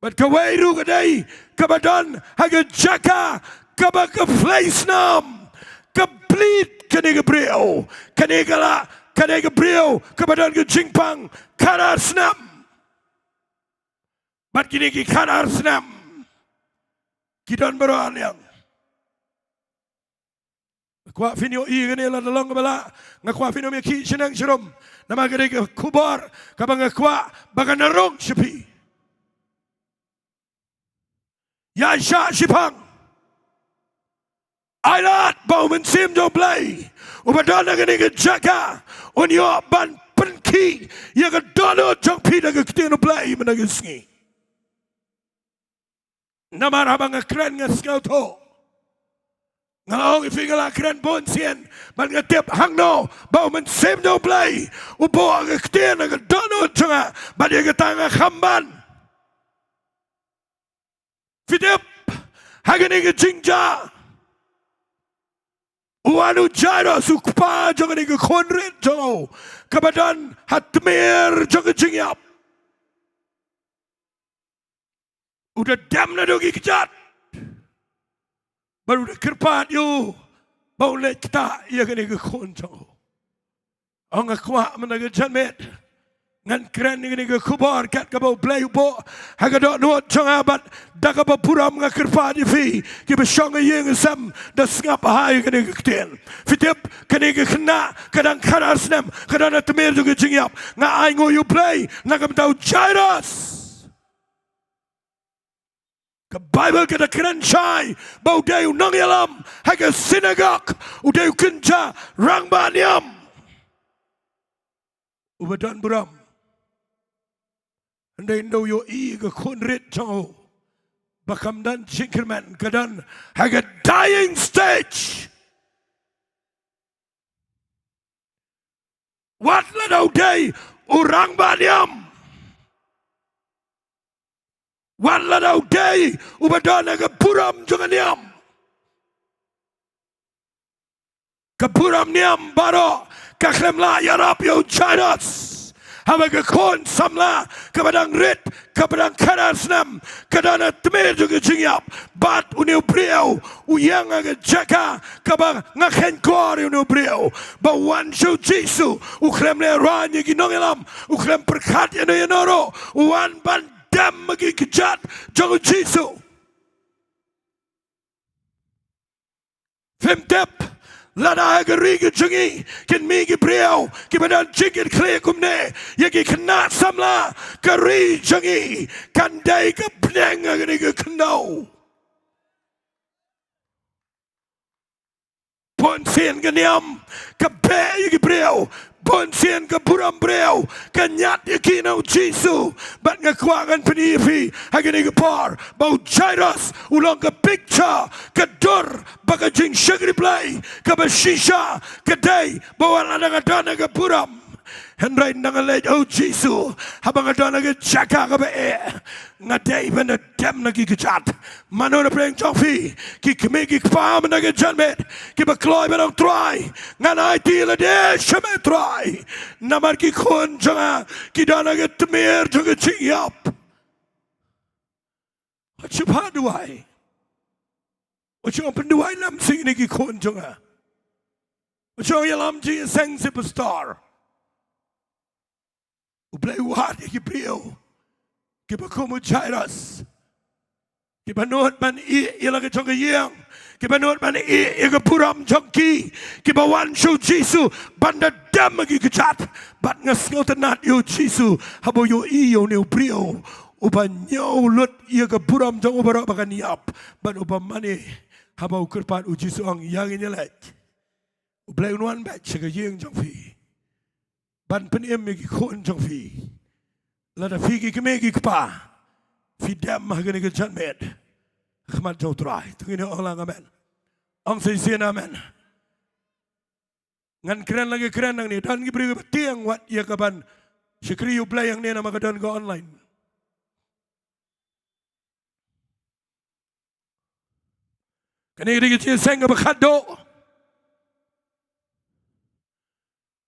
Bad kawei ruh ka dei kaba don ha ka jaka kaba ka plie snam, ka bleed kane ka briew, kane ka la, kane ka briew kaba don ka jingpang khatar snem. Bad kine ki khatar snem ki don baroh arliang. Nga kwah phin ïohi kane lada long kaba lah. Nga kwah phin ym ïakhih shaneng sharum, namar ka dei ka khubor kaba nga kwah ba kan rung sha phi. Ïaishah shiphang. Ai lad ba u Mynsiem jong U Blei uba don ha kane ka jaka un ïoh ban pynkhih ïa ka dohnud jong phi da ka ktien U Blei mynta ka sngi. Namar haba nga kren nga sngewthuh. Nga la ong ïa phi nga la kren bun sien, bad nga tip hangno ba u Mynsiem jong U Blei u buh ka ktien ha ka dohnud jong nga, bad ïa kata nga kham ban. Phi tip, ha kane ka jingjia, u wan u Jairus, u kpa jong kane ka khunrit jong u kaba don ha tmier jong ka jingïap. U da dem naduh ki kjat. Bad u da kyrpad ïa u ba un leit ktah ïa kane ka khun jong u. Ong nga kwah mynta ka janmiet ngan kren ïa kane ka khubor kat kaba U Blei u buh ha ka dohnud jong nga bad da kaba burom nga kyrpad ïa phi kiba shong ha ïing ha sem da sngap ha ïa kane ka ktien. Phi tip kane ka khynnah ka dang khadar snem ka don ha tmier jong ka jingïap. Nga ainguh ïa U Blei na ka bynta u Jairus. Ka Baibl ka da kren shai ba u dei u nongïalam ha ka synagog, u dei u kynja rangbah niam uba don burom. Hynrei ynda u ïohi ka khun rit jong u ba kam don jingkyrmen, ka don ha ka dying stage. Wat lada u dei u rangbah niam, wat lada u dei uba don ha ka burom jong ka niam, ka burom niam baroh ka khlem lah ïarap ïa u Jairus. Haba ka khun samla kaba dang rit, kaba dang khadar snem, ka don ha tmier jong ka jingïap, bad une u briew u ïeng ha ka jaka kaba nga kheiñ kor ïa une u briew ba u wan sha u Jisu. U khlem lehraiñ ïa ki nongïalam, u khlem pyrkhat ïano ïano ruh, u wan ban dem ha ki kjat jong u Jisu. Phim tip lada ha ka ri ka jong ngi kin mih ki briew kiba don jingkitkhlieh kumne ïa ki khynnah samla, ka ri jong ngi kan dei ka bneng ha kane ka khyndew. Bunsien ka niam ka beh ïa ki briew, bunsien ka burom briew ka ñiad ïa ki na u Jisu. Bad nga kwah ngan pyni ïa phi ha kane ka por ba u Jairus u long ka picture, ka dur ba ka jingshakri Blei kaba shisha ka dei ba wat lada nga don ha ka burom, hynrei ynda nga leit ha u Jisu, haba nga don ha ka jaka kaba eh, nga dei ban da dem na ki kjat. Mano na pdeng jong phi ki kmie ki kpa mynta ka janmiet kiba kloi ban ong Trai, ngan aiti lade sha me Trai, namar ki khun jong nga ki don ha ka tmier jong ka jingïap. Wat shu phah duwai. Wat shu pynduwai lem sha kine ki khun jong nga. Wat shu ïalam jingïaseng sha pastor. U Blei u wad ïa ki briew kiba kum u Jairus, kiba nud ban ïeh ïa la ka jong ka ïing, kiba nud ban ïeh ïa ka burom jong ki, kiba wan sha u Jisu ban da dem ha ki kjat. Bad nga sngewtynnat ïa u Jisu haba u ïohi ïa une u briew uba ñiew lut ïa ka burom jong u baroh ba kan ïap, bad uba mane haba u kyrpad, u Jisu ong, ïa ngin ïaleit. U Blei un wan beit sha ka ïing jong phi ban pynim ïa ki khun jong phi. Lada phi ki kmie ki kpa phi dem ha kane ka janmiet ha khmat jong u Trai, to ngin ong lang amen. Ong shisien amen. Ngan kren la ki kren nangne, don ki briew kiba tieng wat ïa kaban shakri ïa u Blei hangne namar ka don ka online. Kane ka dei ka jingïaseng kaba khatduh.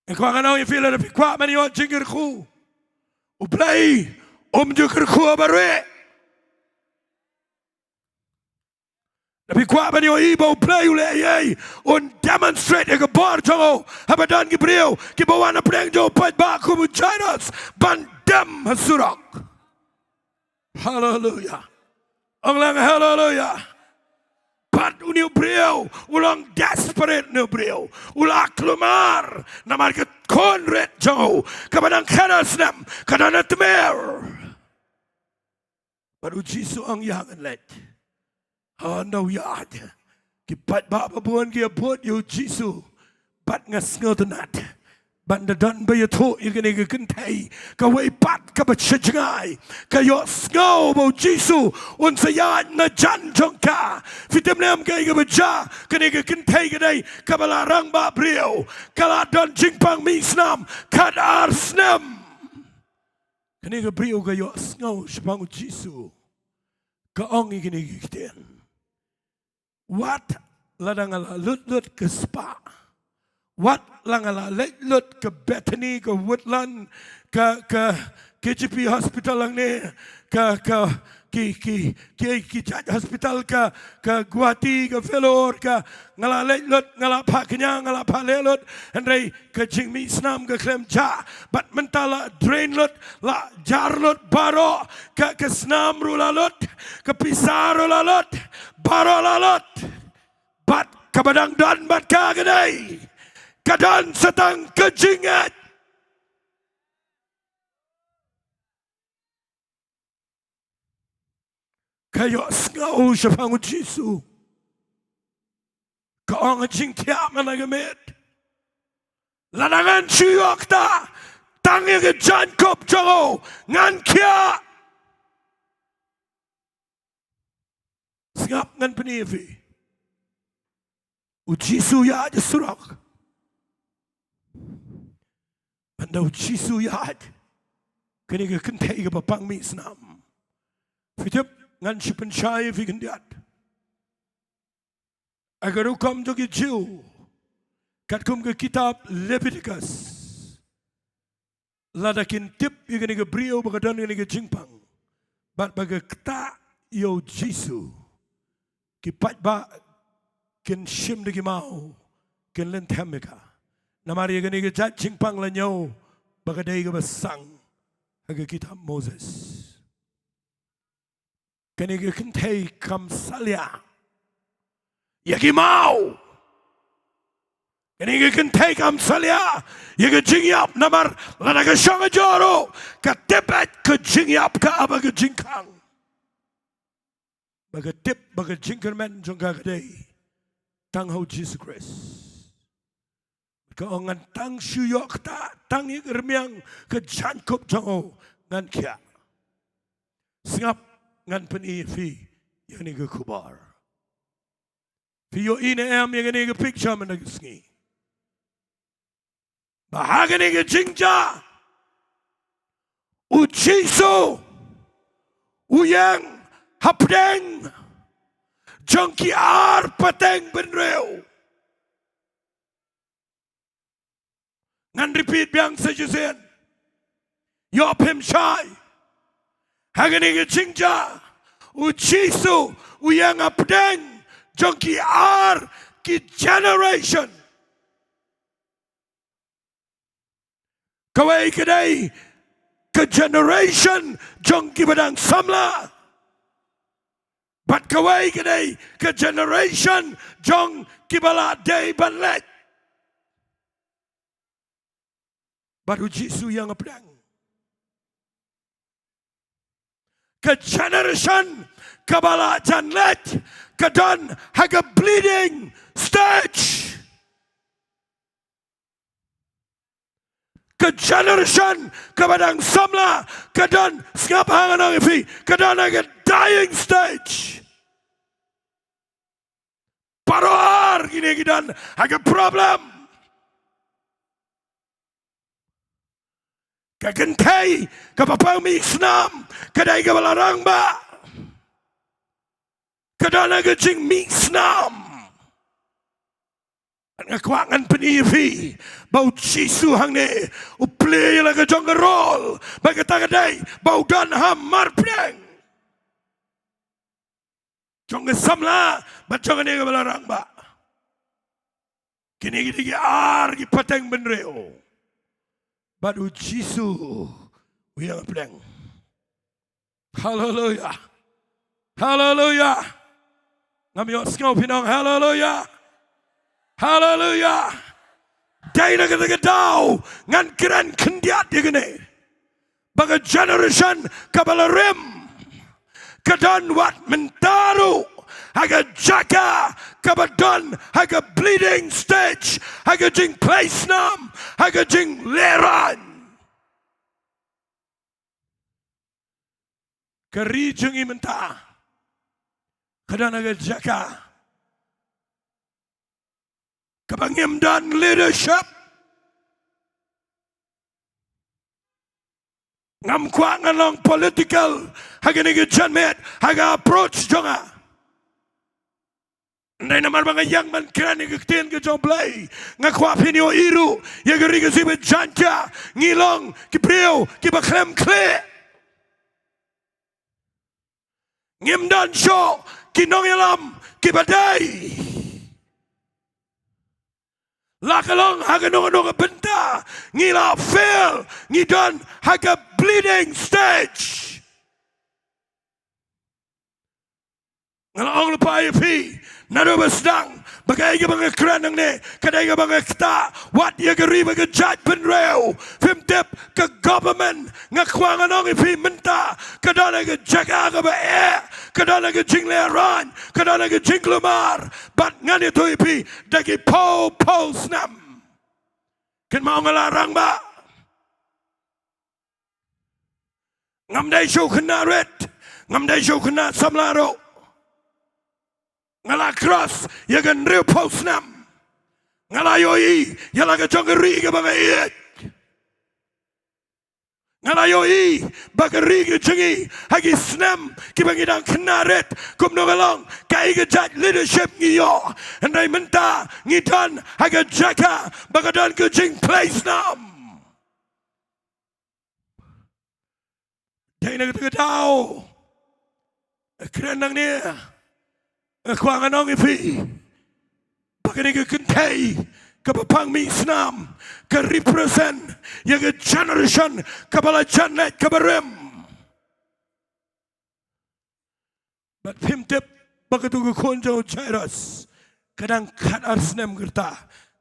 Nga kwah ngan ong ïa phi, lada phi kwah ban ïoh jingkyrkhu, u Blei um ju kyrkhu ha barieh. Lada phi kwah ban ïohi ba u Blei u leh ei ei, un demonstrate ïa ka bor jong u haba don ki briew kiba wan na pdeng jong u paidbah kum u Jairus ban dem ha surok. Haleluya. Ong lang haleluya. Bad une u briew u long desperate, une u briew u la kulmar namar ka khun rit jong u kaba dang khadar snem ka don ha tmier. Bad u Jisu ong, ïa ngan leit. Haba u ïaid, ki paidbah ba bun ki ïa bud ïa u Jisu. Bad nga sngewtynnat ban da don ba ïathuh ïa kane ka kynthei kawei pat kaba sha jngai, ka ïohsngew ba u Jisu un sa ïaid na jan jong ka. Phi tip ne em kaei kaba jia? Kane ka kynthei ka dei kaba la rangbah briew, ka la don jingpang mih snam khatar snem. Kane ka briew ka ïohsngew shaphang u Jisu, ka ong ïa kine ki ktien: Wat lada nga la lut lut ka spah, wat la nga la leit lut ka Bethany, ka Woodland, ka, ka K J P Hospital hangne, ka, ka, Ki, ki, ki, ki jait hospital ka, ka Guwahati, ka Vellore, ka, nga la leit lut, nga la phah kñia, nga la phah leh lut, hynrei ka jingmih snam ka khlem jah, bad mynta la drain lut, la jar lut, baroh, ka, ka snam ruh la lut, ka pisa ruh la lut, baroh la lut. Bad kaba dang don bad ka kane, ka don sa tang ka jingngeit. Ka ïohsngew shaphang u Jisu. Ka ong, jingthiah man na ka miet. Lada ngan shu ïoh ktah tang ïa ka jaiñkup jong u, ngan khiah. Sngap, ngan pyni ïa phi. U Jisu ïaid surok. Hynda u Jisu ïaid, kane ka kynthei kaba pang mih snam, phi tip, ngan shu pynshai ïa phi khyndiat. Ha ka rukom jong ki Jiw, katkum ka kitab Leviticus, lada kin tip ïa kane ka briew ba ka don kane ka jingpang bad ba ka ktah ïa u Jisu, ki paidbah kin shim da ki maw, kin lynthem ïa ka. Namar ïa kane ka jait jingpang la ñiew ba ka dei kaba sang ha ka kitab Moses. Kane ka kynthei kam salia ïa ki maw. Kane ka kynthei kam salia ïa ka jingïap, namar lada ka shong ha jong u, ka tip beit ka jingïap ka ap ha ka jingkhang. Ba ka tip ba ka jingkyrmen jong ka ka dei tang ha u Jisu Khrist. Ka ong, ngan tang shu ïoh ktah tang ïa ka rmiang ka jaiñkup jong u, ngan khiah. Sngap, ngan pyni ïa phi ïa kane ka khubor. Phi ïohi ne em ïa kane ka picture mynta ka sngi? Ba ha kane ka jingjia, u Jisu u ïeng hapdeng jong ki ar pateng bynriew. Ngan repeat biang sa shisien. Ïoh phim shai. Ha kane ka jingjia, u Jisu u ïeng hapdeng jong ki ar ki generation. Kawei ka dei ka generation jong kiba dang samla. Bad kawei ka dei ka generation jong kiba la dei ban leit. Bad u Jisu u ïeng hapdeng. Ka generation kaba la jan leit ka don ha ka bleeding stage. Ka generation kaba dang samla ka don, sngap, ngan ong ïa phi, ka don ha ka dying stage. Baroh ar kine ki don ha ka problem. Ka kynthei kaba pang mih snam ka dei kaba la rangbah. Ka don ha ka jingmih snam. Nga kwah ngan pyni ïa phi ba u Jisu hangne u plie ïa la ka jong ka role, ba kata ka dei ba u don hamar pdeng jong ka samla bad jong kane kaba la rangbah. Kine ki dei ki ar ki pateng bynriew. Bad u Jisu u ïeng hapdeng. Haleluya. Haleluya. Ngam ïohsngew phi nong haleluya. Haleluya. Dei na kata ka daw ngan kren khyndiat ïa kane. Ba ka generation kaba la rim ka don wat mynta ruh ha ka jaka kaba don ha ka bleeding stage, ha ka jingplie snam, ha ka jinglehrain. Ka ri jong ngi mynta ka don ha ka jaka kaba ngim don leadership. Ngam kwah ngan long political ha kane ka janmiet ha ka approach jong nga. Hynrei namar ba nga ïeng ban kren ïa ka ktien ka jong U Blei, nga kwah phin ïohi ruh ïa ka ri Khasi bad Jaiñtia ngi long ki briew kiba khlem khlieh. Ngim don shuh ki nongïalam kiba dei. La ka long ha kano kano ka bynta, ngi la fail, ngi don ha ka bleeding stage. Nga la ong lypa ïa phi naduh ba sdang ba kaei kaba nga kren nangne ka dei kaba nga ktah wat ïa ka ri bad ka jaitbynriew. Phim tip ka government, nga kwah ngan ong ïa phi mynta, ka don ha ka jaka kaba eh, ka don ha ka jinglehrain, ka don ha ka jingkulmar. Bad ngan ïathuh ïa phi, da ki phew phew snem, kynmaw nga la rangbah. Ngam dei shuh khynnah rit, ngam dei shuh khynnah samla ruh. Nga la cross ïa ka hynriew phew snem. Nga la ïohi ïa la ka jong ka ri kaba nga ïeit. Nga la ïohi ba ka ri ka jong ngi ha ki snem kiba ngi dang khynnah rit, kumno ka long, kaei ka jait leadership ngi ïoh. Hynrei mynta ngi don ha ka jaka ba ka don ka jingphlei snam. Dei na kata ka daw, kren nangne, nga kwah ngan ong ïa phi ba kane ka kynthei kaba pang mih snam ka represent ïa ka generation kaba la jan leit kaba rim. Bad phim tip ba katu ka khun jong u Jairus, ka dang khatar snem ka rta,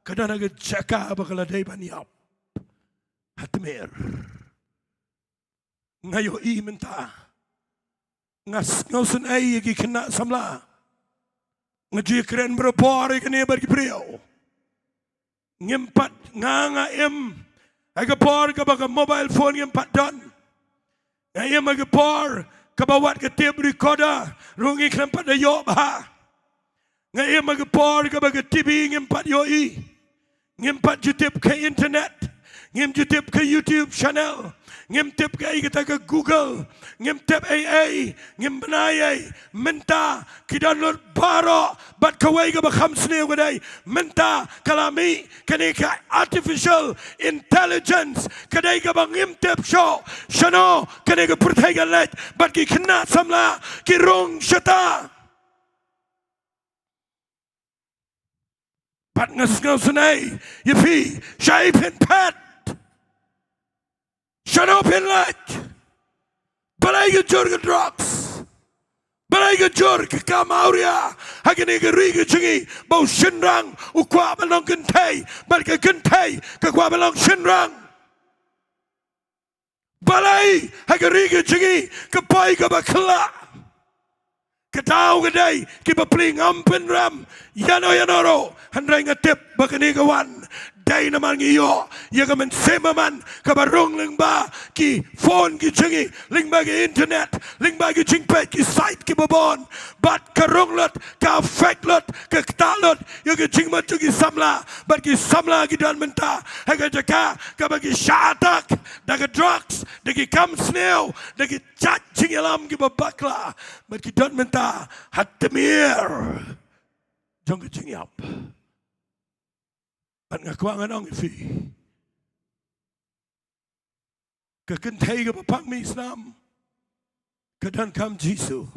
ka don ha ka jaka ba ka la dei ban ïap ha tmier. Nga ïohi mynta, nga s-, nga sngewsynei ïa ki khynnah samla. Nga ju ïakren barabor ïa kane bad ki briew. Ngim pat, nga, nga im ha ka por kaba ka mobile phone ngim pat don. Nga im ha ka por kaba wat ka tape recorder ruh ngi khlem pat da ïoh bha. Nga im ha ka por kaba ka T V ngim pat ïohi. Ngim pat ju tip ka internet. Ngim ju tip ka YouTube channel. Ngim tip kaei kata ka Google. Ngim tip ei ei. Ngim bna ei ei. Mynta ki don lut baroh, bad kawei kaba kham sniew ka dei, mynta ka la mih kane ka artificial intelligence, ka dei kaba ngim tip shuh shano kane ka pyrthei ka leit, bad ki khynnah samla ki rung shata. Bad nga sngewsynei ïa phi, shaei phin phet? Shano phin leit? Balei ka jur ka drugs? Balei ka jur ka kam awria ha kane ka ri ka jong ngi, ba u shynrang u kwah ban long kynthei, bad ka kynthei ka kwah ban long shynrang? Balei ha ka ri ka jong ngi ka poi kaba khyllah? Ka daw ka dei, ki bapli, ngam pynrem ïano ïano ruh, hynrei nga tip ba kane ka wan dei namar ngi ïoh ïa ka mynsiem bymman kaba rung lyngba ki phone ki jong ngi, lyngba ki internet, lyngba ki jingpeit ki site kiba bun, bad ka rung lut, ka affect lut, ka ktah lut ïa ka jingmut jong ki samla, bad ki samla ki don mynta ha ka jaka kaba ki shah attack da ka drugs, da ki kam sniew, da ki jait jingïalam kiba bakla, bad ki don mynta ha tmier jong ka jingïap. Bad nga kwah ngan ong ïa phi, ka kynthei kaba pang mih snam ka donkam Jisu.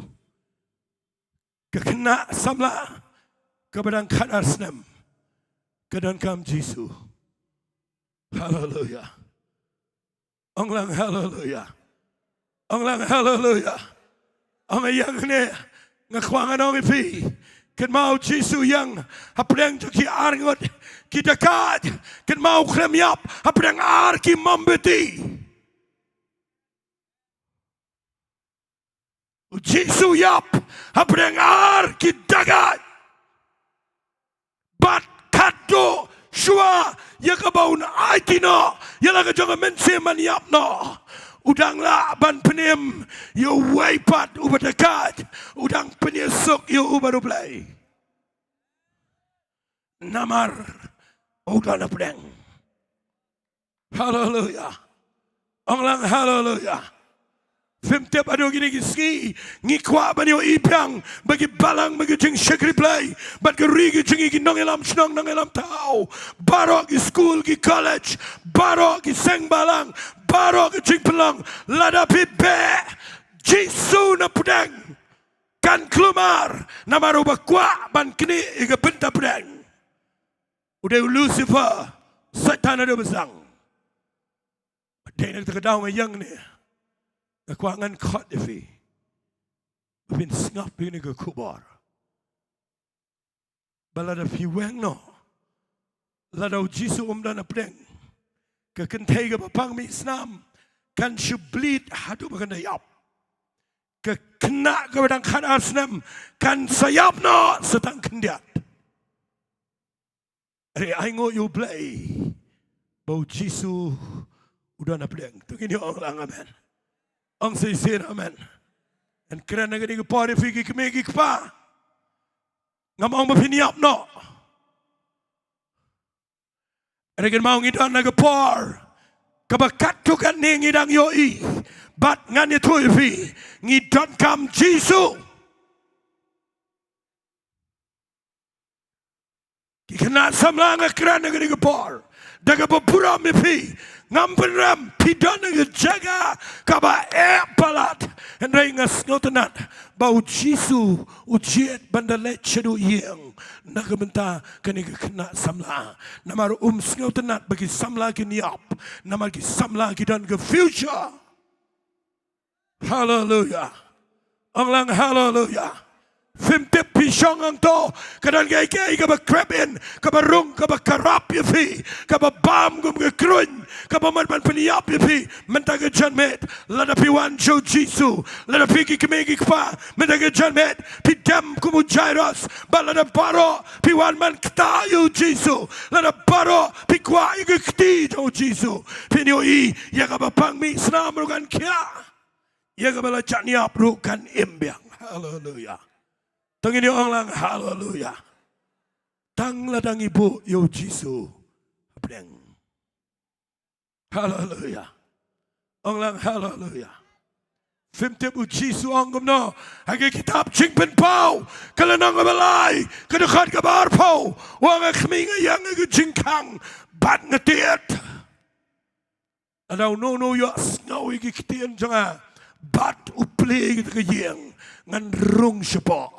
Ka khynnah samla kaba dang khatar snem ka donkam Jisu. Haleluya. Ong lang haleluya. Ong lang haleluya. Ong ïa kane nga kwah ngan ong ïa phi, kynmaw Jisu ïeng hapdeng jong ki arngut ki dakaid, kynmaw khlem ïap hapdeng ar ki mombati. U Jisu ïap hapdeng ar ki dakaid. Bad katto shuwa ïa kaba un aiti noh ïa la ka jong ka mynsiem ban ïap noh, u dang lah ban pynim ïa uwei pat uba dakaid, u dang pynïasuk ïa u bad U Blei. Namar u don hapdeng. Haleluya. Ong lang haleluya. Phim tip, haduh kine ki sngi ngi kwah ban ïohi biang ba ki balang, ba ki jingshakri Blei, bad ka ri ka jong ngi, ki nongïalam shnong, nongïalam thaw, baroh ki skul, ki college, baroh ki seng balang, baroh ki jingpynlong, lada phi beh Jisu na pdeng, Kan klumar namar uba kwah ban knieh ïa ka bynta pdeng. U dei u Lucifer, Soitan uba sdang. Dei na kata ka daw nga ïeng ne, nga kwah ngan khot ïa phi ba phin sngap ïa kane ka khubor. Ba lada phi weng noh, lada u Jisu um don hapdeng, ka kynthei kaba pang mih snam kan shu bleed haduh ba kan da ïap. Ka khynnah kaba dang khatar snem kan sa ïap noh sa tang khyndiat. Hynrei ai nguh ïa U Blei ba u Jisu u don hapdeng. To ngin ong lang amen. Ong shisien amen. Ngan kren ha kane ka por ïa phi ki kmie ki kpa. Ngam ong ba phin ïap noh. Hynrei kynmaw ngi don ha ka por kaba katto katne ngi dang ïohi. Bad ngan ïathuh ïa phi, ngi donkam Jisu. Ki khynnah samla, nga kren ha kane ka por da kaba burom ïa phi. Ngam pynrem phi don ha ka jaka kaba eh palat, hynrei nga sngewtynnat ba u Jisu u jied ban da leit shaduh ïing na ka bynta kane ka khynnah samla. Namar um sngewtynnat ba ki samla kin ïap, namar ki samla ki don ka future. Haleluya. Ong lang haleluya. Phim tip phi shong hangto, ka don kaei kaei kaba creep in, kaba rung, kaba karap ïa phi, kaba bam kum ka kruiñ, kaba mad ban pynïap ïa phi. Mynta ka janmiet, lada phi wan sha u Jisu, lada phi ki kmie ki kpa, mynta ka janmiet phi dem kum u Jairus. Bad lada baroh phi wan ban ktah ïa u Jisu, lada baroh phi kwah ïa ka kti jong u Jisu, phin ïohi ïa kaba pang mih snam ruh kan khiah. Ïa kaba la jan ïap ruh kan im biang. Haleluya. To ngin ong lang haleluya. Tang lada ngi buh ïa u Jisu hapdeng. Haleluya. Ong lang haleluya. Phim tip u Jisu ong kumno ha ka kitab Jingpynpaw, ka lynnong kaba lai, ka dkhot kaba arphew, u ong, a khmih, nga ïeng ha ka jingkhang bad nga tied. Lada uno uno u ïohsngew ïa ki ktien jong nga bad u plie ïa kata ka ïing, ngan rung shapoh,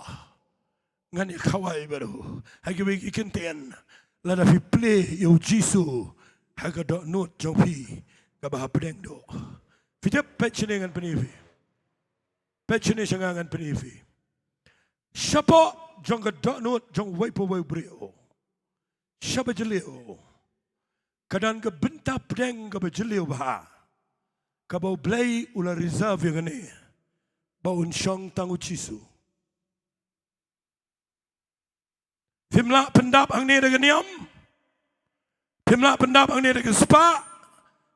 ngan ïa khawai baroh. Ha kiwei ki kyntien, lada phi plie ïa u Jisu ha ka dohnud jong phi kaba hapdeng duh. Phi tip, peit shane ngan pyni ïa phi. Peit shane sha nga ngan pyni ïa phi. Shapoh jong ka dohnud jong uwei pa uwei u briew, shaba jylliew, ka don ka bynta pdeng kaba jylliew bha, kaba U Blei u la reserve ïa kane, ba un shong tang u Jisu. Phim lah pyndap hangne da ka niam. Phim lah pyndap hangne da ka spah.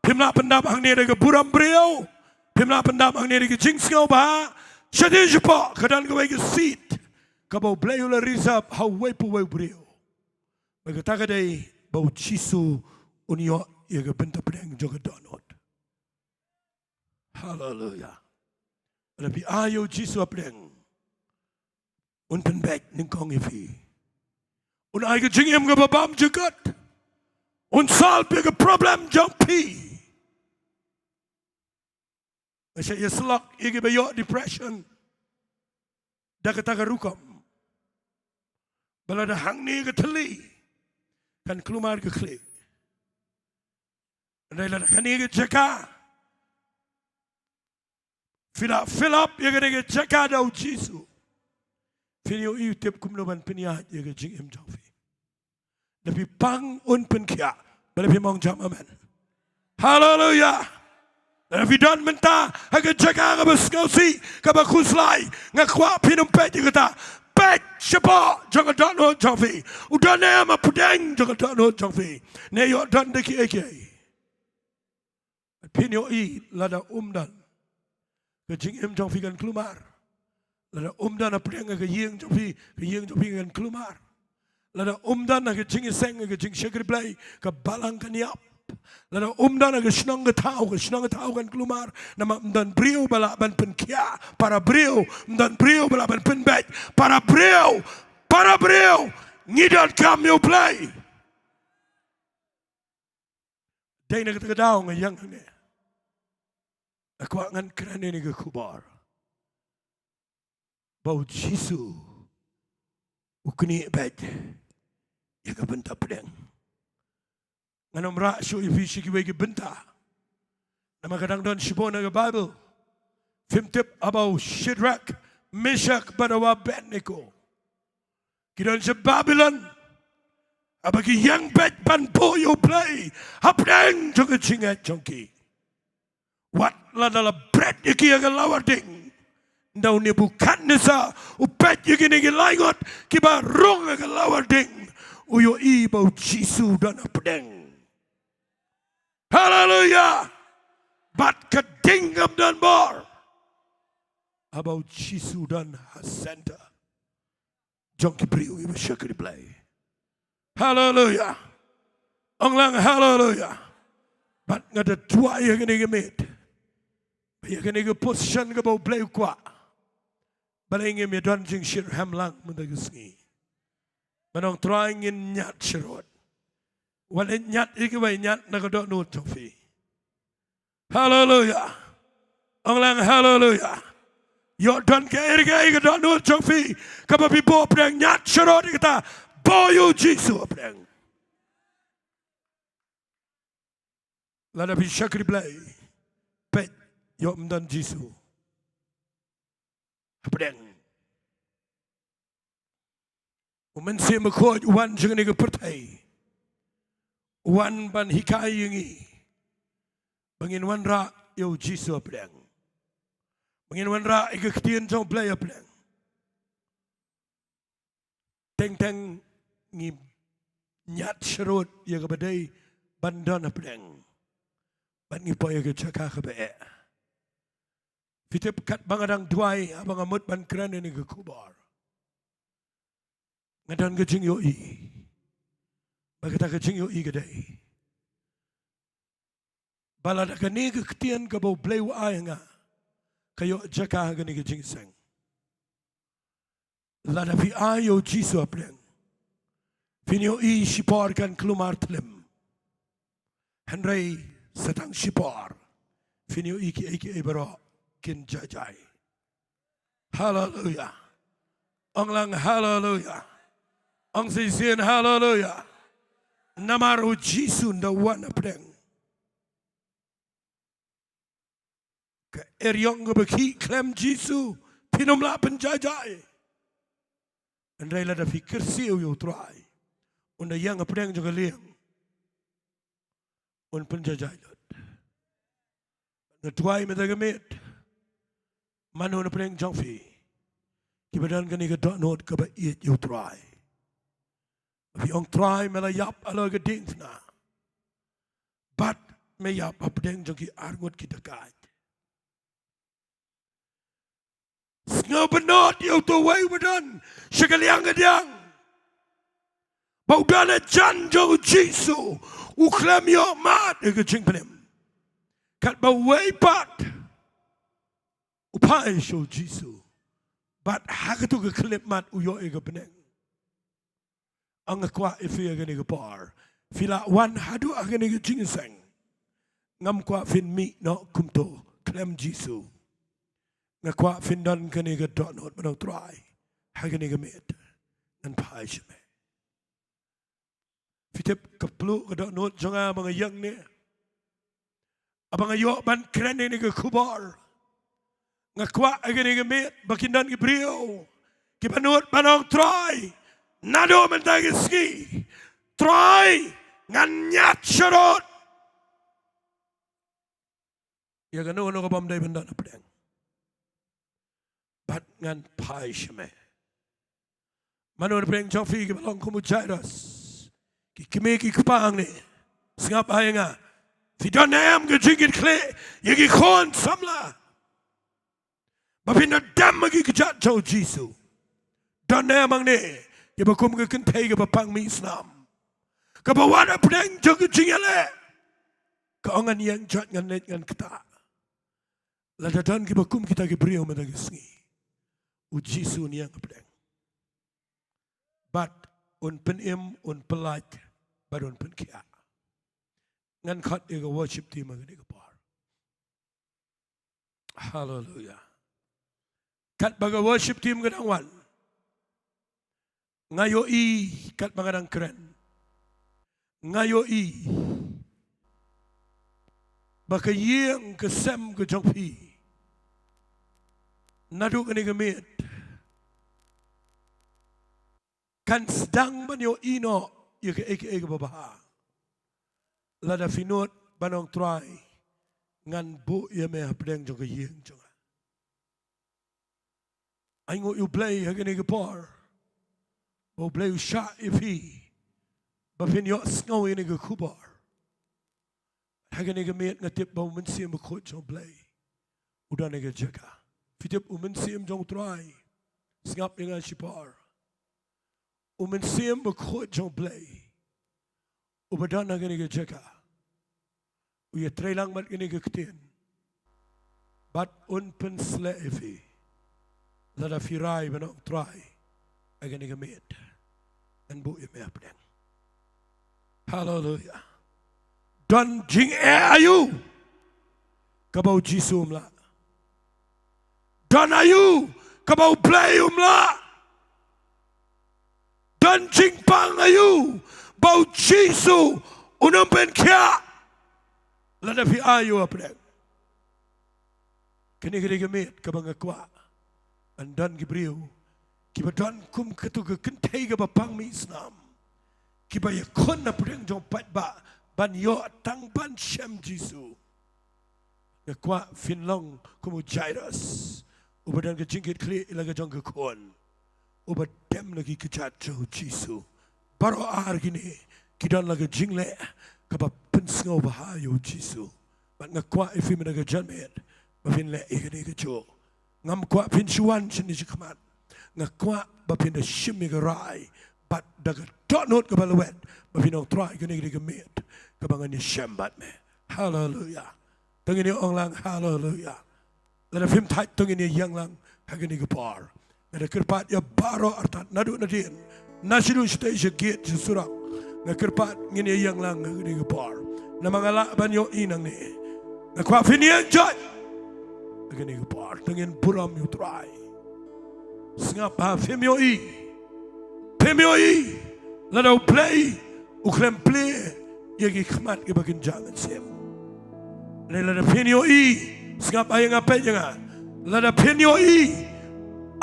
Phim lah pyndap hangne da ka burom briew. Phim lah pyndap hangne da ka jingsngewbha. Shathie shapoh ka don kawei ka seat kaba U Blei u la reserve ha uwei pa uwei u briew. Ba kata ka dei ba u Jisu un ïoh ïa ka bynta pdeng jong ka dohnud. Haleluya. Lada phi ai ïa u Jisu hapdeng, un pynbeit nyngkong ïa phi. Un ai ka jingim kaba bymjukut. Un solve ïa ka problem jong phi. Nga shait ïa slok ïa kiba ïoh depression da kata ka rukom. Ba lada hangne ka thylli kan kulmar ka khlieh, hynrei lada kane ka jaka phi la fill up ïa kane ka jaka da u Jisu, phin ïohi u tip kumno ban pynïaid ïa ka jingim jong phi. Da phi pang un pynkhiah. Balei phim ong jam amen? Haleluya. Da phi don mynta ha ka jaka kaba sngewsih, kaba khuslai, nga kwah phin ym peit ïa kata. Peit shapoh jong ka dohnud jong phi. U don ne em hapdeng jong ka dohnud jong phi? Ne ïoh don da kiei kiei? Phin ïohi lada um don, ka jingim jong phi kan kulmar. Lada um don hapdeng ka ïing jong phi, ka ïing jong phi kan kulmar. Lada um don ha ka jingïaseng, ha ka jingshakri Blei, ka balang kan ïap. Lada um don ha ka shnong ka thaw, ka shnong ka thaw kan kulmar. Namar ym don briew ba lah ban pynkhiah para briew, ym don briew ba lah ban pynbeit para briew. Para briew, ngi donkam ïa u Blei. Dei na kata ka daw nga ïeng hangne. Nga kwah ngan kren ïa kane ka khubor. ba u Jisu u knieh beit ïa ka bynta pdeng. Ngan ym rah shuh ïa phi sha kiwei ki bynta. Namar ka dang don shibun ha ka Baibl. Phim tip haba u Shadrak, Meshak bad u Abednego ki don sha Babilon, haba ki ïeng beit ban buh ïa U Blei hapdeng jong ka jingngeit jong ki. Wat lada la bret ïa ki ha ka lawar ding, ynda u Nebukadnesar u peit ïa kine ki laingut kiba rung ha ka lawar ding, u ïohi ba u Jisu u don hapdeng. Haleluya! Bad ka ding kam don bor haba u Jisu u don ha center jong ki briew kiba shakri Blei. Haleluya! Ong lang haleluya! Bad nga da duwai ïa kane ka miet, ïa kane ka position kaba U Blei u kwah, balei ngim ïa don jingshitrhem lang mynta ka sngi? Ban ong Trai ngin ñiad sharud. Wat leit ñiad ïa kiwei, ñiad na ka dohnud jong phi. Haleluya! Ong lang haleluya! Ïoh don kaei kaei ka dohnud jong phi kaba phi buh hapdeng, ñiad sharud ïa kata, buh ïa u Jisu hapdeng. Lada phi shakri Blei, peit, ïoh ym don Jisu hapdeng. U Mynsiem Bakhuid u wan sha kane ka pyrthei, u wan ban hikai ïa ngi ba ngin wanrah ïa u Jisu hapdeng, ba ngin wanrah ïa ka ktien jong U Blei hapdeng. Teng teng ngi ñiad sharud ïa kaba dei ban don hapdeng, bad ngi poi ha ka jaka kaba eh. Phi tip, katba nga dang duwai, haba nga mut ban kren ïa kane ka khubor, nga don ka jingïohi. Bad kata ka jingïohi ka dei ba lada kane ka ktien kaba U Blei u ai ha nga ka ïoh jaka ha kane ka jingïaseng, lada phi ai ïa u Jisu hapdeng, phin ïohi shipor kan kulmar thlem. Hynrei sa tang shipor phin ïohi kiei kiei baroh kin jai jai. Haleluya! Ong lang haleluya! Ong shisien haleluya! Namar u Jisu u da wan hapdeng. Ka eriong kaba khih khlem Jisu phin ym lah pynjai jai. Hynrei lada phi kyrsiew ïa u Trai, un da ïeng hapdeng jong ka lieng, un pynjai jai lut. Nga duwai mynta ka miet, mano na pdeng jong phi kiba don kane ka dohnud kaba ïeit ïa u Trai, phi ong Trai, me la ïap halor ka diengphna, bad me ïap hapdeng jong ki arngut ki dakaid. Sngewbha nud ïa uto uwei uba don sha ka liang ka diang, ba u don hajan jong u Jisu, u khlem ïoh mad ïa ka jingpynim. Katba uwei pat u phai sha u Jisu, bad ha kato ka khyllipmat u ïoh ïa ka bneng. Nga kwah ïa phi ha kane ka por, phi la wan haduh ha kane ka jingïaseng, ngam kwah phin mih noh kumto khlem Jisu. Nga kwah phin don kane ka dohnud ban ong Trai, ha kane ka miet ngan phai sha me. Phi tip, ka plu ka dohnud jong nga ba nga ïeng ne, haba nga ïoh ban kren ïa kane ka khubor. Nga kwah ha kane ka miet ba kin don ki briew kiba nud ban ong Trai, naduh mynta ka sngi, Trai, ngan ñiad sharud ïa kano kano ka bym dei ban don hapdeng, bad ngan phai sha me. Mano na pdeng jong phi kiba long kum u Jairus, ki kmie ki kpa hangne, sngap ha ïa nga. Phi don ne em ka jingkitkhlieh ïa ki khun samla ba phin da dem ha ki kjat jong u Jisu? Don ne em hangne kiba kum ka kynthei kaba pang mih snam, kaba wan hapdeng jong ka jingïaleh, ka ong ngan ïeng jot, ngan leit ngan ktah? Lada don kiba kum kita ki briew mynta ka sngi, u Jisu un ïeng hapdeng, bad un pynim, un pyllait, bad un pynkhiah. Ngan khot ïa ka worship team ha kane ka por. Haleluya. Katba ka worship team ka dang wan, nga ïohi katba nga dang kren, nga ïohi ba ka ïing ka sem ka jong phi naduh kane ka miet kan sdang ban ïohi noh ïa kaei kaei kaba bha. Lada phi nud ban ong, Trai, ngan buh ïa me hapdeng jong ka ïing jong nga. Ai nguh ïa U Blei ha kane ka por ba U Blei u shah ïa phi ba phin ïohsngew ïa kane ka khubor. Ha kane ka miet nga tip ba U Mynsiem Bakhuid jong U Blei u don ha ka jaka. Phi tip, U Mynsiem jong U Trai, sngap ïa nga shipor. U Mynsiem Bakhuid jong U Blei uba don ha kane ka jaka u ïatreilang bad kane ka ktien bad un pynsleh ïa phi. Lada phi rai ban ong, Trai, ha kane ka miet ngan buh ïa me hapdeng. Haleluia. Don jingeh aïu kaba U Jisu um lah? Don aïu kaba U Blei um lah? Don jingpang aïu ba U Jisu un ym pynkhiah lada phi ai ïa u hapdeng? Kane ka dei ka miet kaba nga kwah ban don ki briew kiba don kum katu ka kynthei kaba pang mih snam, kiba ïakhun na pdeng jong paidbah ban ïoh tang ban shem Jisu. Nga kwah phin long kum u Jairus uba don ka jingkitkhlieh ïa la ka jong ka khun, uba dem na ki kjat jong U Jisu. Baroh ar kine ki don la ka jingleh kaba pynsngewbha ïa U Jisu. Bad nga kwah ïa phi mynta ka janmiet ba phin leh ïa kane kajuh. Ngam kwah phin shu wan shane shakhmat. Nga kwah ba phin da shim ïa ka rai bad da ka dohnud kaba lwet ba phin ong, Trai, kane ka dei ka miet kaba ngan ïashem bad me. Haleluia. To ngin ïa ong lang haleluia. Lada phim thait to ngin ïa ïeng lang ha kane ka por. Nga da kyrpad ïa baroh artat naduh nadien, na shaduh shatei sha gate sha surok. Nga kyrpad ngin ïa ïeng lang ha kane ka por. Namar nga lah ban ïohi nangne. Nga kwah phin ïeng joit ha kane ka por. To ngin burom ïa U Trai. Sngap ha, phim ïohi, phim ïohi lada U Blei u khlem plie ïa ki khmat kiba kynja mynsiem. Ne lada phin ïohi, sngap ha ïa nga, peit ïa nga, lada phin ïohi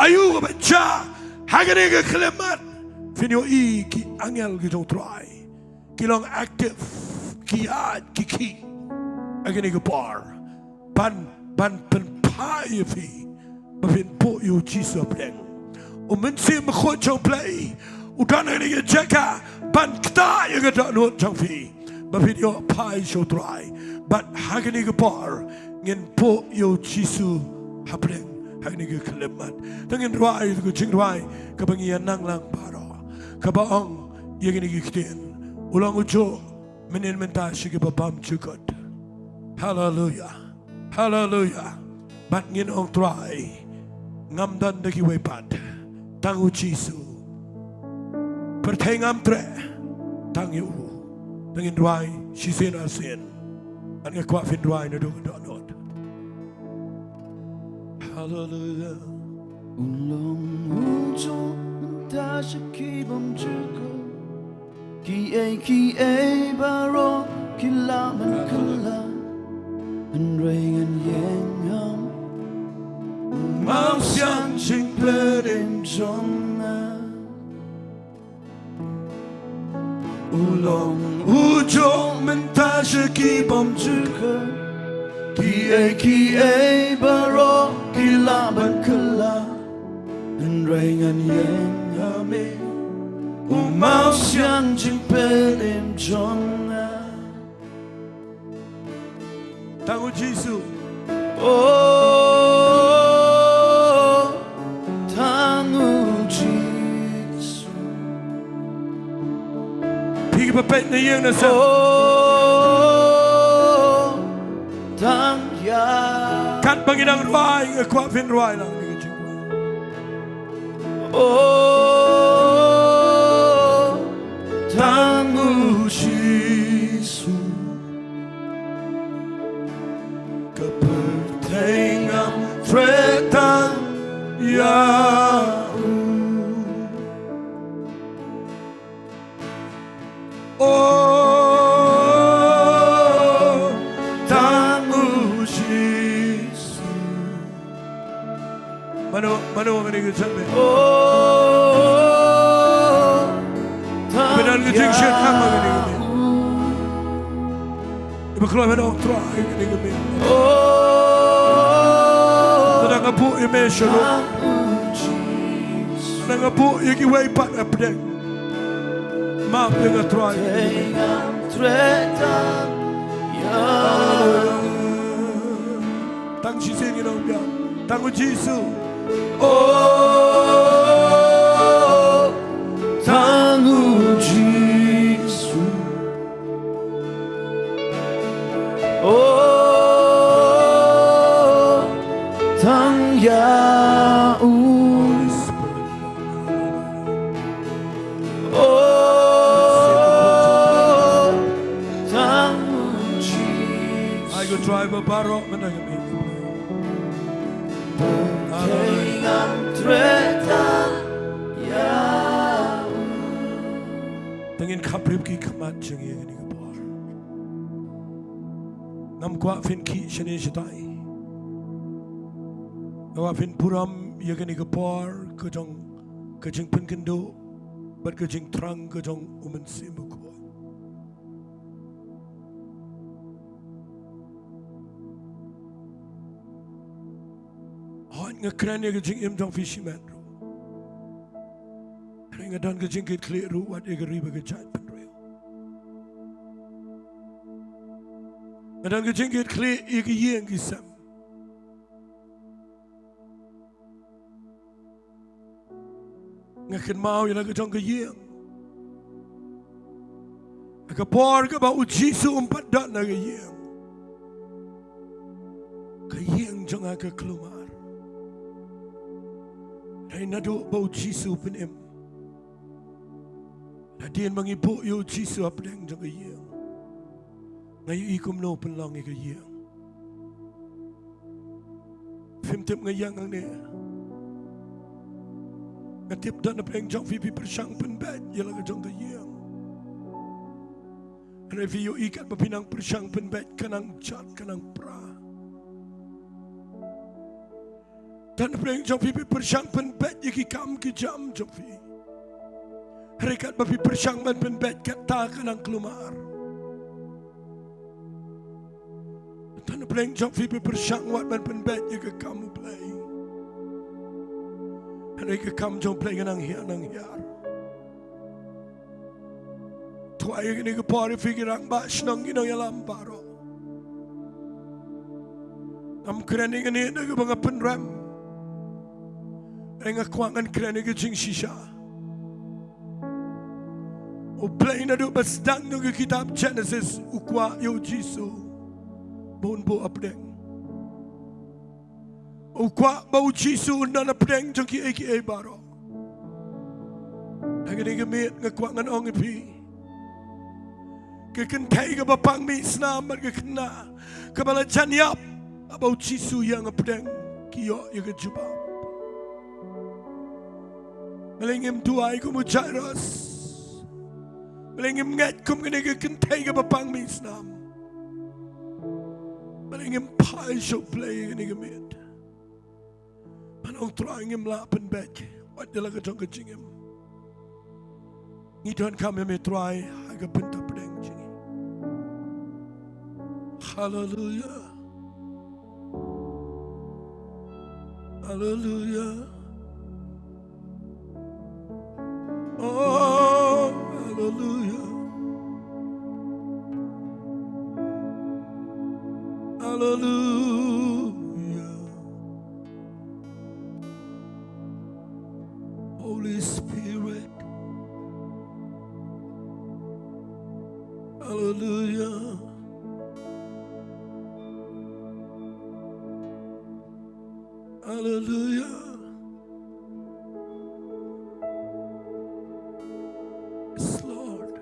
aïu kaba jia ha kane ka khyllipmat, phin ïohi ki angel ki jong U Trai ki long active, ki ïaid ki khih ha kane ka por ban, ban pynphai ïa phi ba phin buh ïa U Jisu hapdeng. U Mynsiem Bakhuid jong U Blei u don ha kane ka jaka ban ktah ïa ka dohnud jong phi ba phin ïoh phai sha U Trai. Bad ha kane ka por ngin buh ïa U Jisu hapdeng ha kane ka khyllipmat. To ngin rwai ïa ka jingrwai kaba ngi ïa nang lang baroh, kaba ong ïa kine ki ktien: U long u juh mynnin mynta sha kiba bymjukut. Haleluia. Haleluia. Bad ngin ong, Trai, ngam don da kiwei pat, tang U Jisu. Pyrthei ngam treh, tang ïa u. To ngin rwai shisien arsien. Bad nga kwah phin rwai naduh ka dohnud. Haleluia. U long u juh mynta sha ki bymjukut. Kiei kiei baroh ki lah ban kylla, hynrei ngan ïeng ha me. U mawsiang jingpynim jong nga. U long u juh mynta sha ki bymjukut. Kiei kiei baroh ki lah ban kylla, hynrei ngan ïeng ha me. U mawsiang jingpynim jong nga. Tang U Jisu. Oh, tang U Jisu. Phi kiba peit na ïing na sem. Oh, tang ïa. Katba ngi dang rwai, nga kwah phin rwai lang. Oh, tang U Jisu. Ka pyrthei ngam treh, tang ïa u. O tang u Jisu. Mano, mano ngani ka jam eh. O tang ïa u. Bedan ka jingshitom ngani ka. Iba kloi ban ong Trai ïa kane ka miet. Lada nga buh ïa me sha ruh, lada nga buh ïa kiwei pat hapdeng, map ïa nga Trai. Haleluya. Tang shisien ngin ong biang. Tang u Jisu. O tang u Jisu. O tang ïa u. O tang u Jisu. Ai ko Trai ba baroh mynta ka miet. Haleluya. Ngam treh tang ïa u. Te ngin khapbrip ki khmat jong ngi ïa kane ka por. Ngam kwah phin khih shane shatai. Nga kwah phin burom ïa kane ka por ka jong ka jingpynkynduh bad ka jingthrang ka jong U Mynsiem Bakhuid. Hooid nga kren ïa ka jingim jong phi shimet ruh. Hynrei nga don ka jingkitkhlieh ruh wat ïa ka ri bad ka jaitbynriew. Nga don ka jingkitkhlieh ïa ka ïing ka sem. Nga kynmaw ïa la ka jong ka ïing. Ha ka por kaba U Jisu um pat don ha ka ïing, ka ïing jong nga ka kulmar. Hynrei naduh ba U Jisu u pynim, hadien ba ngi buh ïa U Jisu hapdeng jong ka ïing, nga ïohi kumno u pynlong ïa ka ïing. Phim tip nga ïeng hangne. Nga tip don napdeng jong phi, phi pyrshang pynbeit ïa la ka jong ka ïing. Hynrei phi ïohi katba phi nang pyrshang pynbeit ka nang jot, ka nang pra. Don napdeng jong phi, phi pyrshang pynbeit ïa ki kam ki jam jong phi. Hynrei katba phi pyrshang ban pynbeit kata ka nang kulmar. Don napdeng jong phi, phi pyrshang wat ban pynbeit ïa ka kam U Blei. Hynrei ka kam jong U Blei ka nang hiar nang hiar. To ai ïa kane ka por ïa phi ki rangbah shnong, ki nongïalam baroh. Ngam kren ïa kane da kaba nga pynrem. Hynrei nga kwah ngan kren ïa ka jingshisha. U Blei naduh ba sdang jong ka kitab Jenesis u kwah ïa U Jisu ba un buh hapdeng. U kwah ba U Jisu un don hapdeng jong kiei kiei baroh. Ha kane ka miet nga kwah ngan ong ïa phi, ka kynthei kaba pang mih snam bad ka khynnah kaba la jan ïap, haba U Jisu u ïeng hapdeng, ki ïoh ïa ka jubab. Balei ngim duwai kum u Jairus? Balei ngim ngeit kum kane ka kynthei kaba pang mih snam? Balei ngim phai sha U Blei ha kane ka miet? Ban ong Trai, ngim lah pynbeit wat ïa la ka jong ka jingim. Ngi donkam ïa me Trai ha ka bynta pdeng jong ngi. Haleluya. Haleluya. Oh, haleluya. Haleluya. Holy Spirit. Haleluya. Haleluya. Yes, Lord.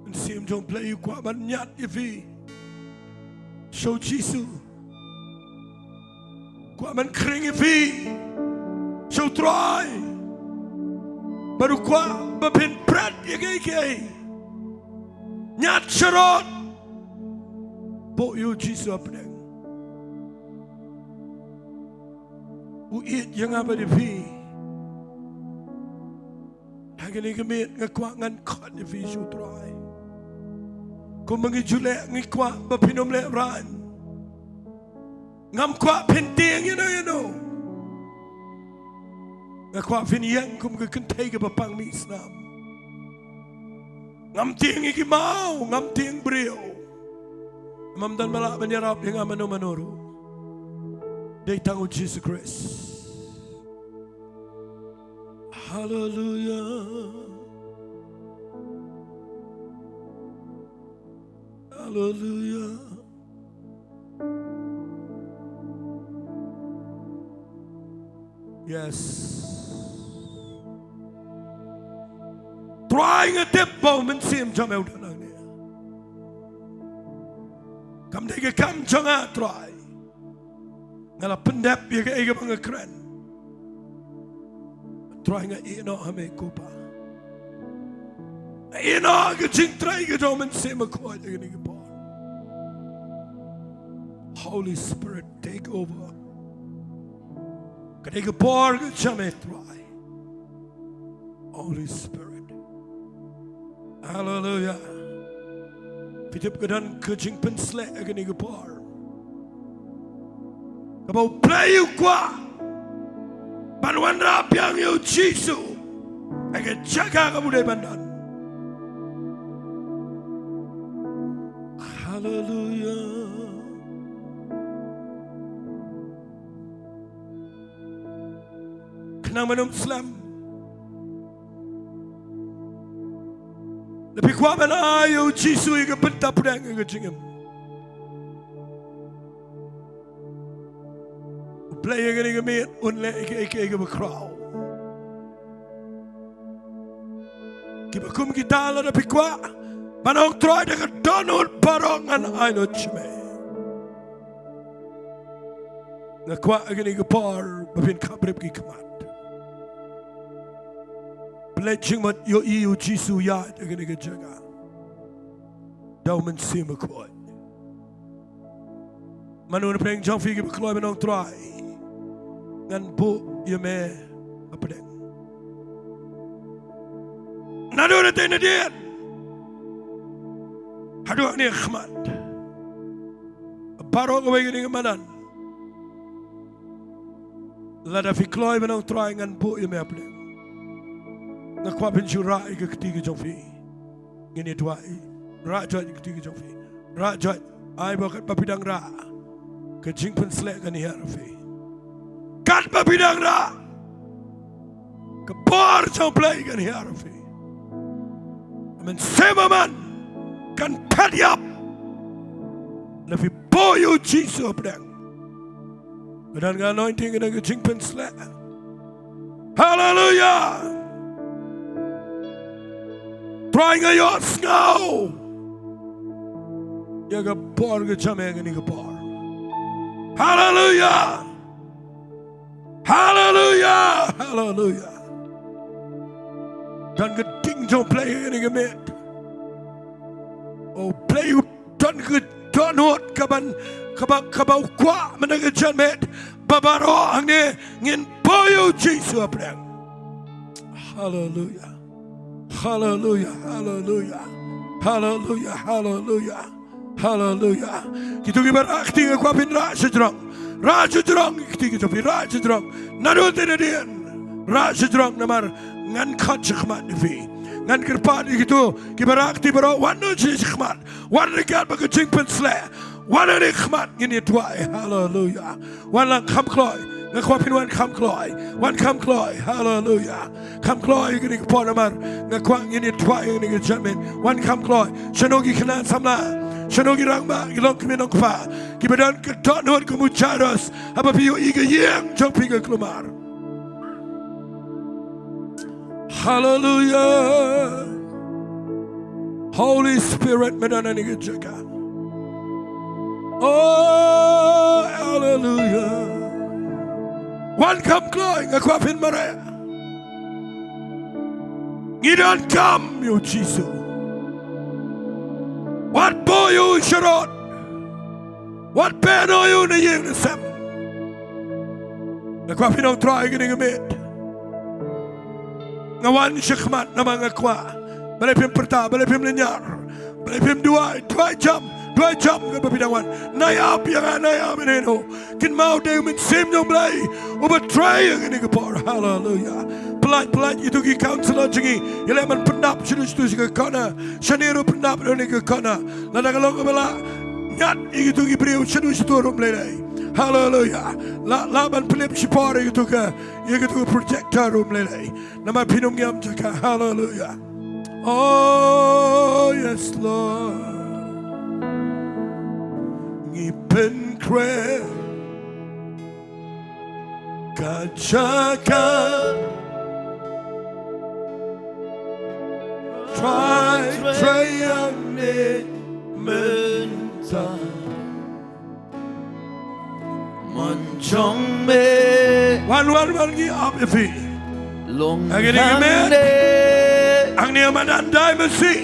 Mynsiem jong U Blei u kwah ban ñiad ïa phi sha U Jisu. Kwah ban khring ïa phi sha u Trai. Bad u kwah ba phin bret ïa kiei kiei. Ñiad sharud. Buh ïa u Jisu hapdeng. U ïeit ïa nga bad ïa phi. Ha kane ka miet nga kwah ngan khot ïa phi sha u Trai. Kumba ngi ju leh, ngi kwah ba phin ym lehraiñ. Ngam kwah phin tieng ïano ïano. Nga kwah phin ïeng kum ka kynthei kaba pang mih snam. Ngam tieng ïa ki maw, ngam tieng briew. Ngam don ba lah ban ïarap ïa nga mano mano ruh. Dei tang u Jisu Khrist. Haleluya. Haleluya. Yes. Trai, nga tip ba u Mynsiem jong me u don hangne. Kam dei ka kam jong nga, Trai. Nga la pyndep ïa kaei kaba nga kren. Trai, nga ïehnoh ha me ko Pa. Nga ïehnoh ha ka jingtrei ka jong u Mynsiem Bakhuid ha kane ka por. Holy Spirit, take over. Ka dei ka por ka jong me, Trai. Holy Spirit. Haleluya. Phi tip, ka don ka jingpynsleh ha kane ka por. Kaba U Blei u kwah ban wanrah biang ïa u Jisu ha ka jaka kaba u dei ban don. Haleluya. Khnang ban ym slem. Lada phi kwah ban ai ïa u Jisu ïa ka bynta pdeng ïa ka jingim, U Blei ha kane ka miet un leh ïa kaei kaei kaba khraw. Kiba kum kita, lada phi kwah ban ong, Trai, da ka dohnud baroh ngan ai lut sha me. Nga kwah ha kane ka por ba phin khapbrip ki khmat. Pynleit jingmut, ïohi ïa u Jisu ïaid ha kane ka jaka da u Mynsiem Bakhuid. Mano na pdeng jong phi kiba kloi ban ong, Trai, ngan buh ïa me hapdeng? Naduh na tei nadien haduh hangne ha khmat. Baroh kawei kane ka madan. Lada phi kloi ban ong, Trai, ngan buh ïa me hapdeng, nga kwah phin shu rah ïa ka kti ka jong phi. Ngin ïa duwai. Rah joit ïa ka kti ka jong phi. Rah joit. Ai ba katba phi dang rah, ka jingpynsleh kan hiar ha phi. Katba phi dang rah, ka bor jong U Blei kan hiar ha phi. Ka Mynsiem Bakhuid kan phet ïap lada phi buh ïa u Jisu hapdeng. Ka don ka anointing, ka don ka jingpynsleh. Haleluya. Trai, nga ïohsngew ïa ka bor ka jong me ha kane ka por. Haleluya. Haleluya. Haleluya. Don ka ding jong U Blei ha kane ka miet. U Blei u don ka dohnud kaban, kaba, kaba u kwah mynta ka janmiet ba baroh hangne ngin buh ïa u Jisu hapdeng. Haleluya. Haleluya, haleluya. Haleluya, haleluya. Haleluya. Kito kiba rah kti, nga kwah phin rah shajrong. Rah shajrong kti, kito phi rah shajrong. Naduh tei nadien rah shajrong, namar ngan khot shakhmat ïa phi. Ngan kyrpad ïa kito kiba rah kti baroh, wan noh shakhmat. Wan ryngkat bad ka jingpynsleh. Wan ha kane ka khmat, ngin ïa duwai. Haleluya. Wan lang, kham kloi. Nga kwah phin wan kham kloi. Wan kham kloi. Haleluya. Kham kloi ha kane ka por, namar nga kwah ngin ïa duwai ha kane ka janmiet. Wan kham kloi. Shano ki khynnah samla? Shano ki rangbah, ki longkmie longkpa kiba don ka dohnud kum u Jairus haba phi ïohi ka ïing jong phi ka kulmar? Haleluya. Holy Spirit, me don ha kane ka jaka. Oh, haleluya. Kam kloi, nga kwah phin mareh. Ngi donkam ïa u Jisu. Wat buh ïa u sharud. Wat pyndonkam ïa u na ïing na sem. Nga kwah phin ong Trai kine ki miet. Nga wan shakhmat namar nga kwah. Balei phim pyrta, balei phim lynñiar. Balei phim duwai, duwai jam, duwai jam, kaba phi dang wan. Nai ap ïa nga, nai ap ïa nga. Kynmaw dei u Mynsiem jong u Blei uba trei ïa kane ka por. Haleluya. Pyllait, pyllait ïa kito ki counselor jong ngi. Ïaleh ban pyndap shaduh shaduh sha ka corner. Shane ruh pyndap ïa kane ka corner. Lada ka long kaba lah ñiad ïa kito ki briew shaduh shaduh ruh, Blei lei. Haleluya. Lah, lah ban pynlip shipor ïa kito ka, ïa kito ka projector ruh, Blei lei. Namar phin ym ñiam jaka. Haleluya. Oh yes, Lord. Ngi pynkhreh ka jaka. Trai, Trai hangne mynta. Mon jong me. Wan, wan, wan, ngi ap ïa phi. Long hangne. Hangne. Hangne madan dei masi.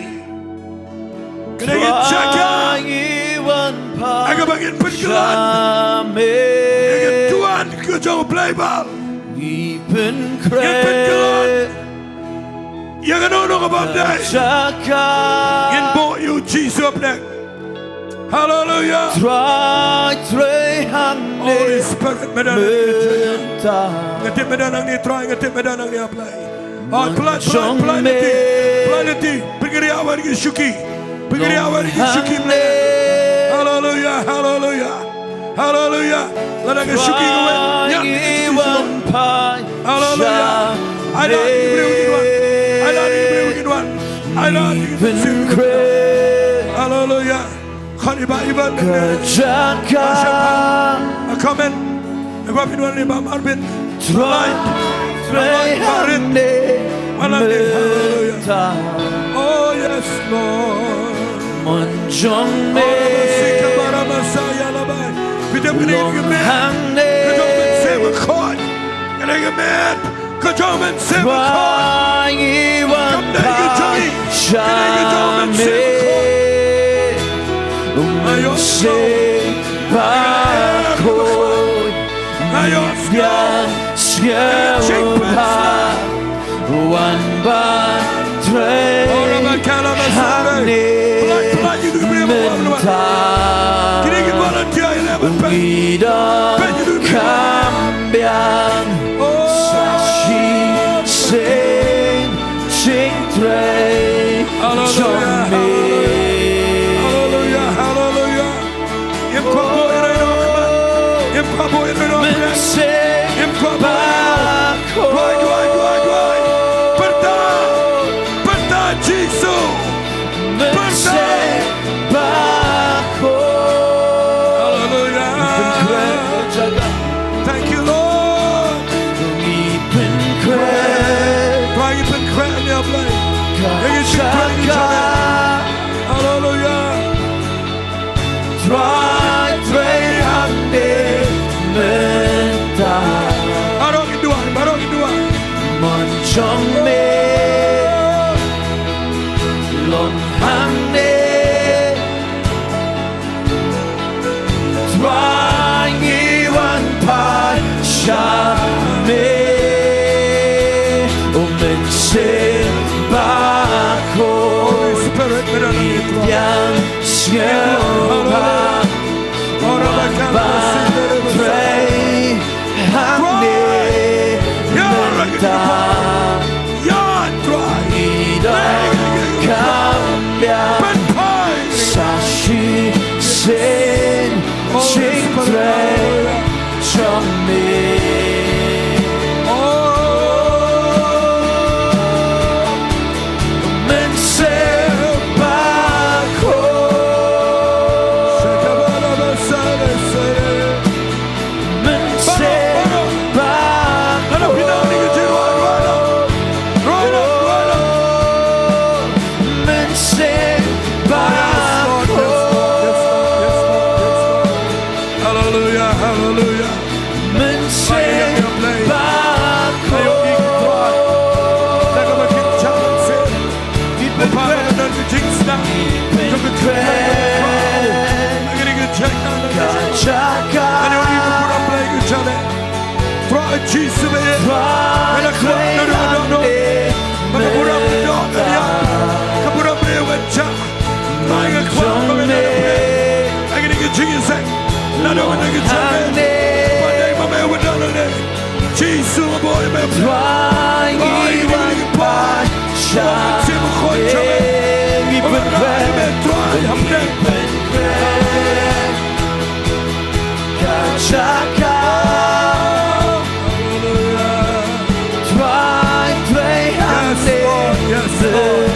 Kane ka jaka. Trai ngi wan phai. Hangne ba ngin pynkylla. Sha me. Hangne duwan ka jong u Blei Baal. Ngi pynkhreh. Ngin pynkylla. Ïa kano kano ka bym dei. Jaka. Ngin buh ïa u Jisu hapdeng. Haleluya. Trai, Trai hangne. Holy Spirit, me don hangne. Mynta. Nga tip me don hangne Trai, nga tip me don hangne Blei. Oh, pyllait, pyllait, pyllait lynti. Pyllait lynti. Pynkhreh ïa ki shuki. Pynkhreh ïa ki shuki Blei. Haleluya, haleluya. Haleluya. Lada ka shuki ka weng, ñiad ïa ka shuki ka weng. Haleluya. Ai lad ïa ki briew kin wan. Ai lad ïa ki briew kin wan. Ai lad ïa ki briew kin wan. Haleluya. Khot i Bah Ivan. Ka jaka. Come in. Nga kwah phin wan lei Bah Marvin. Trai, Trai hangne. Haleluya. Oh yes, Lord. Mon jong me. Phi tip kane ka miet. Long hangne. Ka jong u Mynsiem Bakhuid. Kane ka miet. Ka jong u Mynsiem Bakhuid. Trai ngi wan phai sha me. Ka jong u Mynsiem Bakhuid. U Mynsiem Bakhuid. Nga ïohsngew ba wan ban trei hangne mynta. Ngi donkam biang sa shisien jingtrei jong me. Haleluya, haleluya. Ngim kwah buh ïa ino ino khmat. Ngim kwah buh ïa ino ino khmat. Ngim kwah buh ïa ino. Duwai, duwai, duwai, duwai. Pyrta. Pyrta Jisu. Pyrta. Haleluya. Thank you, Lord. Duwai, pynkhreh ïa Blei. Haleluya. Trai, trei hangne mynta. Baroh ngi duwai, baroh ngi duwai. Mon jong me long hangne. Trai ngi wan phai sha me. U Mynsiem Bakhuid. Holy Spirit, me don hangne Trai. Biang sngewbha. Haleluya. Ora ba kan ba trei hangne mynta. Ïa Trai. Ngi donkam biang sa shisien jingtrei jong me. Mynsiem Bakhuid. Jisu ba ïeit. Nga la kwah naduh ka dohnud ba ka burom ka doh ka biang, ka burom briew kan jah. Trai nga kwah ba men don ha pdeng ha kane ka jingïaseng. Naduh kane ka jingïaseng ba dei ma me uba don hangne. Jisu nga buh ïa me. Trai ngi wan pan sha me, ngi pynban, Trai ha pdeng. Ka jaka Trai, Trai, hangne. Yes, Lord. Yes, Lord.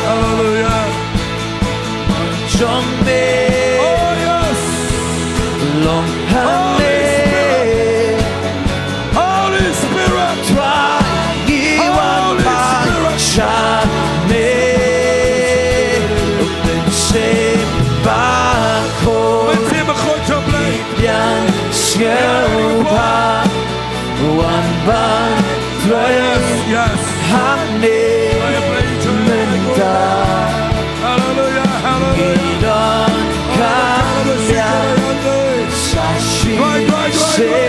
Hallelujah. Jong me. Oh, yes. Long Holy Spirit. Holy Spirit. Trai ngi wan pan sha me. Mynsiem Bakhuid. Mynsiem Bakhuid jong U Blei. Biang sngewbha wan ban trei. Yes, yes. Hangne mynta. Hallelujah, hallelujah. Ngi donkam ïa sa shisien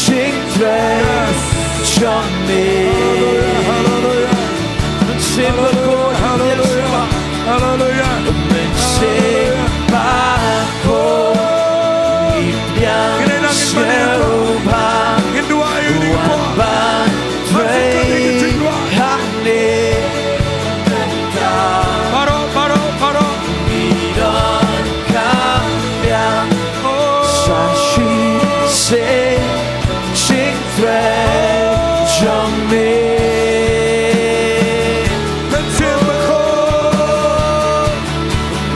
jingtrei jong me. Hallelujah, hallelujah. Mynsiem Bakhuid, hallelujah, hallelujah. Mynsiem Bakhuid. Biang sngewbha wan ban trei hangne mynta. Baroh, baroh, baroh. Ngi donkam ïa sa shisien jingtrei jong me. Mynsiem Bakhuid.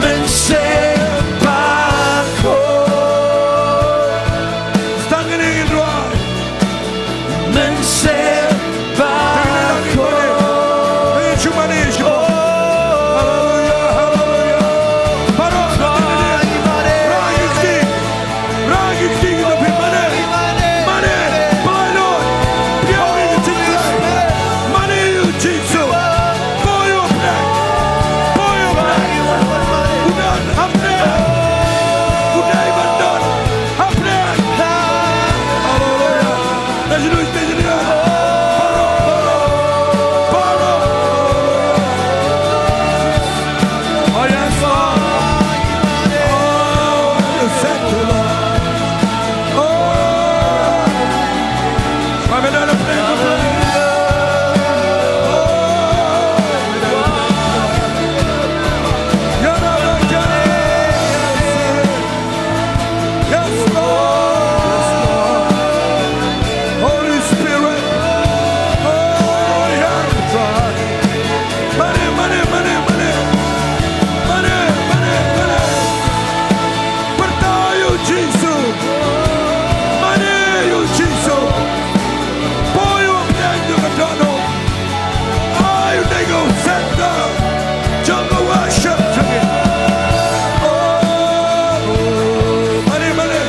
Mynsiem Bakhuid. Stang ïa ngi ruh. Mynsiem Bakhuid. Hallelujah, hallelujah. Baroh. Rah ïa ki kti. Rah ïa ki kti, ki da phi mane. Mane. Pynlait lut. Pdiang ïa ki jingkhlaiñ. Mane ïa u Jisu. Poi u pdeng. Poi u pdeng. U don hapdeng. U dei ban don hapdeng. Haleluya. Dei jingduwai, dei jingduwai. Baroh, baroh, baroh. Oh, yes, Lord. Oh, you said to, Lord. Oh. Ba me don ha pdeng, ha pdeng. Oh. Yes, Lord. Yes, Lord. Holy Spirit. Oh, yes, Lord. Mane, mane, mane, mane. Mane, mane, mane. Pyrta ïa u Jisu. Mane ïa u Jisu. Poi u pdeng jong ka dohnud. Ai u dei u center jong ka worship jong ngi. Oh, mane, mane.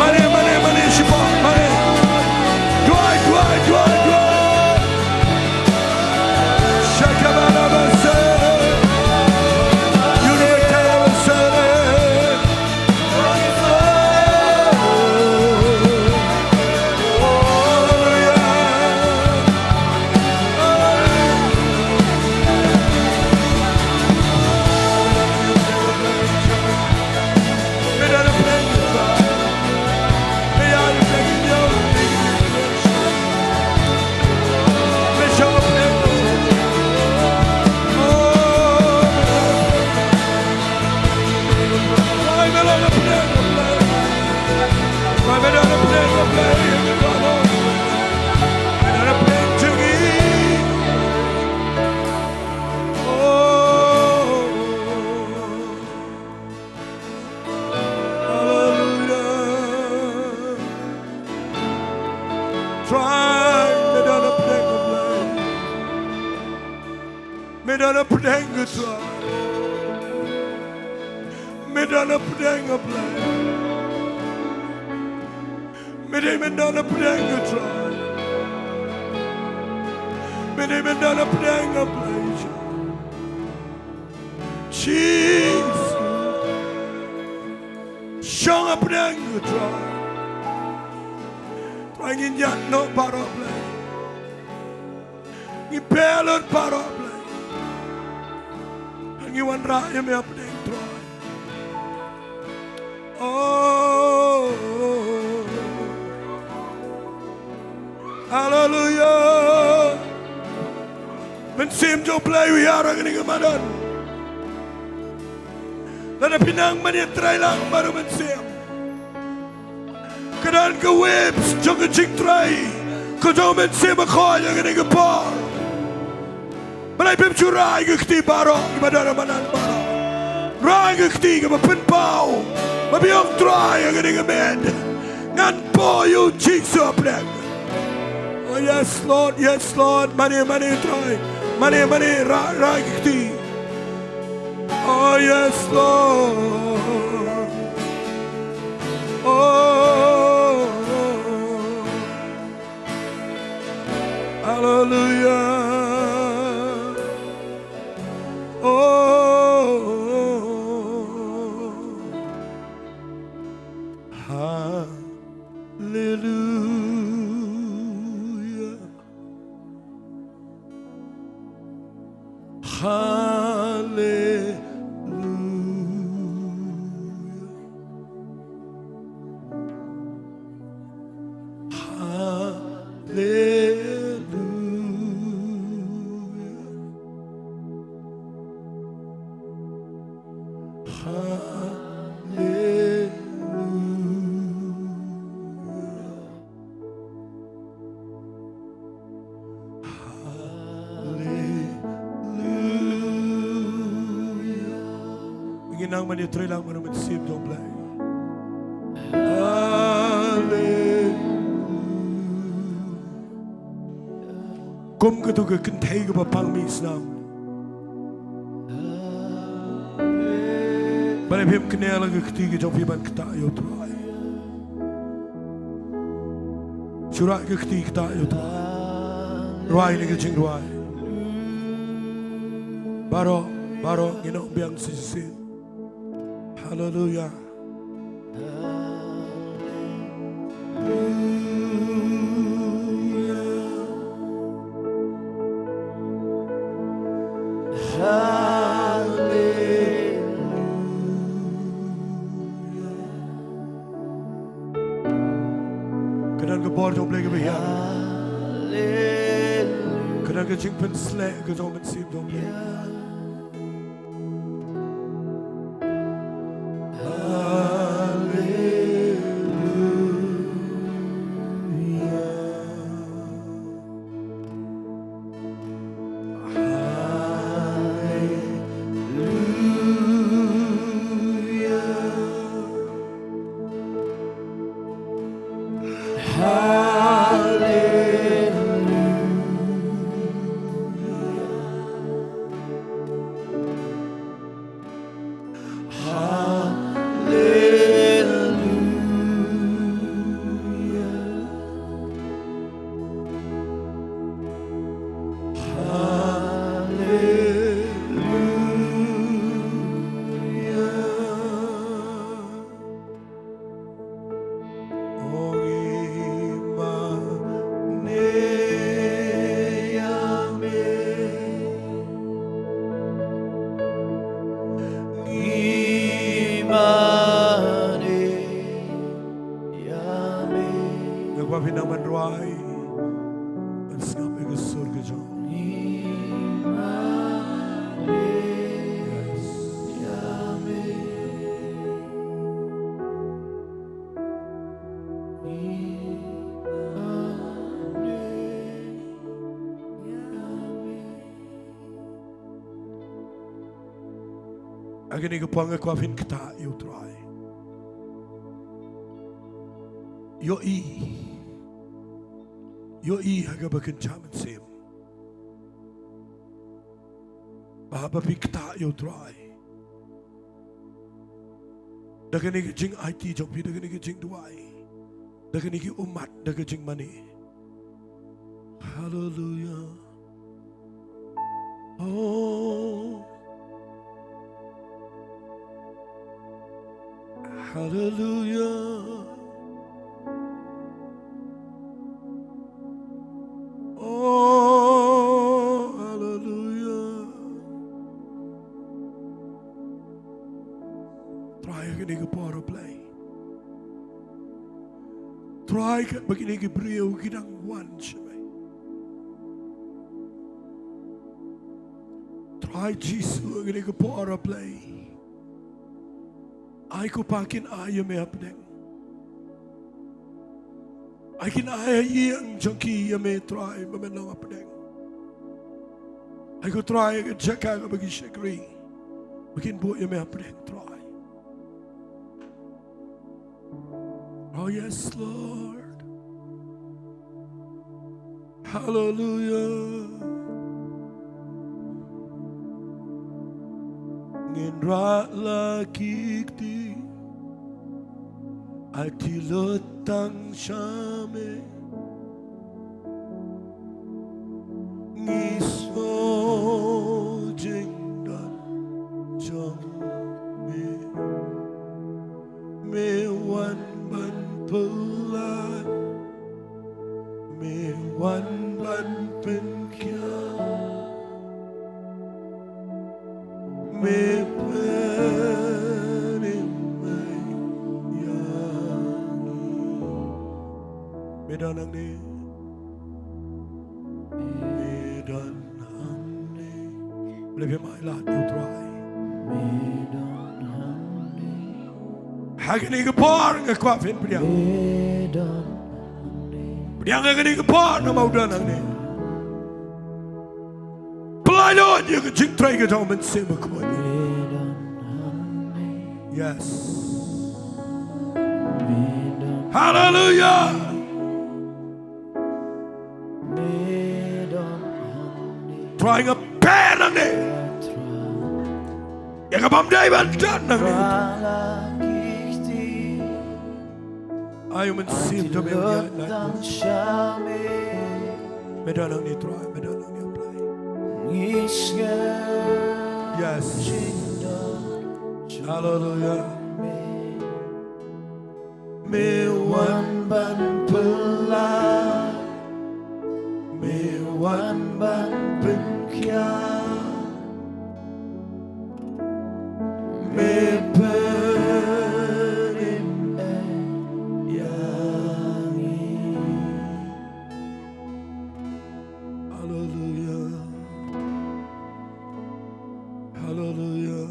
Mane, mane, mane, shipor, mane. Duwai, duwai, duwai, duwai. Hallelujah. Trai, me don ha pdeng, oh Blei. Me don ha pdeng, oh Trai. Me don ha pdeng, oh Blei. Me dei men don ha pdeng, oh Trai. Me dei men don ha pdeng, oh Blei. Jisu. Shong ha pdeng, oh Trai. Trai, ngin ïaid noh baroh, Blei. Ngi pyrshah baroh, Blei. Ngi wanrah ïa me hapdeng, Trai. Oh, haleluya. Mynsiem jong U Blei u hiar ha kane ka madan. Lada phi nang ban ïatreilang bad U Mynsiem, ka don ka waves jong ka jingtrei ka jong U Mynsiem Bakhuid ha kane ka por. Balei phim ju rai ka kti baroh kiba don ha madan baroh? Rai ka kti kaba pynpaw, ba phi ong, Trai, ha kane ka miet ngan buh ïa U Jisu ha pdeng. Oh yes, Lord, yes, Lord. Mane, mane, Trai. Mane, mane, rai, rai ka kti. Oh yes, Lord. Oh, haleluya. Oh, haleluya. Haleluya. Haleluya. Haleluya. Haleluya. Ngin nang ban ïatreilang bad U Mynsiem jong U Blei. Haleluya. Kum katu ka kynthei kaba pang mih snam. Balei phim knieh la ka kti ka jong phi ban ktah ïa U Trai? Shu rai ka kti, ktah ïa U Trai. Rwai ïa ka jingrwai. Baroh, baroh ngin ong biang shisien. Haleluya. Ka don ka bor jong U Blei kaba hiar. Ka don ka jingpynshlur ka jong U Mynsiem jong U Blei. Nga kwah phi nang ban rwai, ban sngap ïa ka sur ka jong. Yes. Ha kane ka por nga kwah phin ktah ïa U Trai. Ïohi, ïohi ha kaba kynja mynsiem. Ba haba phi ktah ïa U Trai da kane ka jingaiti jong phi, da kane ka jingduwai, da kane ka ummat, da ka jingmane. Haleluya. Oh. Haleluya. Trai, katba kine ki briew ki dang wan sha me. Trai Jisu, ha kane ka por, A Blei, ai ko pa kin ai ïa me hapdeng. Ai kin ai ha ïing jong ki ïa me Trai, ba men long hapdeng. Ai ko Trai ka jaka kaba ki shakri, ba kin buh ïa me hapdeng Trai. Oh yes, Lord. Hallelujah. Ngin rah la ki kti, ai ti lut tang sha me. Ngi sngew jingdon jong me. Me wan ban pynlait, me wan ban pynkhiah, me pynim ei ïa ngi. Me don hangne. Me don hangne. Leh phi mai lad ïa u Trai. Ha kane ka por nga kwah phin pdiang. Pdiang ha kane ka por namar u don hangne. Pynlait lut ïa ka jingtrei ka jong u Mynsiem Bakhuid. Yes. Hallelujah. Trai, nga pher nangne ïa ka bym dei ban don nangne. Ai u Mynsiem jong me un ïaid lait. Me don nangne Trai, me don nangne Blei. Yes. Hallelujah. Me wan ban pynlait, me wan ban pynkhiah, me pynim ei ïa ngi. Hallelujah. Hallelujah.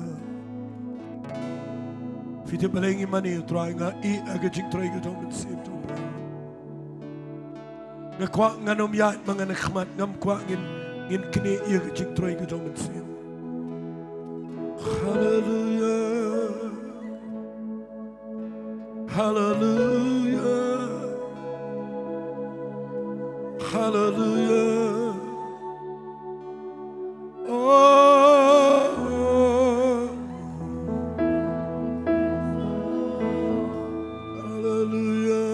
Phi tip balei ngi mane, Trai? Nga ïeh ha ka jingtrei ka jong u Mynsiem jong u Blei. Nga kwah ngan ym ïaid ma nga na khmat, ngam kwah ngin, ngin knieh ïa ka jingtrei ka jong u Mynsiem. Hallelujah. Hallelujah. Hallelujah. Oh, hallelujah.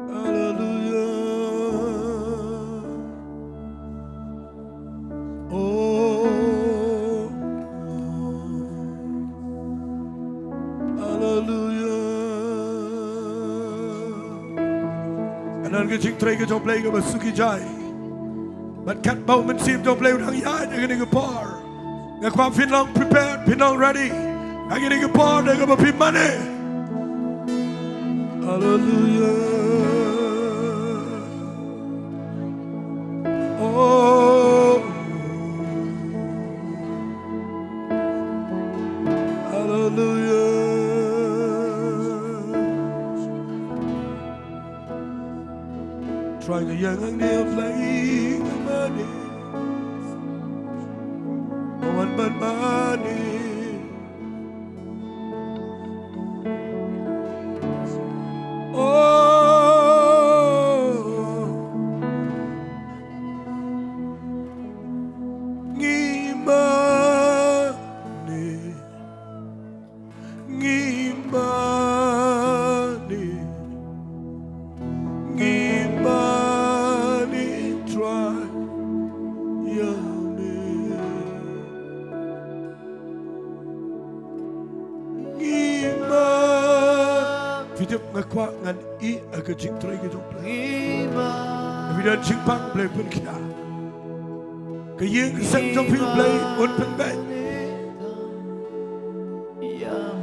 Hallelujah. Oh, hallelujah. Kane ka jingtrei ka jong u Blei kaba suki jai. Bad katba u Mynsiem jong u Blei u dang ïaid ha kane ka por, nga kwah phin long prepared, phin long ready ha kane ka por, da kaba phi mane. Hallelujah. Oh, hallelujah. Trai, nga ïeng hangne, Blei, nga mane. Nga wan ban mane. Oh, ngi mane. Ngi mane, ngi mane Trai ïa me. Ngi mane. Phi tip, nga kwah ngan ïeh ha ka jingtrei ka jong u Blei. Ngi mane. Phi don jingpang, Blei pynkhiah. Ka ïing ka sem jong phi, Blei un pynbeit.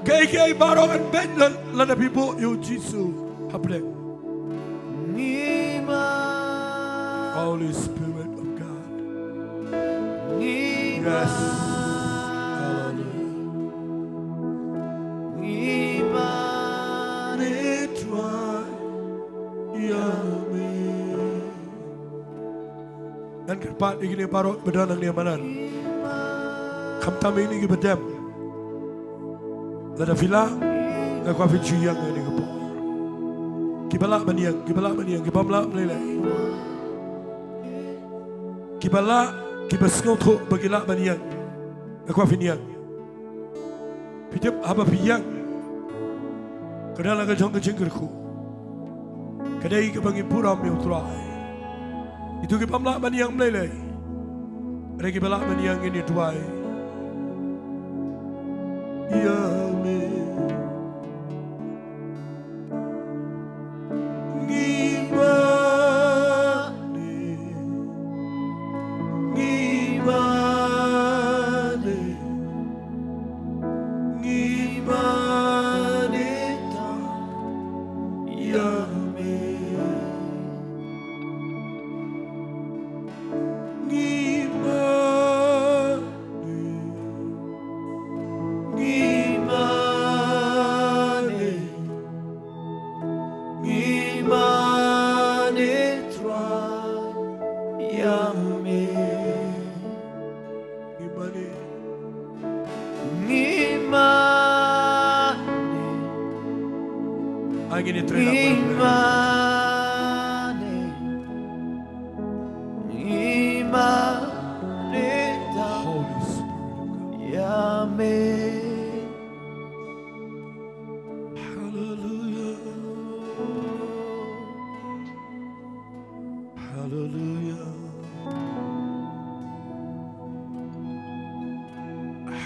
Kaei kaei baroh kan beit lada phi buh ïa u Jisu hapdeng. Holy Spirit of God. Yes. Hallelujah. Ngan kyrpad ïa kine baroh ba don hangne madan. Khamtam ïa kine kiba dem. Lada phi lah, nga kwah phin shu ïeng ïa kane ka por. Kiba lah ban ïeng, kiba lah ban ïeng, kibym lah ban lei lei. Kiba lah, kiba sngewthuh ba ki lah ban ïeng, nga kwah phin ïeng. Phi tip haba phi ïeng, ka dei la ka jong ka jingkyrkhu. Ka dei kaba ngi burom ïa u Trai. Ito kibym lah ban ïeng ym lei lei. Hynrei kiba lah ban ïeng ngin ïa duwai. Ïa me. Ngi mane, ngi mane, ngi mane tam ïa me. Ngi mane, ngi mane, ngi mane Trai ïa me. Ngi mane. Ngi mane. Ai ngin ïa trei la. Ngi mane. Ngi mane tam. Holy Spirit of God. Ïa me. Hallelujah. Hallelujah.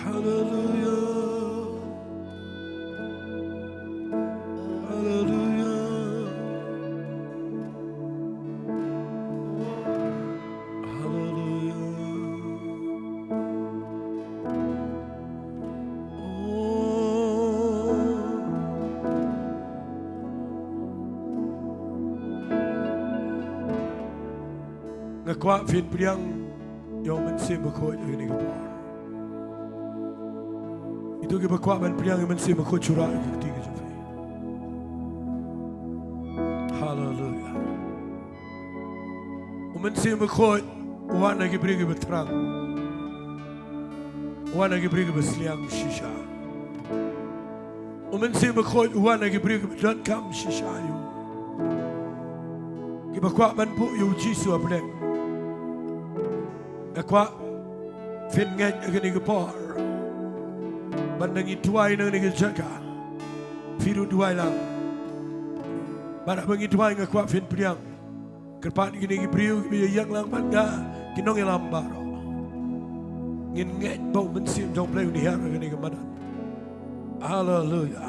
Hallelujah. Hallelujah. Hallelujah. Nga kwah phin pdiang ïa u Mynsiem Bakhuid ha kane ka por. Ito kiba kwah ban pdiang ïa u Mynsiem Bakhuid, shura ïa ka kti ka jong phi. Hallelujah. U Mynsiem Bakhuid u wan ha ki briew kiba thrang. U wan ha ki briew kiba sliang shisha. U Mynsiem Bakhuid u wan ha ki briew kiba donkam shisha ïa u. Kiba kwah ban buh ïa u Jisu hapdeng. Nga kwah phin ngeit ha kane ka por. Ban da ngi duwai na kane ka jaka, phi ruh duwai lang. Bad haba ngi duwai nga kwah phin pdiang. Kyrpad ïa kine ki briew kiba ïeng lang bad nga, ki nongïalam baroh. Ngin ngeit ba u Mynsiem jong u Blei un hiar ha kane ka madan. Haleluya.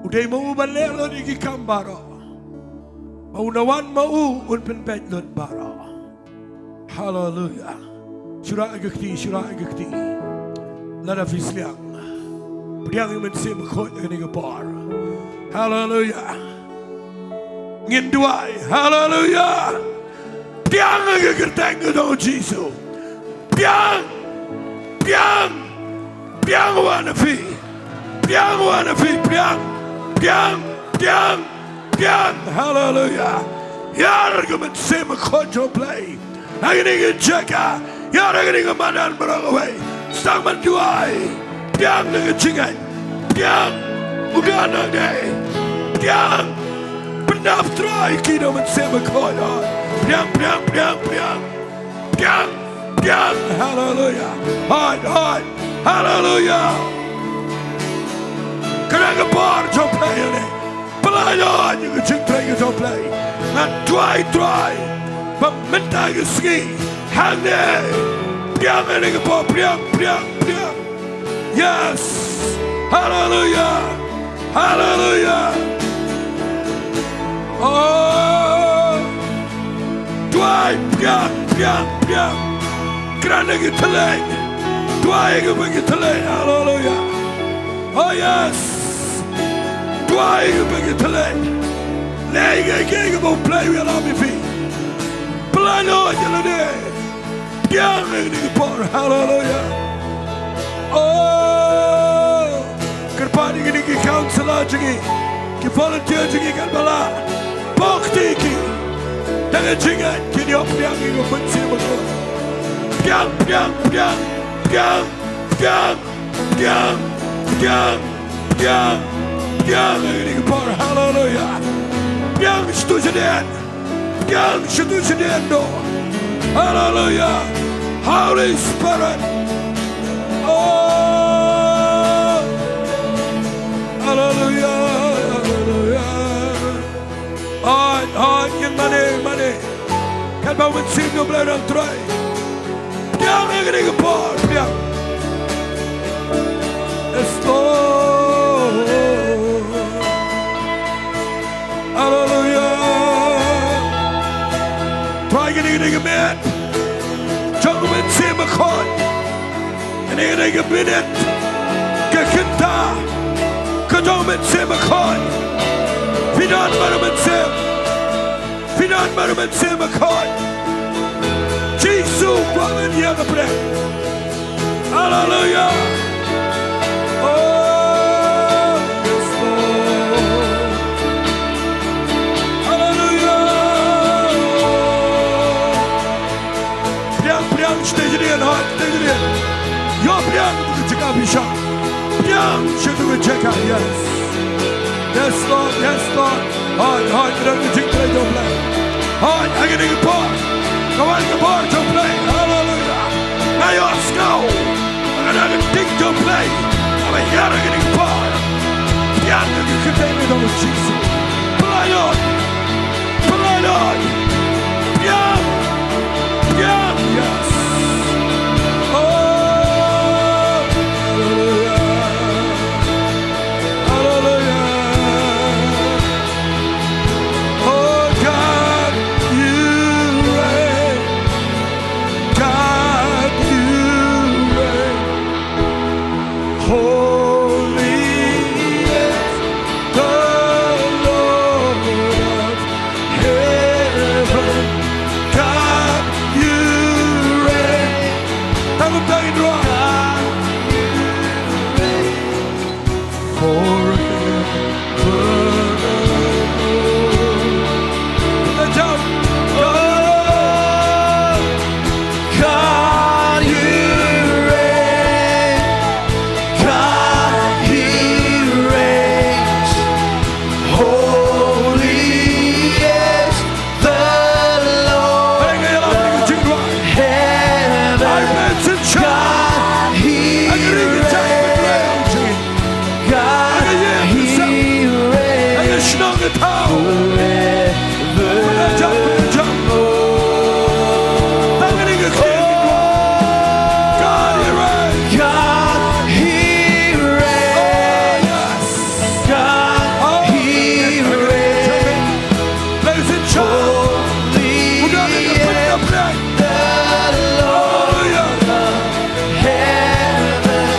U dei ma u ban leh lut ïa ki kam baroh. Ba u na wan ma u un pynbeit lut baroh. Haleluya. Shura ïa ka kti, shura ïa ka kti. Lada phi sliang, pdiang ïa u Mynsiem Bakhuid ha kane ka por. Haleluya. Ngin duwai. Haleluya. Pdiang ha ka kyrteng ka jong u Jisu. Pdiang. Pdiang. Pdiang, wan na phi. Pdiang, wan na phi. Pdiang. Pdiang. Pdiang. Pdiang. Haleluya. Hiar ka Mynsiem Bakhuid jong u Blei ha kane ka jaka. Hiar ha kane ka madan baroh kawei. Sdang ban duwai. Pdiang na ka jingngeit. Pdiang. Uga na dei. Pdiang. Pyndap Trai ki da u Mynsiem Bakhuid. Pdiang, pdiang, pdiang, pdiang. Pdiang, pdiang. Haleluya. Hoi, hoi. Haleluya. Kane ka por jong phi ïa ne. Pynlait ïa ka jingtrei ka jong phi. Nga duwai Trai ba mynta ka sngi hangne, pdiang ïa ne ka por, pdiang, pdiang, pdiang. Yes. Haleluya. Haleluya. Oh. Duwai, pdiang, pdiang, pdiang. Kren ïa ki thylliej. Duwai ïa ki thylliej. Haleluya. Oh yes. Duwai ïa ka bynta ka tlot. Leh ïa kaei kaei kaba U Blei u ïalam ïa phi. Pynlait noh ïa lade. Pdiang ïa kane ka por. Haleluya. Oh. Kyrpad ïa kine ki counselor jong ngi, ki volunteer jong ngi katba lah. Pok ïa ki. Da ka jingngeit kin ïoh pdiang ïa ka mynsiem bakhuid. Pdiang, pdiang, pdiang, pdiang, pdiang, pdiang, pdiang, pdiang, pdiang ïa kane ka por. Haleluya. Pdiang shaduh shaden. Pdiang shaduh shaden doh. Haleluya. Holy Spirit. Oh. Haleluya. Haleluya. Hooid, hooid, ïeng mane, mane. Katba u Mynsiem jong U Blei u dang trei. Pdiang ïa kane ka por, pdiang. Yes, Lord. Haleluya. Trai kane, kane ka miet jong u Mynsiem Bakhuid. Kane, kane ka miet, ka kynta ka jong u Mynsiem Bakhuid. Phi don bad u Mynsiem. Phi don bad u Mynsiem Bakhuid. Jisu, kwah ban ïa ka pyrshah. Haleluya. Oh, yes, Lord. Haleluya. Pdiang, pdiang, stage ïa, hooid, stage ïa. Ïoh pdiang, ka jaka phi shong. Pdiang, sha ka jaka, yes. Yes, Lord, yes, Lord. Hooid, hooid, ka don ka jingtrei jong U Blei. Hooid, ha kane ka por. Ka wan ka por jong U Blei. Haleluya. Nga ïohsngew. Nga don ka jingtrei jong U Blei. Kaba ïar ha kane ka por. Pdiang ïa ka kyrteng jong U Jisu. Pynlait noh. Pynlait noh. Pdiang. Pdiang. Yes. Oh. Haleluya. Hallelujah. Oh God, you reign. God, you reign. Holy is the Lord of heaven. God, you reign. Tang kumta, Indra. God, you reign. Forever. Put that down. Oh, God, you reign. God, he reigns. Holy is the Lord of heaven. God, he reigns. God, he reigns forevermore. God, he reigns. God, he reigns. God, he reigns. Holy is the Lord of heaven.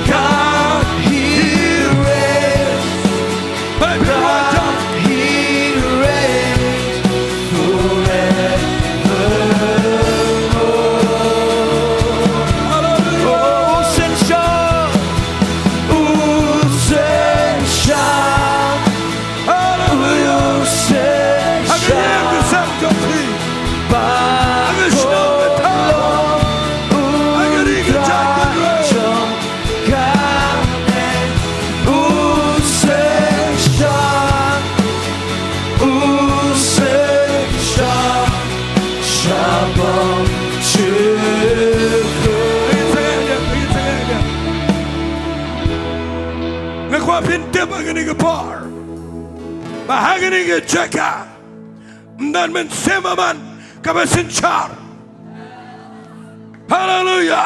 God, he reigns. God, he reigns forevermore. Hallelujah. Oh, sunshine. Oh, sunshine. Hallelujah. Oh, sunshine. Nga kwah phin tip ha kane ka por ba ha kane ka jaka ym don mynsiem bymman kaba synshar. Haleluya.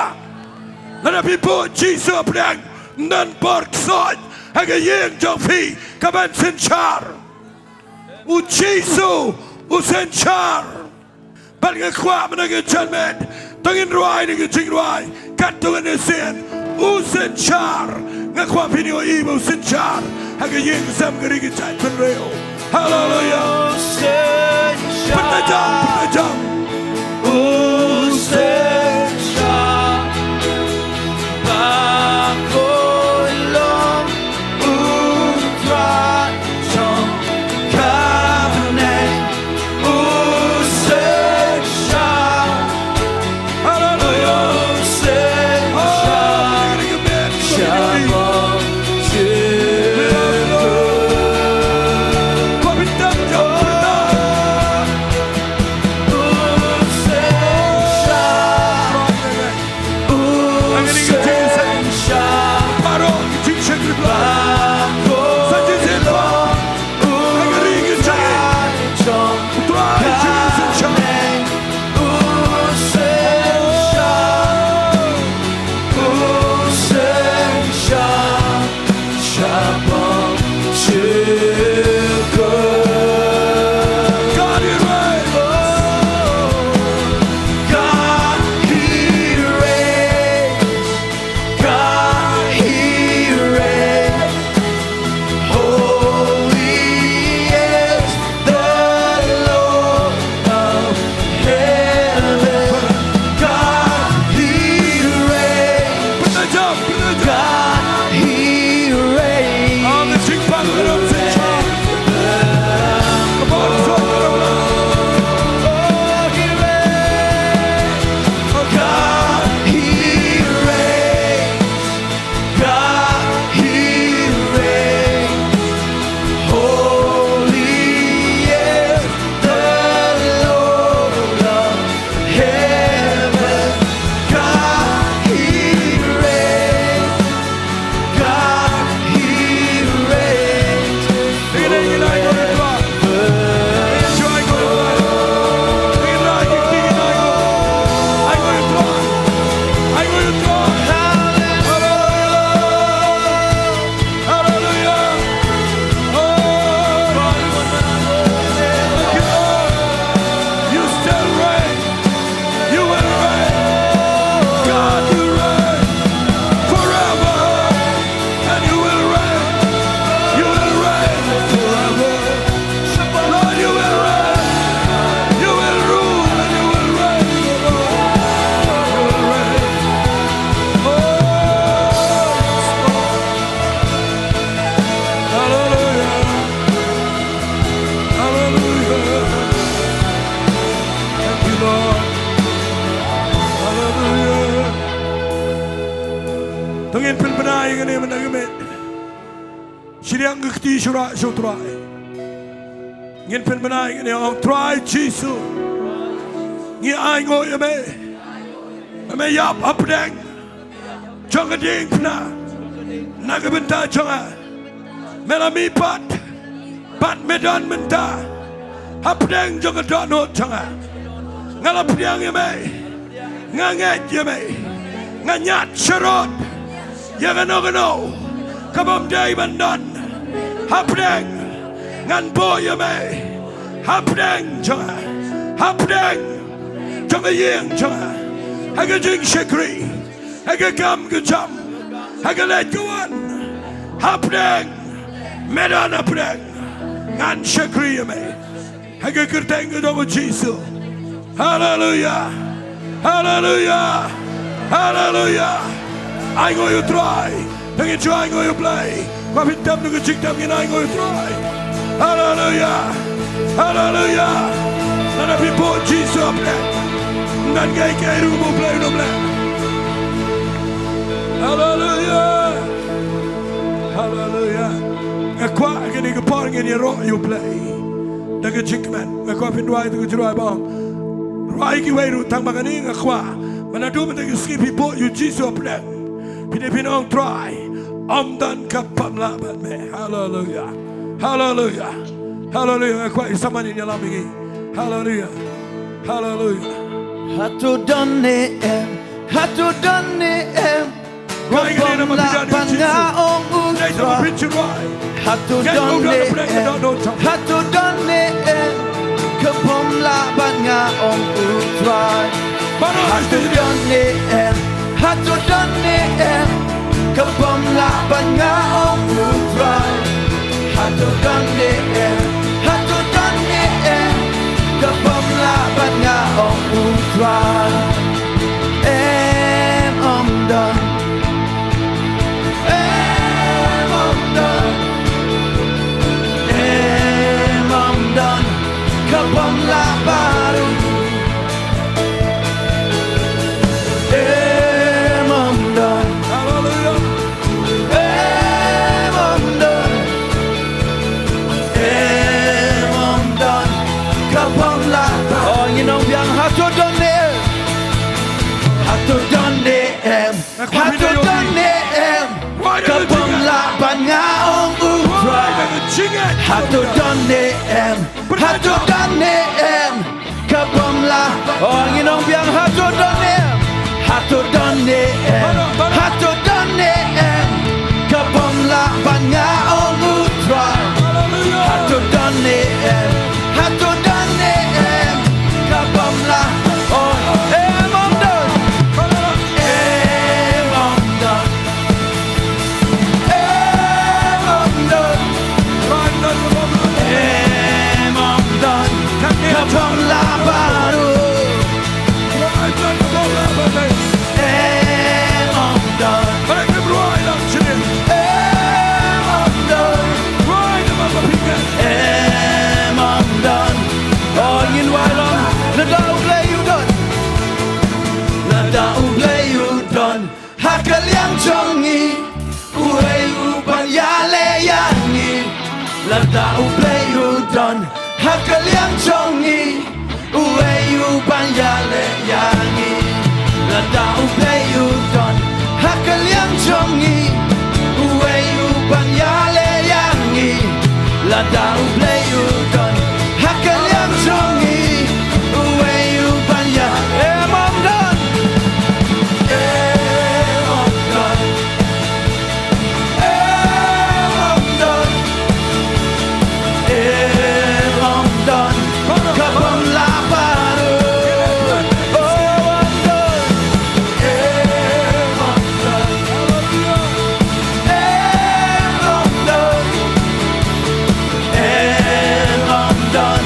Lada phi buh Jisu hapdeng, ym don bor ksoid ha ka ïing jong phi kaban synshar. U Jisu u synshar. Bad nga kwah mynta ka janmiet to ngin rwai na ka jingrwai katto katne sien. U synshar. Nga kwah phin ïohi ba u synshar ha ka ïing ka sem, ka ri ka jaitbynriew. Haleluya. Pynta jam, pynta jam. Haleluya. God, He reigns. Holy is the Lord of heaven. God, He reigns. God, He reigns. God, He reigns. God, He reigns. Holy is the Lord of heaven. God, He reigns. God, He reigns. Hallelujah. Oh, thank you, Lord. You still reign. You will reign. God, you reign forever. And you will reign. You will reign forever. Lord, you will reign. You will rule and you will reign. You will reign. Oh, yes, Lord. Hallelujah. Hallelujah. Thank you, Lord. Hallelujah. To ngin pynbna ïa kane mynta ka miet. Shiliang ka kti shuwa sha U Trai. Ngin pynbna ïa kane, ong, Trai Jisu, ngi ainguh ïa me. Me ïap hapdeng jong ka diengphna na ka bynta jong nga. Me la mihpat bad me don mynta hapdeng jong ka dohnud jong nga. Nga la pdiang ïa me. Nga ngeit ïa me. Nga ñiad sharud ïa kano kano ka bym dei ban don hapdeng. Ngan buh ïa me hapdeng jong nga, hapdeng jong ka ïing jong nga, ha ka jingshakri, ha ka kam ka jam, ha ka leit ka wan. Hapdeng, me don hapdeng. Ngan shakri ïa me ha ka kyrteng ka jong U Jisu. Haleluya. Haleluya. Haleluya. Ainguh ïa U Trai. Tang ngin shu ainguh ïa U Blei. Kwah phin tem da ka jingtem, ngin ainguh ïa U Trai. Haleluya. Haleluya. Lada phi buh Jisu hapdeng, ym don kaei kaei ruh ba U Blei un ym leh. Haleluya. Haleluya. Nga kwah kane ka por ngin ïaroh ïa U Blei da ka jingkmen. Nga kwah phin duwai da ka jingduwai ba ong, duwai kiwei ruh, tang ba kane nga kwah ba naduh mynta ka sngi phi buh ïa U Jisu hapdeng. Phi dei phin ong, Trai, ym don kaba bym lah bad me. Haleluya. Haleluya. Haleluya. Nga kwah ïa u Samuel un ïalam ïa ngi. Haleluya. Haleluya. Hato don ne em, hato don ne em, ka bym lah ban nga ong U Trai. Hato don ne em, hato don ne em, ka bym lah ban nga ong U Trai. Hato don ne em, hato don ne em, ka bym lah ban Hato don ne em? Ka bym lah ban nga ong u Trai. Hato don ne em? Hato don ne em? Ka bym lah. Oh, ngin ong biang, hato don ne em? Hato don ne em? Hato don ne em? Ka bym lah ban nga ong u Trai. Hato don ne em? Hato don ne em? Ka bym lah. Oh, em ym don. Em ym don. Em ym don. Em ym don. Ka bym lah baroh. Em ym don. Em ym don. Em ym don. Oh, ngin wai lang. Lada U Blei u don. Lada U Blei u don ha ka liang jong ngi, uei u ban ïaleh ïa ngi? Lada U Blei u don ha ka liang jong ngi, uei u ban ïaleh ïa ngi? Lada U Blei u don ha ka liang jong ngi, uei u ban ïaleh ïa ngi? Lada U Blei u don ha ka liang jong ngi, uei u ban ïa. Em ym don. Em ym don. Em ym don. Em ym don. Ka bym lah baroh. Oh, ym don. Em ym don. Em ym don. Em ym don.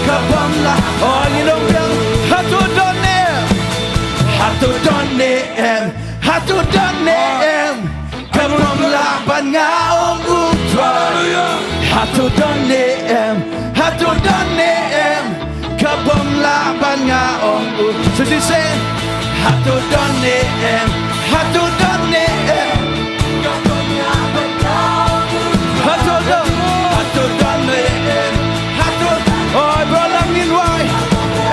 Ka bym lah. Oh, ngin ong biang. Hato don ne em? Hato don ne em? Hato don ne em? Ka bym lah ban nga ong u Trai. Hato don ne em? Hato don ne em? Ka bym lah ban nga ong u. Sa shisien. Hato don ne em? Hato don ne em? Hato don. Hato don ne em? Hato. Oi, bro, lang ngin wai.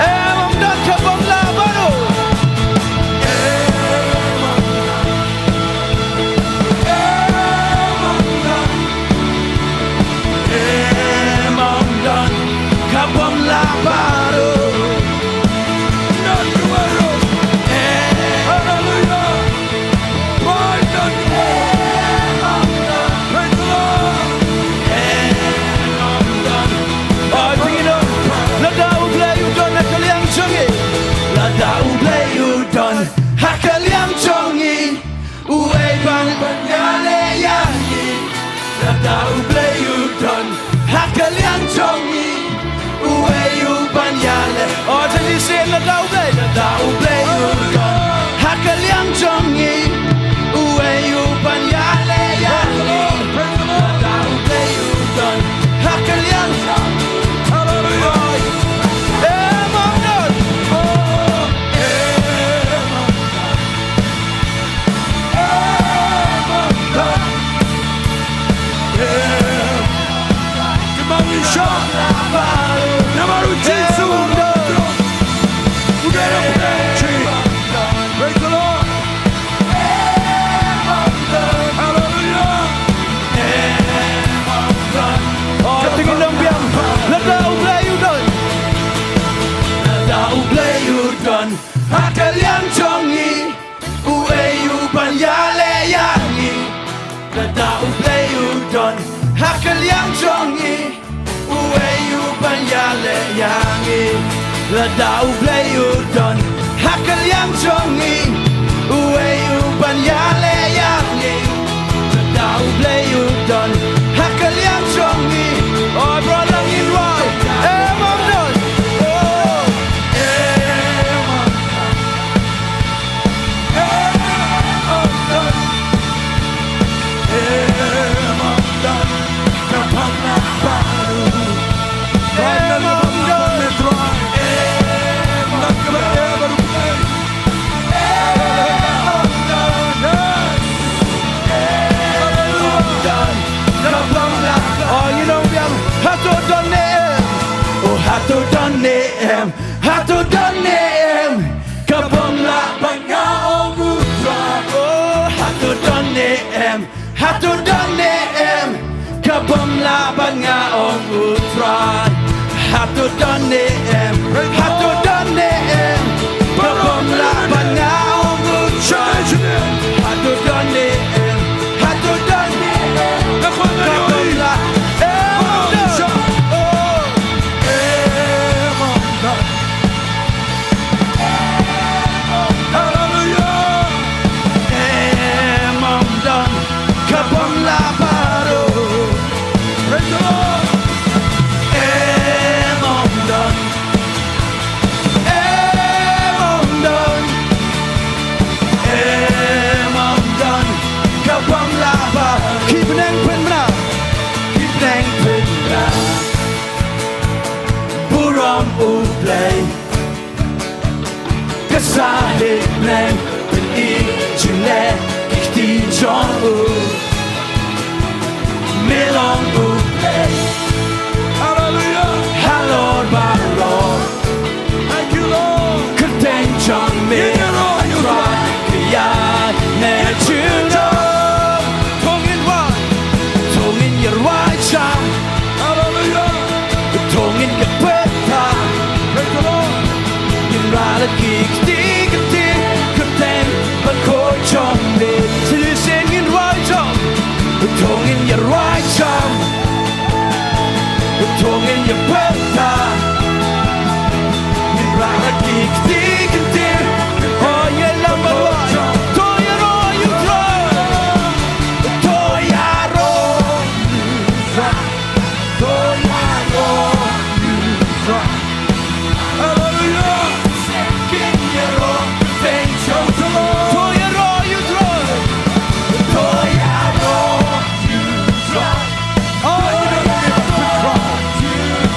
Em ym don, ka bym lah baroh. Em ym don, ka bym lah baroh. Hallelujah. Praise the Lord. Em ym don. Ai, bring it on. Lada U Blei u don ha ka liang jong ngi. Lada U Blei u don ha ka liang jong ngi. Uei ban ban ïaleh ïa ngi? Lada U Blei u don ha ka liang jong ngi. Uei u ban ïaleh? Oh, sa shisien, lada U Blei. Lada U Blei u don ha ka liang jong ngi. Uei u ban ïaleh ïa ngi? Lada U Blei u don ha ka liang jong ngi. Hallelujah. Em ym don. Oh, em ym don. Praise the Lord. Hallelujah. Oh, to ngin ong biang. Lada U Blei u don. Lada U Blei u don ha ka liang jong ngi. Uei u ban ïaleh ïa ngi? Lada U Blei u don ha ka liang jong ngi. Uei u ban ïaleh ïa ngi? Lada U Blei u don ha ka liang jong ngi. Uei u ban ïaleh ïa ngi? Lada U Blei u don ha ka liang jong ngi. Oh, bro, lang ngin wai. Em ym don. Oh, em ym don. Oh, hato don ne em? Oh, hato don ne em? Hato don ne em? Ka bym lah ban nga ong u Trai. Oh, Neng pyni jingeh ki kti jong u. Me long u Blei. Hallelujah. Halor baroh. Thank you, Lord. Kyrteng jong me. Ïaroh ïa u Trai. Ka ïaid ne jingdum. To ngin rwai. To ngin ïarwai jam. Hallelujah. To ngin ïa pyrta. Praise the Lord. Ngin rah la ki kti kti, kyrteng bakhuid jong me. Shisien ngin rwai jam. To ngin ïarwai jam. To ngin ïa pyrta. Ngin rah la ki kti kti. Oh, ïa la marwai. To ïaroh ïa u Trai. To ïaroh. To ïaroh ïa u Trai. Hallelujah. To ïaroh ïa u Trai. To ïaroh ïa u Trai. Oh, you don't need to cry.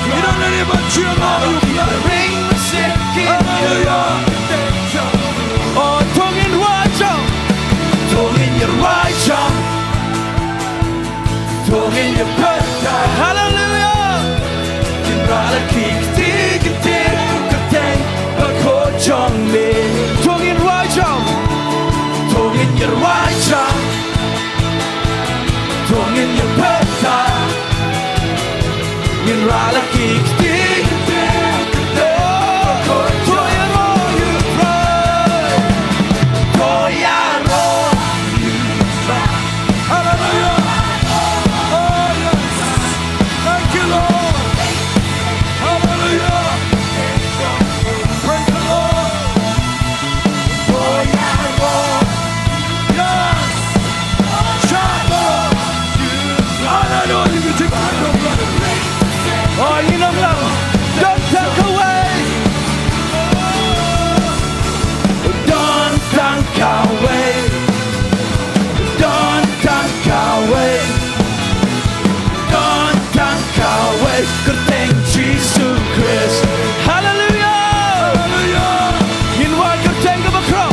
You don't need to cheer, Lord. Hallelujah. Oh, to ngin rwai jam. To ngin rwai jam. To ngin ïa pyrta. Hallelujah. Ngin rah la ki kti kti, kyrteng bakhuid jong me. To ngin rwai jam. To ngin ïa rwai jam. To ngin ïa pyrta. Ngin rah la ki kti kti, kyrteng bakhuid. To ïaroh ïa u Trai. To ïaroh ïa u Trai. Hallelujah. Oh, yes. Thank you, Lord. Hallelujah. Praise the Lord. Yes. Shabbat. Hallelujah. Oh, ngin ong lang. Don tang kawei. Don tang kawei. Don tang kawei. Don tang kawei. Kyrteng Jisu Khrist. Haleluya. Haleluya. Ngin wad kyrteng kaba khraw.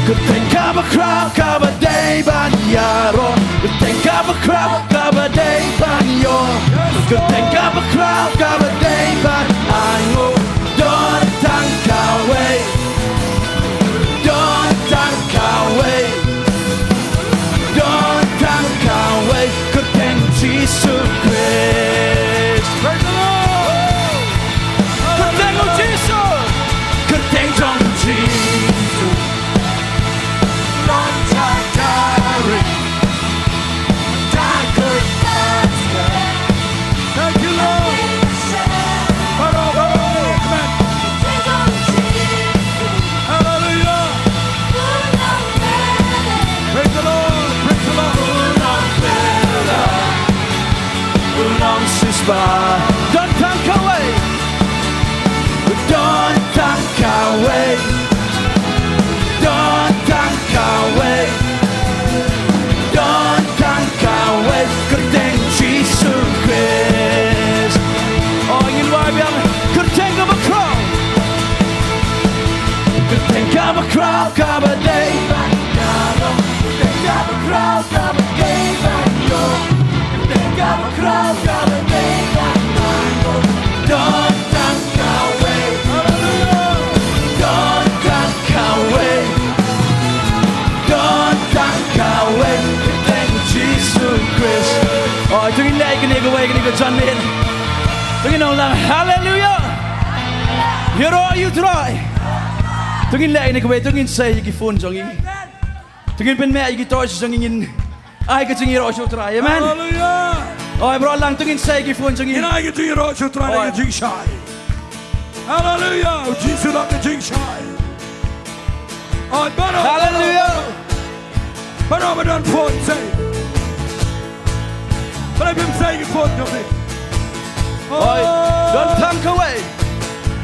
Kyrteng kaba khraw kaba dei ban ïaroh. Kyrteng kaba khraw kaba dei ban ïoh. Kyrteng kaba khraw kaba dei ban ainguh. Don tang kawei. Don tang kawei. Don tang kawei. Kyrteng Jisu Khrist. Praise the Lord. Kyrteng u Jisu. Kyrteng jong u Jisu. Thank you, Lord. Baroh, baroh, amen. Hallelujah. Praise the Lord, praise the Lord. Don tang kawei. Don tang kawei. Don tang kawei. Don tang kawei. Kyrteng Jisu Khrist. Oh, ngin wad biang. Kyrteng kaba khraw. Kyrteng kaba khraw kaba dei ban ïaroh. Kyrteng kaba khraw kaba dei ban ïoh. Kyrteng kaba khraw kaba dei ban ïoh. Don tang kawei. Haleluya. Don tang kawei. Don tang kawei. Kyrteng Jisu Khrist. Oh, to ngin leh kane kawei, kane ka janmiet. To ngin ong lang haleluya. Ïaroh ïa u Trai. To ngin leh kane kawei, to ngin sei ïa ki phone jong ngi. To ngin pynmeh ïa ki torch jong ngi, ngin ai ka jingïaroh sha u Trai. Amen. Haleluya. Oi, baroh lang, to ngin sei ïa ki phone jong ngi. Ngin ai ka jingïaroh sha u Trai, oi, ka jingshai. Haleluya. U Jisu u long ka jingshai. Oi, baroh. Haleluya. Baroh ba don phone, sei. Balei phim sei ki phone jong phi? Oi, don tang kawei.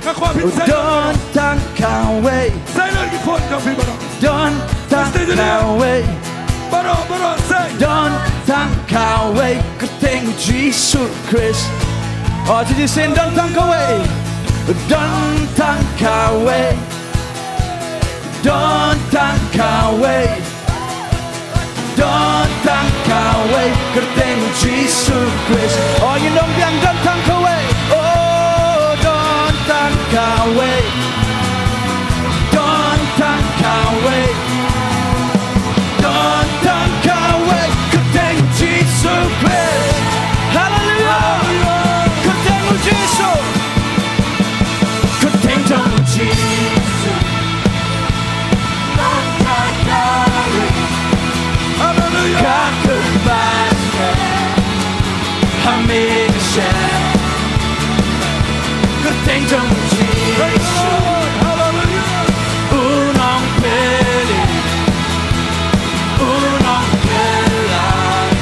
Nga kwah phin sei. Don tang kawei. Sei lut ki phone jong phi baroh. Don tang kawei. Baroh, baroh, sei. Don tang kawei. Kyrteng Jisu Khrist. Oh, to shisien, don tang kawei. Don tang kawei. Don tang kawei. Don tang kawei. Kyrteng Jisu Khrist. Oh, ngin ong biang, don tang kawei. Oh, don tang kawei. Don tang kawei. Don tang kawei. Kyrteng Jisu Khrist. Haleluya. Kyrteng Jisu. Kyrteng jong u Jisu. Haleluya. Ka kyrpad ha me Hashem. Kyrteng jong u Jisu. Praise the Lord. Haleluya. U nongpynim. U nongpyllait.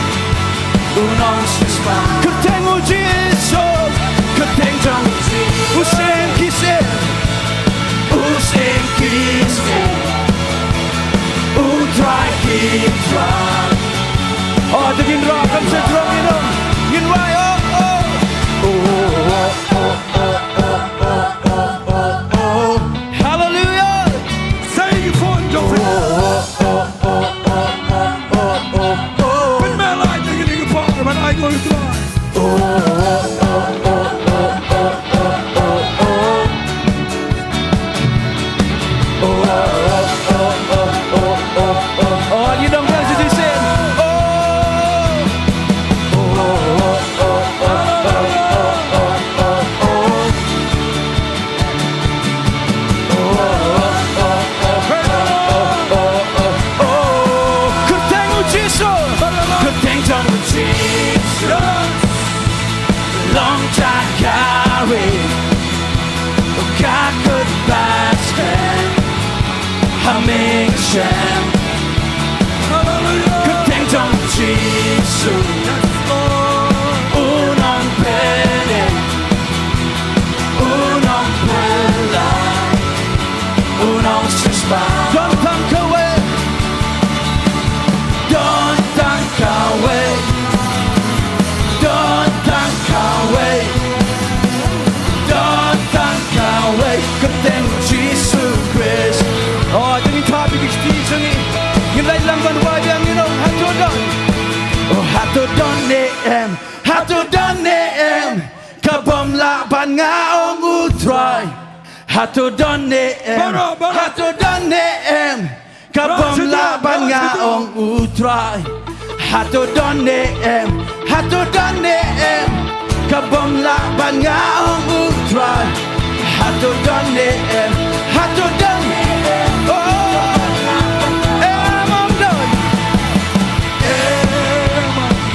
U nongsiewspah. Kyrteng u Jisu. Kyrteng jong u Jisu. U Syiem ki syiem. U Syiem ki syiem. U Trai ki trai. Oh, to ngin rah kan sa jrong, ngin ong. Ngin wai, oh, oh. Oh, oh, oh. Haleluya. Sa ïa ki phone jong phi. Pynmih lait ïa kine ki phone ban ai glori to. Oh, ngi dang biang shisien. Oh. Kyrteng u Jisu. Kyrteng jong u Jisu. Long jaka ri. Ka kut basket. Ha me Hashem. Kyrteng jong u Jisu. U nongpynim. U nongpyllait. U nongsiewspah. Don tang kawei. Don tang kawei. Don tang kawei. Don tang kawei. Kyrteng Jisu Khrist. Oh, to ngin thap ïa ki kti jong ngi. Ngin leit lang ban wai biang, ngin ong, hato don. Oh, hato don ne em. Hato don ne em. Ka bym lah ban nga ong u Trai. Hato don ne em. Baroh, baroh. Hato don ne em. Ka bym lah ban nga ong u Trai. Hato don ne em. Hato don ne em. Ka bym lah ban nga ong u Trai. Hato don ne em. Hato don ne em. Oh. Em ong don. Em ong don.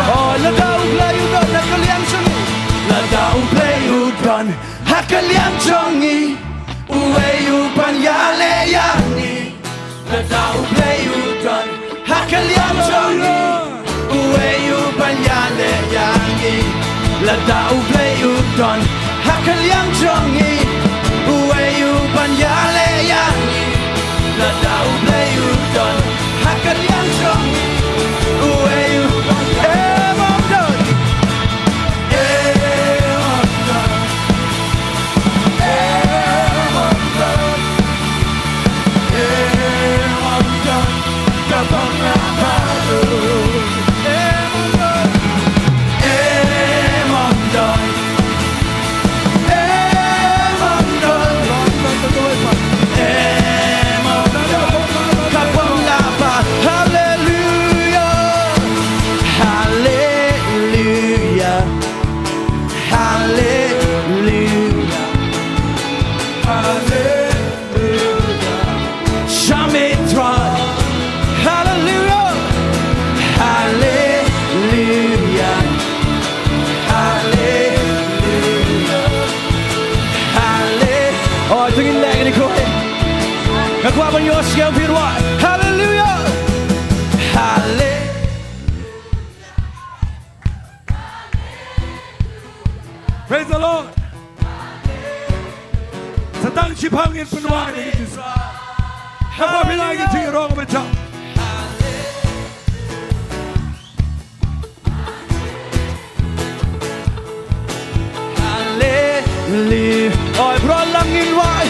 Oh, lada U Blei u don ha ka liang jong ngi. Lada U Blei u don ha ka liang jong ngi. Uei u ban ïaleh ïa ngi. Lada U Blei u don ha ka liang jong ngi. Uei u ban ïaleh ïa ngi. Lada U Blei u don ha ka liang jong ngi. Uei u ban ïaleh ïa ngi. Lada U Blei u don ha ka liang jong ngi. Uei u ban ïaleh. Em ong don. Em ong don. Hallelujah. Hallelujah. Hallelujah. Hallelujah. Shame Trai. Hallelujah. Hallelujah. Hallelujah. Halle-, oh, to ngin leh kane kawei. Nga kwah ban ïohsngew phi ruh. Hallelujah. Halle- Shipang in pynwai na ki Jisu. Haba phi lai ki jingïarong mynta. Hallelujah. Oi, bro, lang in wai.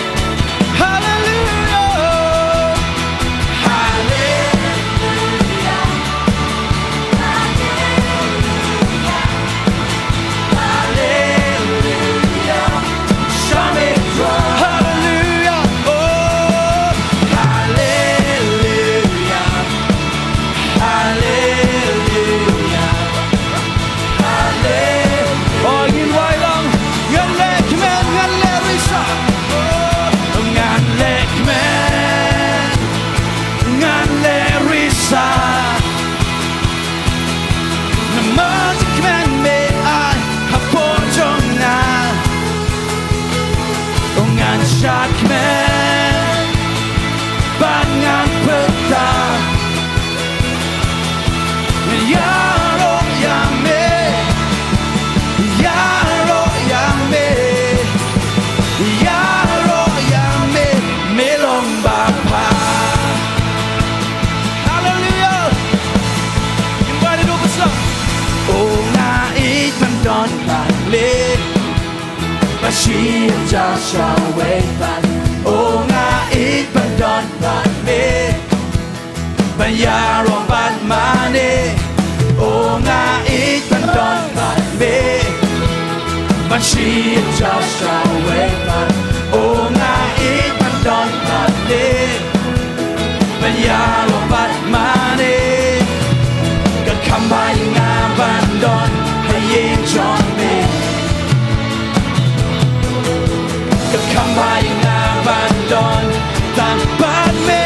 Hallelujah. Hallelujah. Hallelujah. Shame dra. Hallelujah. Oh, hallelujah. Hallelujah. Hallelujah. Oh, ngin wai lang. Ngan leh kmen, ngan leh risa. Oh, ngan leh kmen, ngan leh risa. Namar jingkmen me ai hapoh jong nga. Oh, ngan shah kmen bad ngan pyrta. Ïaroh ïa me, ïaroh ïa me, ïaroh ïa me, me long ba bha. Hallelujah. Invite it over, sir. Oh, nga ïeit ban don bad me. Ba shi hajar shawei pat. Oh, nga ïeit ban don bad me. Ban ïaroh bad mane. Oh, nga ïeit ban don bad me. Ba shi hajar shawei pat. Oh, nga ïeit ban don bad me. Ban ïaroh bad mane. Ka kham bha ïa nga ban don ha ïing jong me. Ka kham bha ïa nga ban don tang bad me.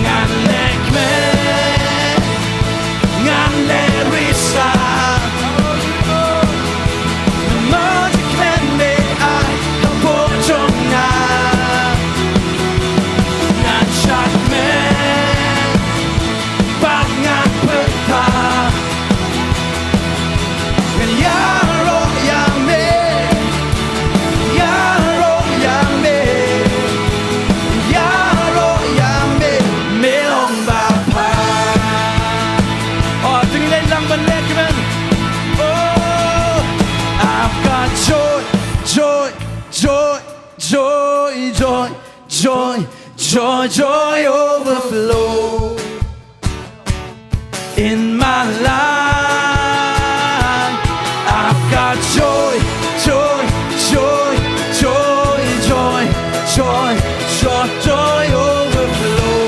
Ngan leh kmen, ngan leh risa. Namar jingkmen me ai hapoh jong nga. Ngan shah kmen bad ngan pyrta. Ïaroh ïa me, ïaroh ïa me, ïaroh ïa me, me long ba bha. Oh, to ngin leit lang ban leh kmen. Oh, I've got joy, joy, joy, joy, joy, joy, joy, joy overflow. In my life, I've got joy, joy, joy, joy, joy, joy, joy, joy overflow.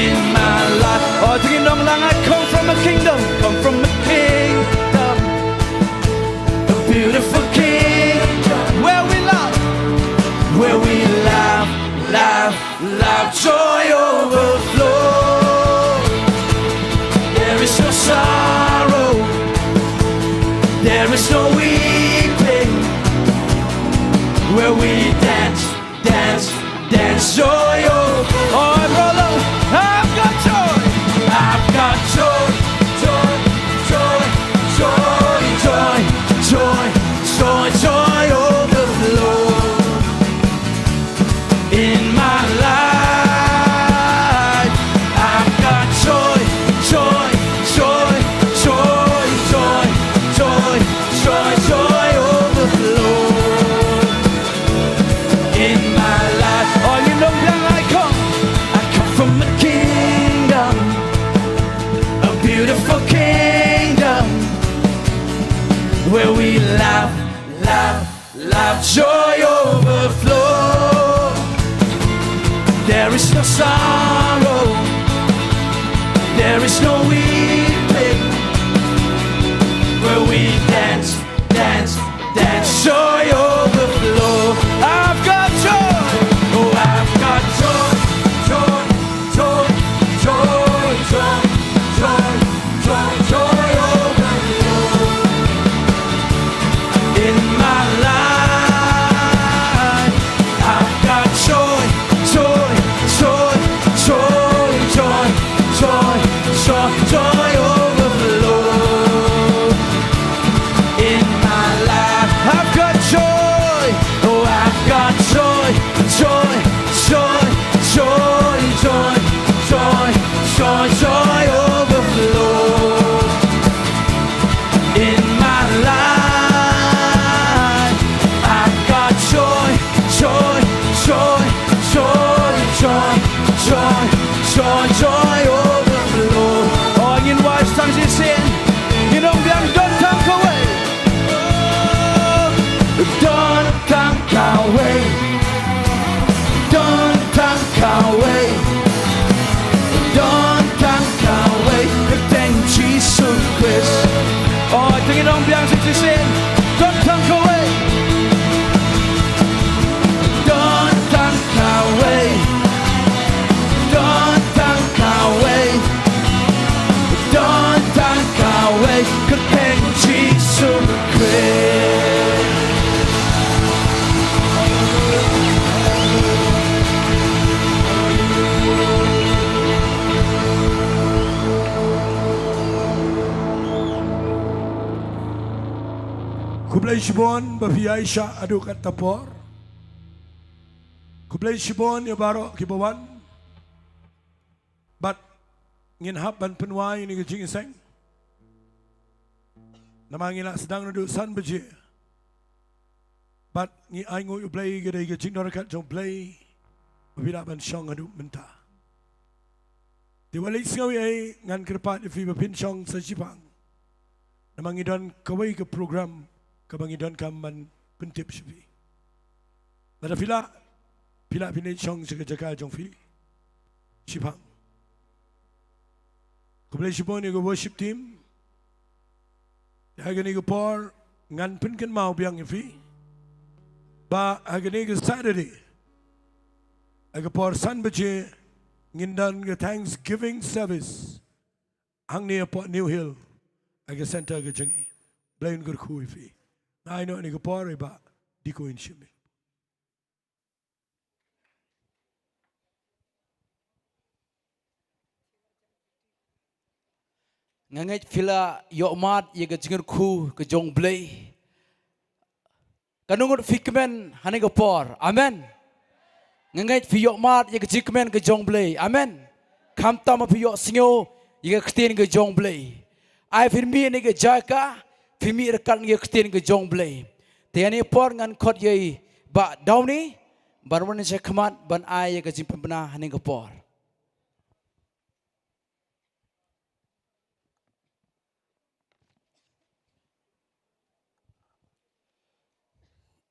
In my life, oh, to ngin ong lang, I come from a kingdom, come from a kingdom, a beautiful kingdom, where we love, where we love, love, love, joy overflow. There is no sorrow, there is no weeping, where we dance, dance, dance, joy overflow. Oh, brother, I've got joy, I've got joy, joy, joy, joy, joy, joy, joy, joy overflow. In my life, I've got joy, joy, joy, joy, joy, joy, joy, joy overflow. In my life, oh, you know where I come. I come from a kingdom, a beautiful kingdom, where we laugh, laugh, love, joy overflow. There is no sorrow, there is no weeping, where we dance, dance, dance, joy overflow. I've got joy, oh, I've got joy, joy, joy, joy, joy, joy, joy, joy overflow. In my life, I've got joy, joy, joy, joy, Don tang kawei. Don tang kawei. Don tang kawei. Kyrteng Jisu Khrist. Oh, to ngin ong biang sa shisien. Don tang kawei. Don tang kawei. Don tang kawei. Don tang kawei. Kyrteng Jisu Khrist. Khublei shibun ba phi ïaishah haduh katta por. Khublei shibun ïa baroh kiba wan. Bad ngin hap ban pynwai ïa kane ka jingïaseng. Namar ngi la sdang naduh san baje. Bad ngi ainguh ïa U Blei, ka dei ka jingdon ryngkat jong U Blei ba phi lah ban shong haduh mynta. Te wat leit sngew ei ei, ngan kyrpad ïa phi ba phin shong sa shiphang. Namar ngi don kawei ka program kaba ngi donkam ban pyntip sha phi. Lada phi lah, phi lah phin leit shong sha ka jaka jong phi shiphang. Khublei shibun ïa ka worship team. Ha kane ka por ngan pynkynmaw biang ïa phi ba ha kane ka Saturday, ha ka por san baje, ngin don ka Thanksgiving service hangne hapoh New Hill, ha ka center ka jong ngi. Blei un kyrkhu ïa phi. Nga ai noh ïa kane ka por ïa i Bah Dikoin Shiming. Nga ngeit phi la ïohmad ïa ka jingkyrkhu ka jong U Blei. Katno ngut phi kmen ha kane ka por? Amen. Nga ngeit phi ïohmad ïa ka jingkmen ka jong U Blei. Amen. Khamtam phi ïohsngew ïa ka ktien ka jong U Blei. Ai phin mih na ka jaka, phin mih ryngkat ïa ka ktien ka jong U Blei. Te ha kane ka por ngan khot ïa i Bah Downy ban wan sha khmat ban ai ïa ka jingpynbna ha kane ka por.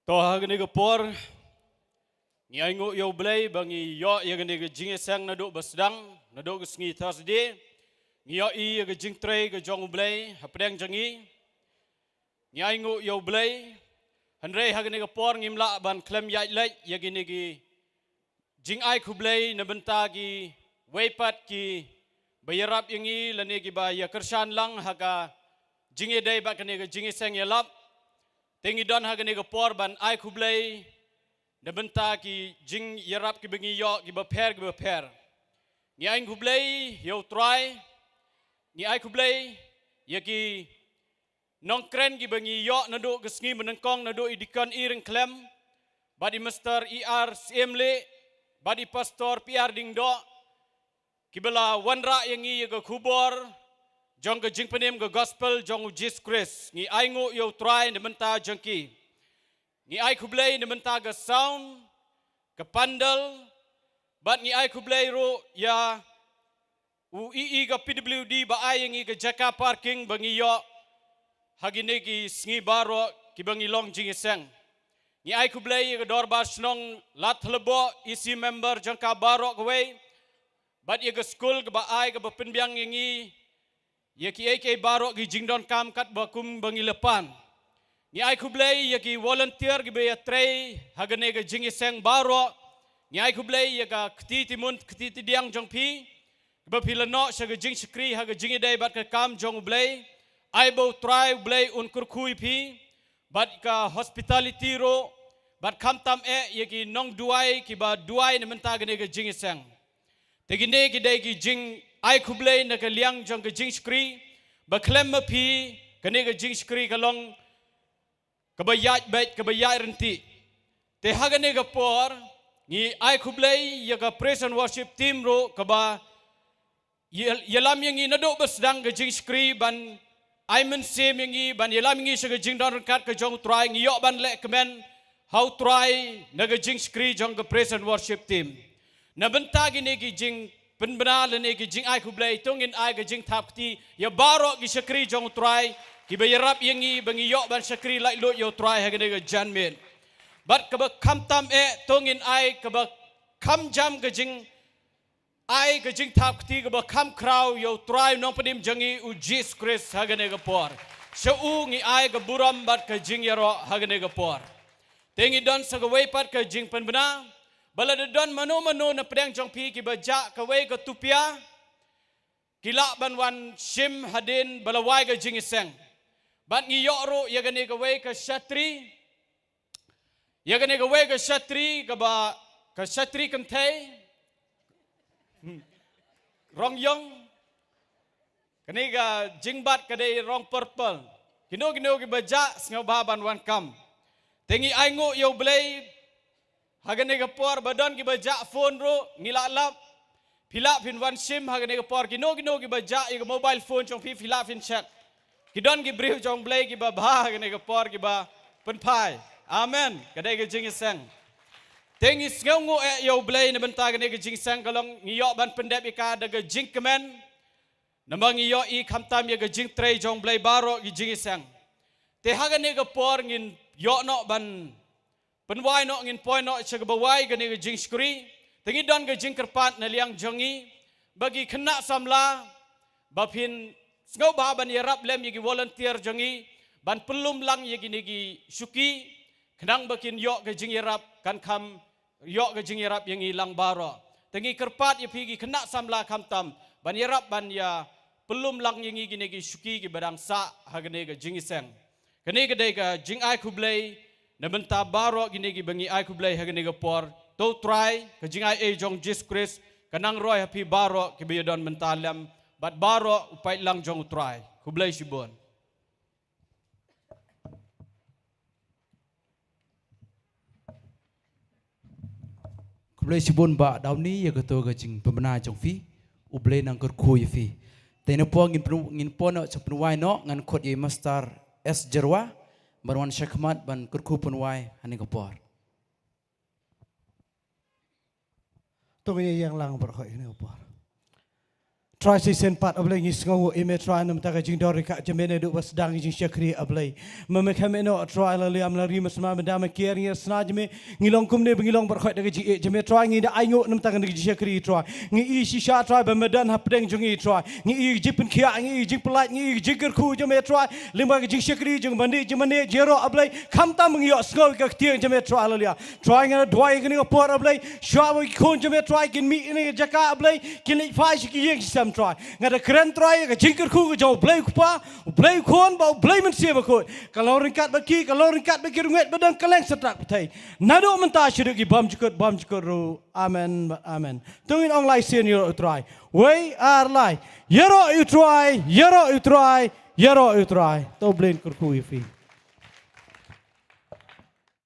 To ha kane ka por ngi ainguh ïa U Blei ba ngi ïoh ïa kane ka jingïaseng naduh ba sdang, naduh ka sngi Thursday. Ngi ïohi ïa ka jingtrei ka jong U Blei hapdeng jong ngi. Ngi ainguh ïa U Blei. Hynrei ha kane ka por ngim lah ban khlem ïaid leit ïa kine ki jingai khublei na bynta kiwei pat kiba ïarap ïa ngi lane kiba ïakyrshan lang ha ka jingïadei bad kane ka jingïaseng ïalap. Te ngi don ha kane ka por ban ai khublei na bynta ki jingïarap kiba ngi ïoh kiba pher kiba pher. Ngi ai khublei ïa U Trai. Ngi ai khublei ïa ki nongkren kiba ngi ïoh naduh ka sngi mynnyngkong, naduh i Deacon I Ryngkhlem bad i Mister E R Syiemlieh bad i Pastor P R Diengdoh, kiba la wanrah ïa ngi ïa ka khubor jong ka jingpynim ka gospel jong U Jisu Khrist. Ngi ainguh ïa U Trai na bynta jong ki. Ngi ai khublei na bynta ka sound, ka pandal, bad ngi ai khublei ruh ïa u E E ka P W D ba ai ïa ngi ka jaka parking ba ngi ïoh ha kine ki sngi baroh kiba ngi long jingïaseng. Ngi ai khublei ïa ka Dorbar Shnong Ladthadlaboh, E C member jong ka baroh kawei, bad ïa ka skul kaba ai kaba pynbiang ïa ngi ïa kiei kiei baroh ki jingdonkam katba kumba ngi la pan. Ngi ai khublei ïa ki volunteer kiba ïatrei ha kane ka jingïaseng baroh. Ngi ai khublei ïa ka kti tymmen kti tdiang jong phi, kiba phi la noh sha ka jingshakri ha ka jingïadei bad ka kam jong U Blei. Ai ba U Trai U Blei un kyrkhu ïa phi bad ka hospitality ruh, bad khamtam eh ïa ki nongduwai kiba duwai na bynta kane ka jingïaseng. Te kine ki dei ki jingai khublei na ka liang jong ka jingshakri, ba khlem ma phi kane ka jingshakri ka long kaba ïaid beit, kaba ïaid ryntih. Te ha kane ka por ngi ai khublei ïa ka praise and worship team ruh kaba ïa-, ïalam ïa ngi naduh ba sdang ka jingshakri ban ai mynsiem ïa ngi ban ïalam ïa ngi sha ka jingdon ryngkat ka jong U Trai. Ngi ïoh ban leh kmen ha U Trai na ka jingshakri jong ka praise and worship team. Na bynta kine ki jingpynbna lane ki jingai khublei, to ngin ai ka jingthap kti ïa baroh ki shakri jong U Trai kiba ïarap ïa ngi ba ngi ïoh ban shakri laitluid ïa u Trai ha kane ka janmiet. Bad kaba khamtam eh, to ngin ai kaba kham jam ka jing ai ka jingthap kti kaba kham khraw ïa u Trai u nongpynim jong ngi u Jisu Khrist ha kane ka por. Sha u ngi ai ka burom bad ka jingïaroh ha kane ka por. Te ngi don sa kawei pat ka jingpynbna, ba lada don mano mano na pdeng jong phi kiba jah kawei ka tupia, ki lah ban wan shim hadien ba la wai ka jingïaseng. Bad ngi ïoh ruh ïa kane kawei ka shatri, ïa kane kawei ka shatri kaba, ka shatri kynthei, rong ïong. Kane ka jingbat ka dei rong purple. Kino kino kiba jah, sngewbha ban wan kam. Te ngi ai nguh ïa u Blei ha kane ka por, ba don kiba jah phone ruh, ngi lah lap. Phi lah phin wan shim ha kane ka por, kino kino kiba jah ïa ka mobile phone jong phi, phi lah phin check. Ki don ki briew jong u Blei kiba bha ha kane ka por, kiba pynphai. Amen. Ka dei ka jingïaseng. Te ngi sngewnguh eh ïa u Blei na bynta kane ka jingïaseng, ka long ngi ïoh ban pyndep ïa ka da ka jingkmen. Namar ngi ïohi khamtam ïa ka jingtrei jong u Blei baroh ki jingïaseng. Te ha kane ka por ngin ïoh noh ban pynwai noh, ngin poi noh sha kaba wai kane ka jingshakri. Te ngi don ka jingkyrpad na liang jong ngi, ba ki khynnah samla, ba phin sngewbha ban ïarap lem ïa ki volunteer jong ngi ban pynlum lang ïa kine ki shuki, khnang ba kin ïoh ka jingïarap, kan kham ïoh ka jingïarap ïa ngi lang baroh. Te ngi kyrpad ïa phi ki khynnah samla khamtam ban ïarap ban ïa pynlum lang ïa ngi kine ki shuki kiba dang sah ha kane ka jingïaseng. Kane ka dei ka jingai khublei na bynta baroh kine kiba ngi ai khublei ha kane ka por. To u Trai, ka jingaiei jong u Jisu Khrist, kan nang roi ha phi baroh kiba ïadon mynta lem bad baroh u paidlang jong u Trai. Khublei shibun. Khublei shibun Bah Downy ïa kato ka jingpynbna jong phi. U Blei un nang kyrkhu ïa phi. Te na por ngin pyn-, ngin poi noh sha pynwai noh, ngan khot ïa i Master S Jyrwa ban wan shakhmat ban kyrkhu pynwai ha kane ka por. To ngin ïeng lang baroh ha kane ka por. Trai, shisien pat, A Blei, ngi sngewnguh ïa me Trai, namar ka jingdon ryngkat jong me naduh ba sdang ka jingshakri, A Blei. Me, me khlem ïehnoh Trai, la liam la ri, me sma me da me kiar, ngi sna jong me, ngi long kumne ba ngi long baroh da ka jingïeit jong me Trai, ngi da ainguh namar ka jingshakri Trai. Ngi ïohi shisha Trai ba me don hapdeng jong ngi Trai. Ngi ïohi jingpynkhiah, ngi ïohi jingpyllait, ngi ïohi jingkyrkhu jong me Trai. Lyngba ka jingshakri jong mane jong mane, jong ïaroh, A Blei. Khamtam ngi ïohsngew ïa ka ktien jong me Trai, haleluya. Trai, nga da duwai ïa kane ka por, A Blei. Shuwa ba ki khun jong me Trai kin mih ïa kane ka jaka, A Blei, kin leit phai sha ki ïing ki sem Trai. Nga da kren Trai ïa ka jingkyrkhu ka jong U Blei U Kpa, U Blei U Khun bad U Blei Mynsiem Bakhuid. Ka long ryngkat bad ki, ka long ryngkat bad ki ruh, ngeit ba dang kylleng satlak pyrthei. Naduh mynta shaduh ki bymjukut bymjukut ruh. Amen bad amen. To ngin ong lai sien, ïaroh ïa U Trai. Wei ar lai. Ïaroh ïa U Trai, ïaroh ïa U Trai, ïaroh ïa U Trai. To U Blei un kyrkhu ïa phi.